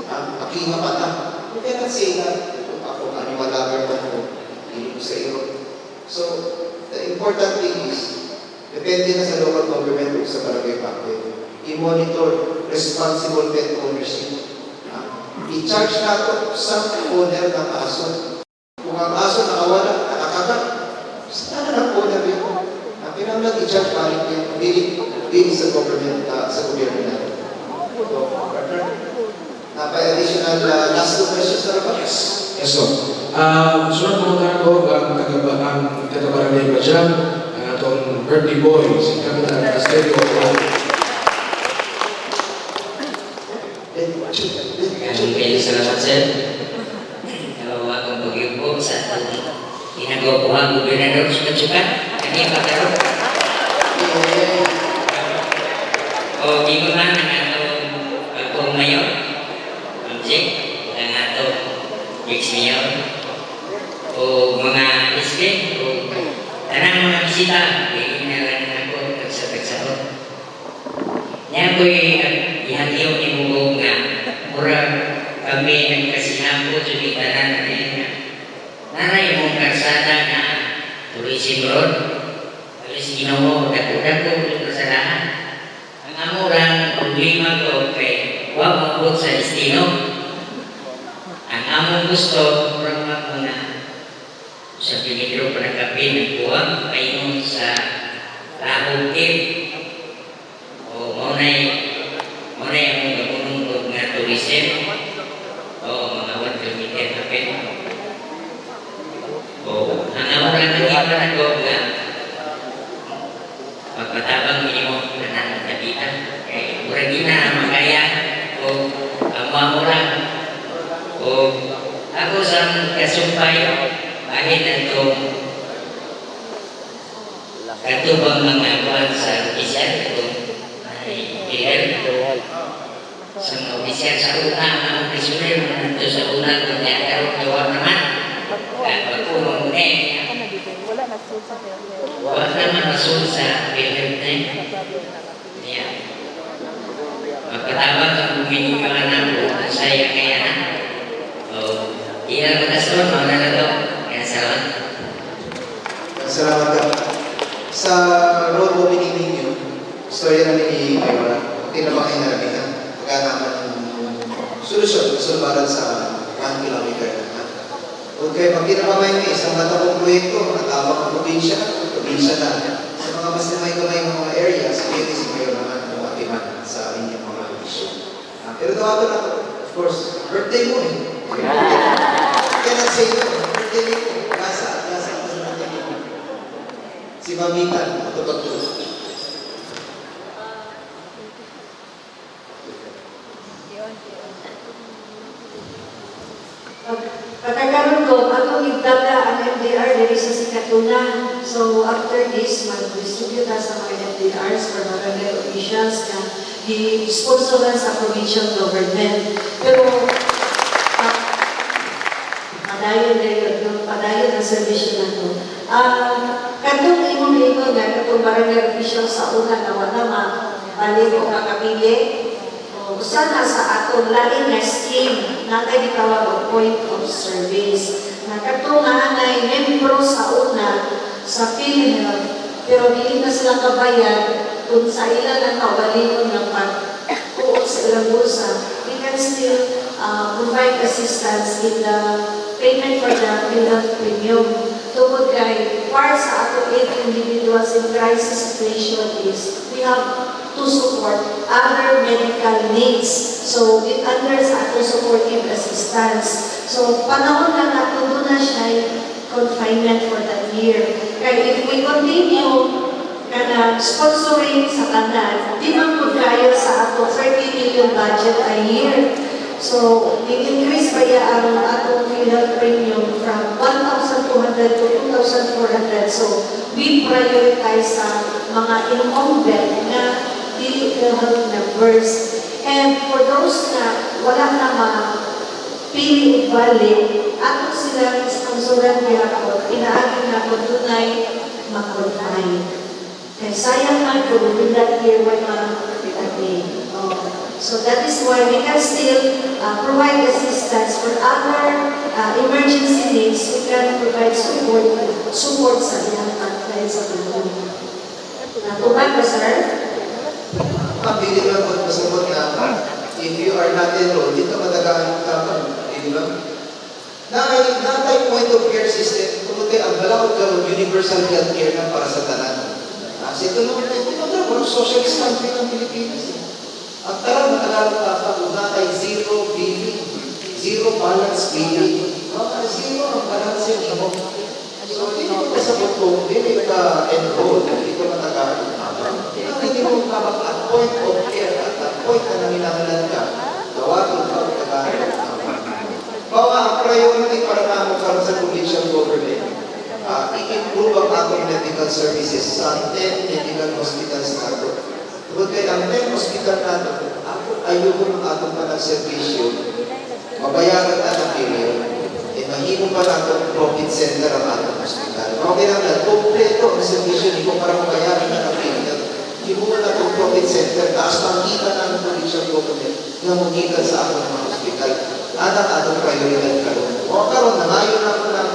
Ha? Makiha pa na. You cannot say that. Kung ako, animal lover man ko, hindi ko sa iyo. So, the important thing is, depende na sa local government o sa barangay captain, i-monitor responsible pet ownership. Ha? I-charge na to sa owner ng aso. Kung ang aso nakawala, nakakagat, sana na po na rin. Ang kinahanglan i-check balik yung dili, dili sa government, sa gobyerno natin. So, partner, pa-additional last two questions na ba? Yes. Yes, so. Sunod ko mga ko ang taga-barangay Badiang, ang atong birthday boy, si Kapitan Castello. Maraming salamat, sir. Nabawa akong pag-iupo sa atong ginagawa gobernador sukat-sukat. Kanya pa karon. O ingon man ang atong bagong mayor, Ma'am Jack, ang atong ex-mayor, o mga SK, o tanang mga bisita, di na lang ako tagsa-tagsaon. Niya ko'y ihagyaw ni Mugong nga murag kami nagkasinabo sa tanan na nga naray mong karsada nga tourism road alis Ginoo, dako-dako yung kasalanan. Ang amo lang problema ko kay wa moabot sa destino. Ang among gusto murag mga sa kilometro pa nagkapin nagkuha paingon sa Lahog Cave o mao nay among gamunong og nga tourism o mga 1 kilometer kapin. O ang amo lang ang ipan ko nga pagpatabang minimo tanan kapitan kay murag di na makaya o amo lang o ako sa kasumpay bahin atong kato bang mga kuan sa opisyal itong ay PhilHealth sa mga opisyal sa una ang among prisoner nandito sa una kung niya karon gawa naman pagkulong mo eh wala naman masul sa PhilHealth na yun niya magkatabang ang bumininyo anak ko ang saya kaya na o iya matason mauna na to kaya salamat. Salamat ka. Sa road opening ninyo, istorya namin ni Mayora, tinabangay na namin ha. Pagka naman solusyon, kasulbaran sa 1 kilometer na ha. Okay, pag tinabangay ni isang matabong proyekto, natabang ang probinsya, probinsya na. Sa mga mas gamay-gamay mga areas, pwede si Mayor naman kung atiman sa inyong mga issue. Ah, pero tawagan ako, of course, birthday mo eh. Cannot say no, birthday mo. Gasa, gasa ako sa birthday mo. Si Mamita, matupag ko. Pagkakaroon ko, atong igdala ang MDR diri sa Sikatuna. So after this, mag-distribute ta sa mga MDRs for barangay officials na gi-sponsoran sa provincial government. Pero padayon na yun, no? Padayon ang servisyo na to. Katong imong ingon nga katong barangay official sa una na wala mabalik o makapili, o usa na sa atong lain nga scheme natay gitawag og point of service. Na katong naanay membro sa una sa PhilHealth, pero dili na sila kabayad kung sa ilan ang kaugalingon nga pag-uot sa ilang bulsa, we can still provide assistance in the payment for the PhilHealth premium. Tungod kay part sa atong 8 individuals in crisis situation is we have to support other medical needs. So, it under sa atong supportive assistance. So, panahon lang ato doon na siya confinement for that year. Kaya if we continue kana sponsoring sa tanan, di man pud kaya sa ato 30 million budget a year. So, i-increase pa ya ang atong PhilHealth premium from 1,200 to 2,400. So, we prioritize sa mga incumbent na dili PhilHealth members. And for those na wala na mapili og balik, ato silang sponsoran gihapon, pinaagi na kung dunay ma-confine. Kay sayang man kung within that year way ma-attain. Oh. So that is why we can still provide assistance for other emergency needs. We can provide support support sa ilang pagkain sa tulong. Natuman ba, sir? Ma'am, dili ba po masabot na if you are not enrolled, dito matagaan ang tapang, di ba? Naa tay point of care system, tungod kay ang balaod karon universal healthcare na para sa tanan. Sa ito naman tayo, tinawag mo, socialist country ng Pilipinas, eh. Ang tanan Tagalog pa, kung naa tay zero billing, zero balance billing. Mga zero ang balance mo. So, hindi mo kasabot kung dili ka enroll, hindi ka matagaan ng tabang. Hindi mo tabang at point of care, at at point na nanginahanglan ka, dawaton ka o tagaan ng tabang. Bawa ang priority para namo karon sa provincial government, i-improve ang atong medical services sa 10 medical hospitals nato. Tungod kay ang 10 hospital nato, ako ayuhon ang atong panagserbisyo, mabayaran na ng billion, eh mahimo pa nato profit center ang atong hospital. Mao kinahanglan kompleto ang serbisyo nimo para mabayaran na ng billion. Himo na itong profit center, taas pangita na ng provincial government nga mogikan sa atong mga hospital. Anang atong prioridad karon. O karon nangayon na ko ng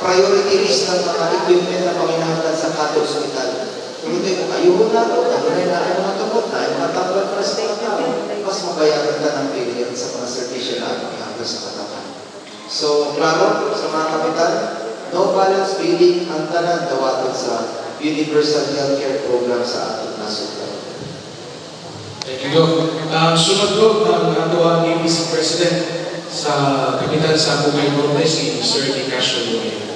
priority list ng mga equipment na panginahanglan sa kada hospital. Tungod kay kung ayuhon nato, kanunay na ay mga gamot na ay mga tambal para sa mga tao, mas mabayaran ka ng billion sa mga serbisyo na atong ihatag sa katawan. So, klaro sa mga kapitan, no balance billing, ang tanan dawaton sa Universal Healthcare Program sa atong nasod karon. Thank you, Gov. Sunod, Gov, ang ato ang Vice President sa Kapitan sa Bugay Norte, si Sir Nicasio Lumayo.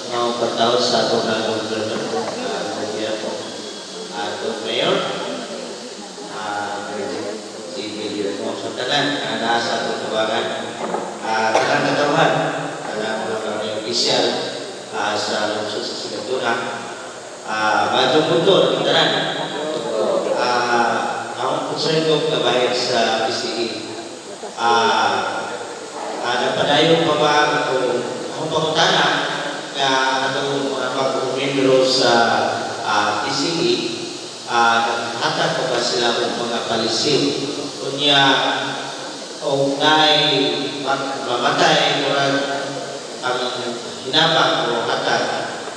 Mga pagtawag sa atong gobernador, atong mayor, si Billy mo sa tanan, naa sa atong tubangan, tanan katawhan, tanan mga barangay official sa lungsod sa Sikatuna, Badong Motor, tanan. Ang concern ko kabahin sa PCE, napadayon pa ba kung akong pangutana nga atong mga bagong membro sa PCE, naghatag pa ba sila og mga palisin unya o naay mamatay, murag ang hinabang o hatag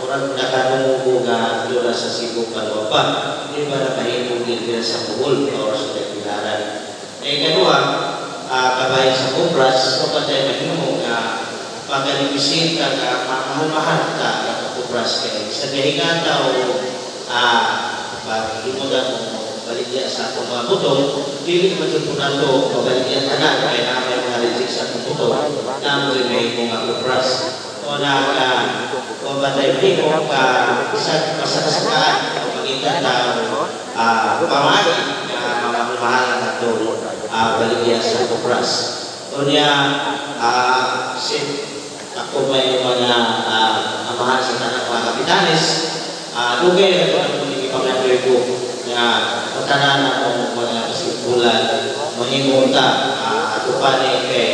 murag nakanungo nga dura sa Cebu Kalooban, di ba nakahimong din sa Bohol or sa Tagbilaran? Eh kaduha, kabahin sa Cobras, o patay mahimo nga pagkalibisita nga mahal-mahal ka nga Cobras kay sa gahinga ta o paghimo na mo baligya sa akong mga butong, dili man jud po nato mabaligya tanan kay naa may mga reject sa akong butong na mo may mga Cobras o na ka o batay mahimo ka sa masakasakaan o mangita ta pamaagi nga mamahal na nato baligya sa Cobras. Unya, ako may mga amahan sa tanang mga kapitanes, dugay na ito ang ipangandoy ko nga matanan akong mga kasimpulan, mahimo ta ato pa ni kay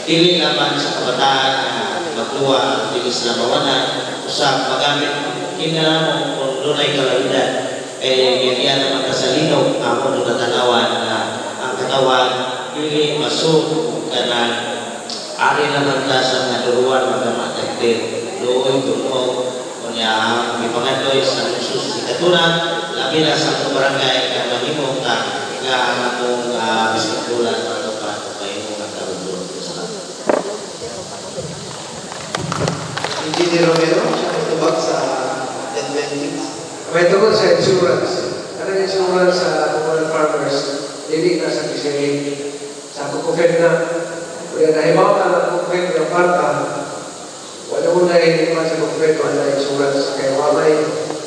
dili naman sa kabataan nga magluwa, dili sila mawanan, usab magamit kinahanglan kung dunay kalawidad eh giyan naman ta sa linog ako nung natanawan na ang katawan dili masuk kanang ari naman ta sa mga duruan magkamatagdir luoy tungog. Unya ang ipangandoy sa lungsod sa Sikatuna, labi na sa atong barangay nga mahimo ta nga ang among bisikulan ato pa mahimo nga karon. Salamat. Engineer Romero, siya may tubag sa 1020. May tungkol sa insurance. Anong insurance sa coconut farmers? Dili na sa PCA. Sa Cocofed na. Kaya nahimaw na ang Cocofed ng kwarta, wala mo na iwan sa Cocofed, wala insurance. Kaya wala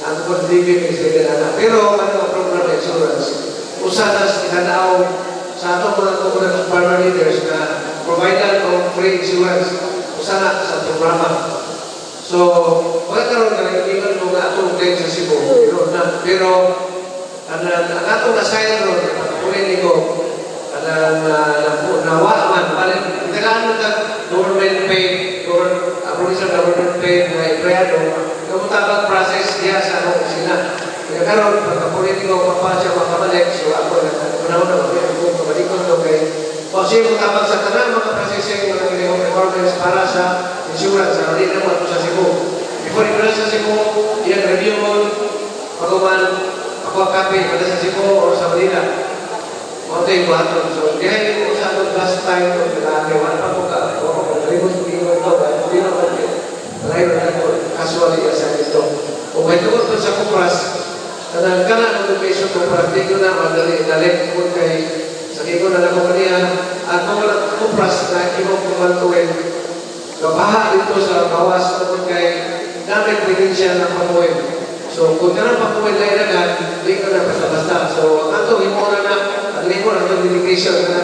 ang Cocofed living is na na. Pero ano ang program ng insurance? Usa na sa itanaw sa atong mga coconut farmer leaders na provider of free insurance. Usa na sa programa. So, mga karon nga ingon mo nga atong claim sa Cebu, pero na, pero ang atong nasign ron, pagkakulin ni ko, anang nawa man, bali, itagaan mo tag government paid, provincial government paid na empleyado, kamutabang process diya sa akong opisina. Kaya karon pagkakulin ni ko, papa siya makabalik, so ako, panahon na, ako kabalikon ko kay, o siya mutabang sa tanan mga processing, mga ginigong requirements para sa insurance, sa hindi naman sa Cebu. Before i sa Cebu, iyang review mo, pag-uman, ako kape, pada sa Cebu or sa tayo buhaton. So, dihay ko sa atong last time ko na kay wala pa ko ka, wala ko kalimot ko ingon to, kaya hindi na man layo na ko casually sa ito. O may tungod po sa kupras, kanang kana ang location kupras, di ko na madali, dali ko kay sa ko na lang ko kaniya, at kung wala kupras na imong pumantuin, gabaha dito sa bawas tungod kay namin probinsya ng pamuin. So, kung kanang pamuin na ilagan, di ko na basta-basta. So, ang atong himo na na, ang limo na itong delegation na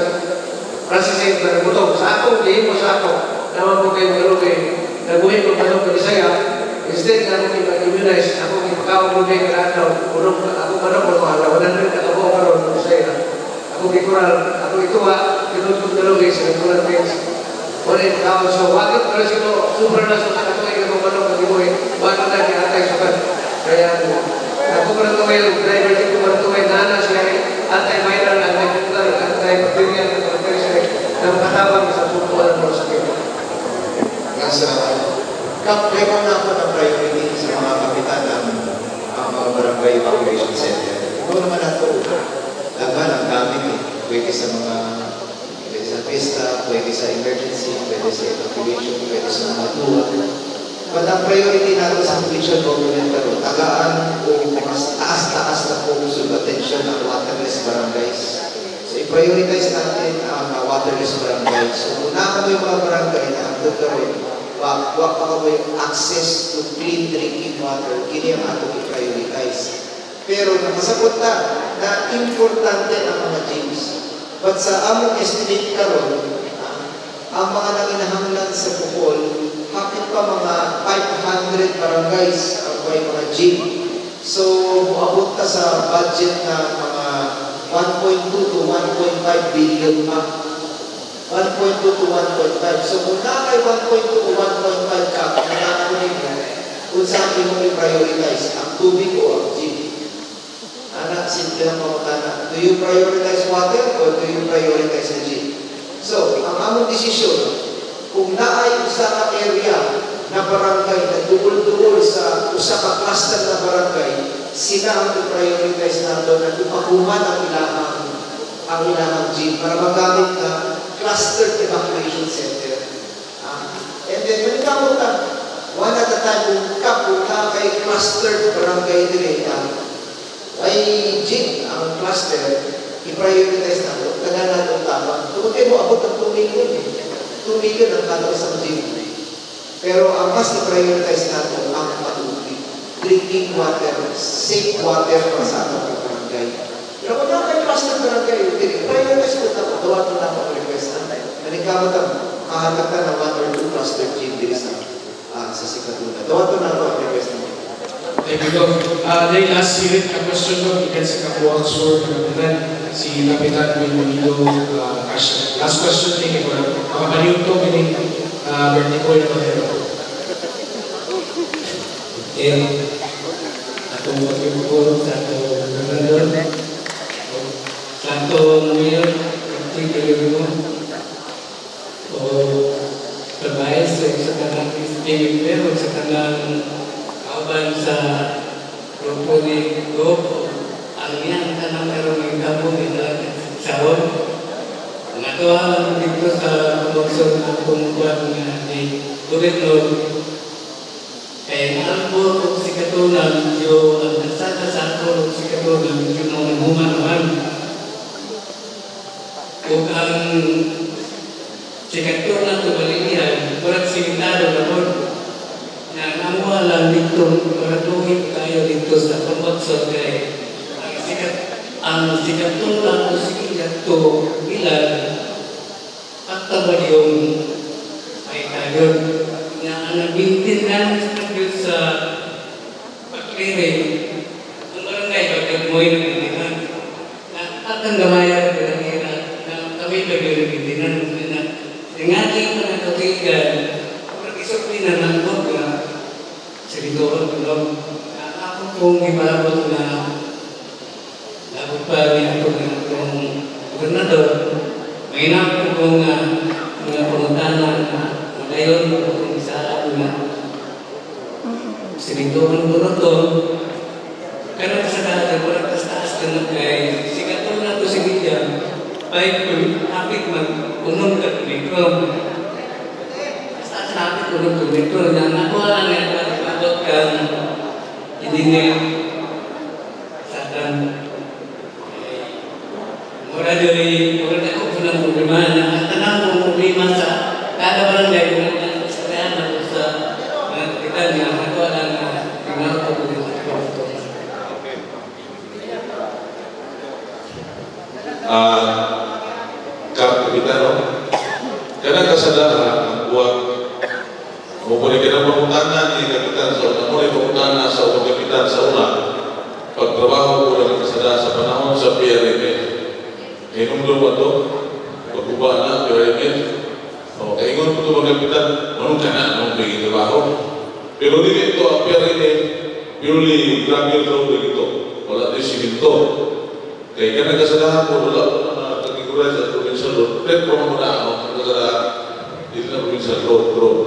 processing na butong. Sa akong, gihimo sa ako, naman po kayo magalubi, nabuhin ko manok ng Bisaya, instead na akong ipag-immunize, akong ipakaon ko din kada unong ako manok ko mga 100 na kabuo karon ng Bisaya. Ako gikural, ako ituwa, tinutog ko galubi sa natural things. Wala ipakaon. So, wagod pero sino, sobra na sa katuig ako manok ng gibuhi, wagod na giatay sukat. Kaya, ako pa rin driver din ko pa rin nana siya, antiviral, antifungal, antibacterial, antibacterial, na makatabang sa pupuan ng sakit. Nga sa Kap, meron na ako ng priority sa mga kapitan ang mga barangay evacuation center. Ikaw naman nato, daghan ang gamit eh. Pwede sa mga, pwede sa pista, pwede sa emergency, pwede sa evacuation, pwede sa mga tuwa. But ang priority natin sa provincial government karon, tagaan o mas taas-taas na focus of attention ng waterless barangays. So i-prioritize natin ang waterless barangays. So kung naa mo yung mga barangay na hangtod karon, wa pa ka mo yung access to clean drinking water, kini ang atong i-prioritize. Pero nakasabot na na importante ang mga gyms. But sa among estimate karon, ang mga nanginahanglan sa Bohol, hapit pa mga 500 barangays ang may mga gym. So, muabot ta sa budget na mga 1.2 to 1.5 billion pa. 1.2 to 1.5. So, kung naa kay 1.2 o 1.5 ka, kung nimo, kung saan mo i-prioritize, ang tubig o ang gym. Anak, simple lang pangutana. Do you prioritize water or do you prioritize the gym? So, ang among desisyon, kung naay usa ka area na barangay na duol-duol sa usa ka cluster na barangay, sila ang i-prioritize nato na ipahuman ang ilahang gym para magamit na cluster evacuation center. And then, maningkamot ta, one at a time, kung ka kay clustered barangay dire na ay gym ang cluster, i-prioritize nato, tanan nato tabang. Tungod kay mo abot ang 2 million eh. 2 million ang kada usang gym. Pero ang mas i-prioritize nato ang patubig. Drinking water, safe water para sa atong barangay. Pero kung naa kay cluster barangay, dili, prioritize ko na, dawaton na ako ang request na. Naningkamot ang mahatag ta ng 1 or 2 cluster gym diri sa Sikatuna. Dawaton na ako ang request na. Thank you, Gov. Then last hirit ka question ko, gikan sa Kapuak Sur, Kapitan, si Kapitan Wilmonito Casio. Last question, thank you po. Makapaliw to, kining Bernie Koy na Madero. Eh, atong pagkibuko sa atong gobernador, sa atong mayor, Chief mo, o trabahes sa kanang SPMP, o sa kanang kauban sa grupo ni Gov, ang iyang kanang karong ikapo nila sahod. Ang ato lang dito sa pamagsod ng kumukuan nga ni Gobernador, kay ang Albor ug Sikatuna medyo ang kalsada sa Albor ug Sikatuna medyo manghuma naman. Ug ang Sikatuna to Balilihan, murag simentado na pod. Na ang amo lang dito, murag tayo dito sa pamagsod kay ang Sikatuna o Sikatuna to Ilan, akta ba yung ay tayo nga ang nag-maintenance na yun sa pag-clearing, ang barangay pagkat mo yung nag-maintenance na at ang gamayan na na kami ba yung nag-maintenance na yung ating mga kaibigan murag isukli na nangkot na sa no? Ako kong ipalabot na labot pa ni ako ng akong gobernador, may ko nga mga pangutana na magayon ko kung saan nga sinintuan ko na to. Pero sa dati, wala tas taas ka na kay sikat na to si William. 5 hapit mag 1 ka metro. Basta sa hapit 1 ka metro na nakuha lang nga abot kang engineer sa kan mura diri mura na ko ng problema na ang tanang kong problema sa kada barangay mura na sa kaya na sa mga kapitan nga nakuha lang nga tingnan ko kung ito. Kapitan, no? Kanang kasadaran, ang buwag, mo po ni kanang pangutana ni Kapitan sa una, mo ni pangutana sa unang Kapitan sa una, pagtrabaho ko lang ang kasadaran sa panahon sa PRMF. Hinumdum ba ito? Pagkuba na, PRMF. O, kaingon ko ito mga Kapitan, manong ka na, anong pagiging trabaho? Pero dili ito, ang PRMF, purely gravel road ito. Wala din siminto. Kaya kanang kasadaran ko, wala ko na categorize sa provincial road. Platform mo na ako, kasadaran, dito na provincial road, road.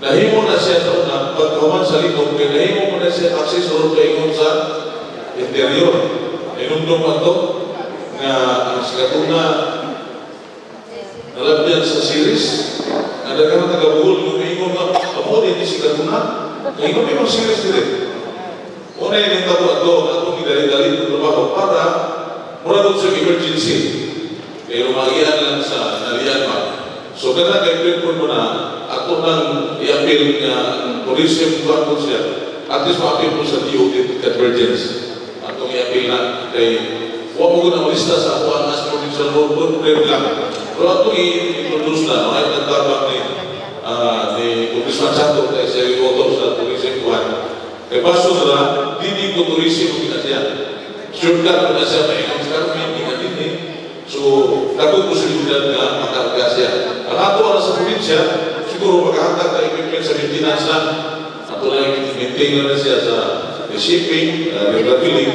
Nahimo na siya sa una, pagkahuman sa linog, kaya nahimo mo na siya access road kaingon sa interior. Inumdum ba ito? Nga ang Sikatuna nalabyan sa series, nga daghang taga-Bohol, yung ingon nga, amo din ni Sikatuna. Ingon may mga series dili. Una yung tabo ato, atong gidali-dali ng trabaho para mura doon sa emergency. Kaya lumagian lang sa nalian pa. So kana kay platform mo na, ato nang i-appeal nga tourism ko siya. At least ma-appeal mo sa DOT convergence. Atong i-appeal na kay wa mo gud ang lista sa ako ang as provincial road road prayer lang. Pero atong i-introduce na mga nagtabang ni Congressman Chato kay siya yung author sa tourism kuan. Kay baso na dili ko tourism mo gina siya. Shortcut mo na siya maingon sa karon hindi ka dinhi. So, dagkong posibilidad nga makarga siya. Ang ato na sa probinsya, siguro makahatag na equipment sa maintenance na. Ato na i-maintain na siya sa shipping, rebuilding.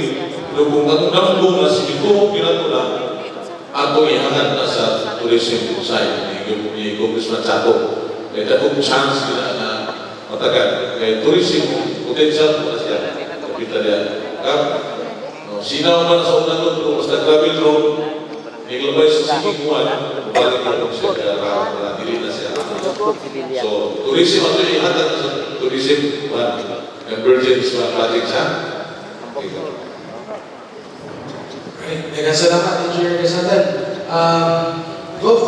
Pero kung atong nambong na simituhog ginato na, ato ihangat na sa tourism side ni Congressman Chato. Kaya dagkong chance nila na matagal. Kaya tourism, potential po na siya. Kapita niya. Sinaw man sa unang road, pero basta gravel road, Iglabay sa Sigiguan, balik na siya, kaya dili na siya. So, tourism, ato ihatag sa tourism, convergence project sa. Right. Daghang salamat, Engineer Kasatan. Gov,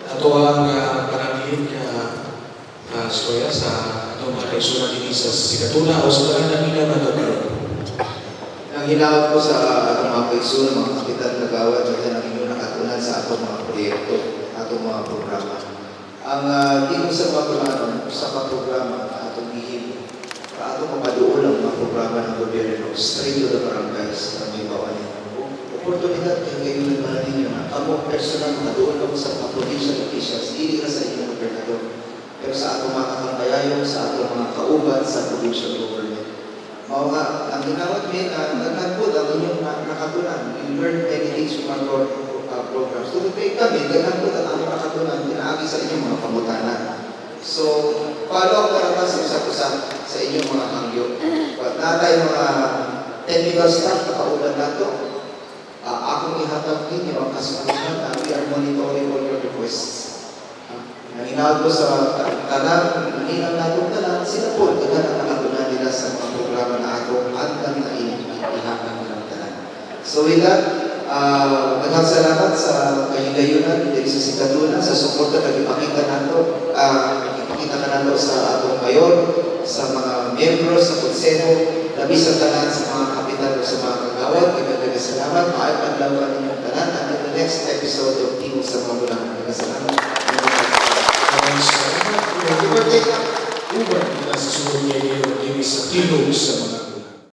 ato ang panangliit nga storya sa atong mga kaigsunan dinhi sa Sikatuna o sa tanan nga nato karon. Ang hinawat ko sa atong mga kaigsunan, mga kapitan na gawad, daghan ang inyong nakatunan sa atong mga proyekto, atong mga programa. Ang tingog sa mga plano, sa mga programa na atong gihimo, atong mapaduol ang mga programa ng gobyerno straight to the barangays para may bawan ninyo. Oportunidad kayo ngayon naman ninyo na kamo personal makaduol kamo sa mga provincial officials, dili ra sa inyong gobernador, pero sa atong mga kakambayayon, sa atong mga kauban sa provincial government. Mao nga, ang ginawat mi, daghan po ang inyong nakatunan. We learned many things from our programs. Tungod kay kami, daghan po ang among nakatunan, pinaagi sa inyong mga pangutana. So, follow up na naman sa usap-usa sa inyong mga hangyo. But natay mga technical staff na kauban nato, akong ihatag ninyo ang kasunuhan na we are monitoring all your requests. Ang ko sa tanan, ninang natong tanan, sila po, daghan ang nakatunan nila sa mga programa na atong andam na ihatag nilang tanan. So with that, daghang salamat sa kahigayunan diri sa Sikatuna, sa suporta na gipakita nato, gipakita ka nato sa atong mayor, sa mga miyembro, sa konseho, labi sa tanan sa mga kapitan o sa mga kagawad. Daghang salamat. Maayong adlaw kaninyong tanan. Until the next episode of Tingog sa mga Bulanon. Daghang salamat. Maraming salamat. Uber kita sa sunod nga diri sa Tingog sa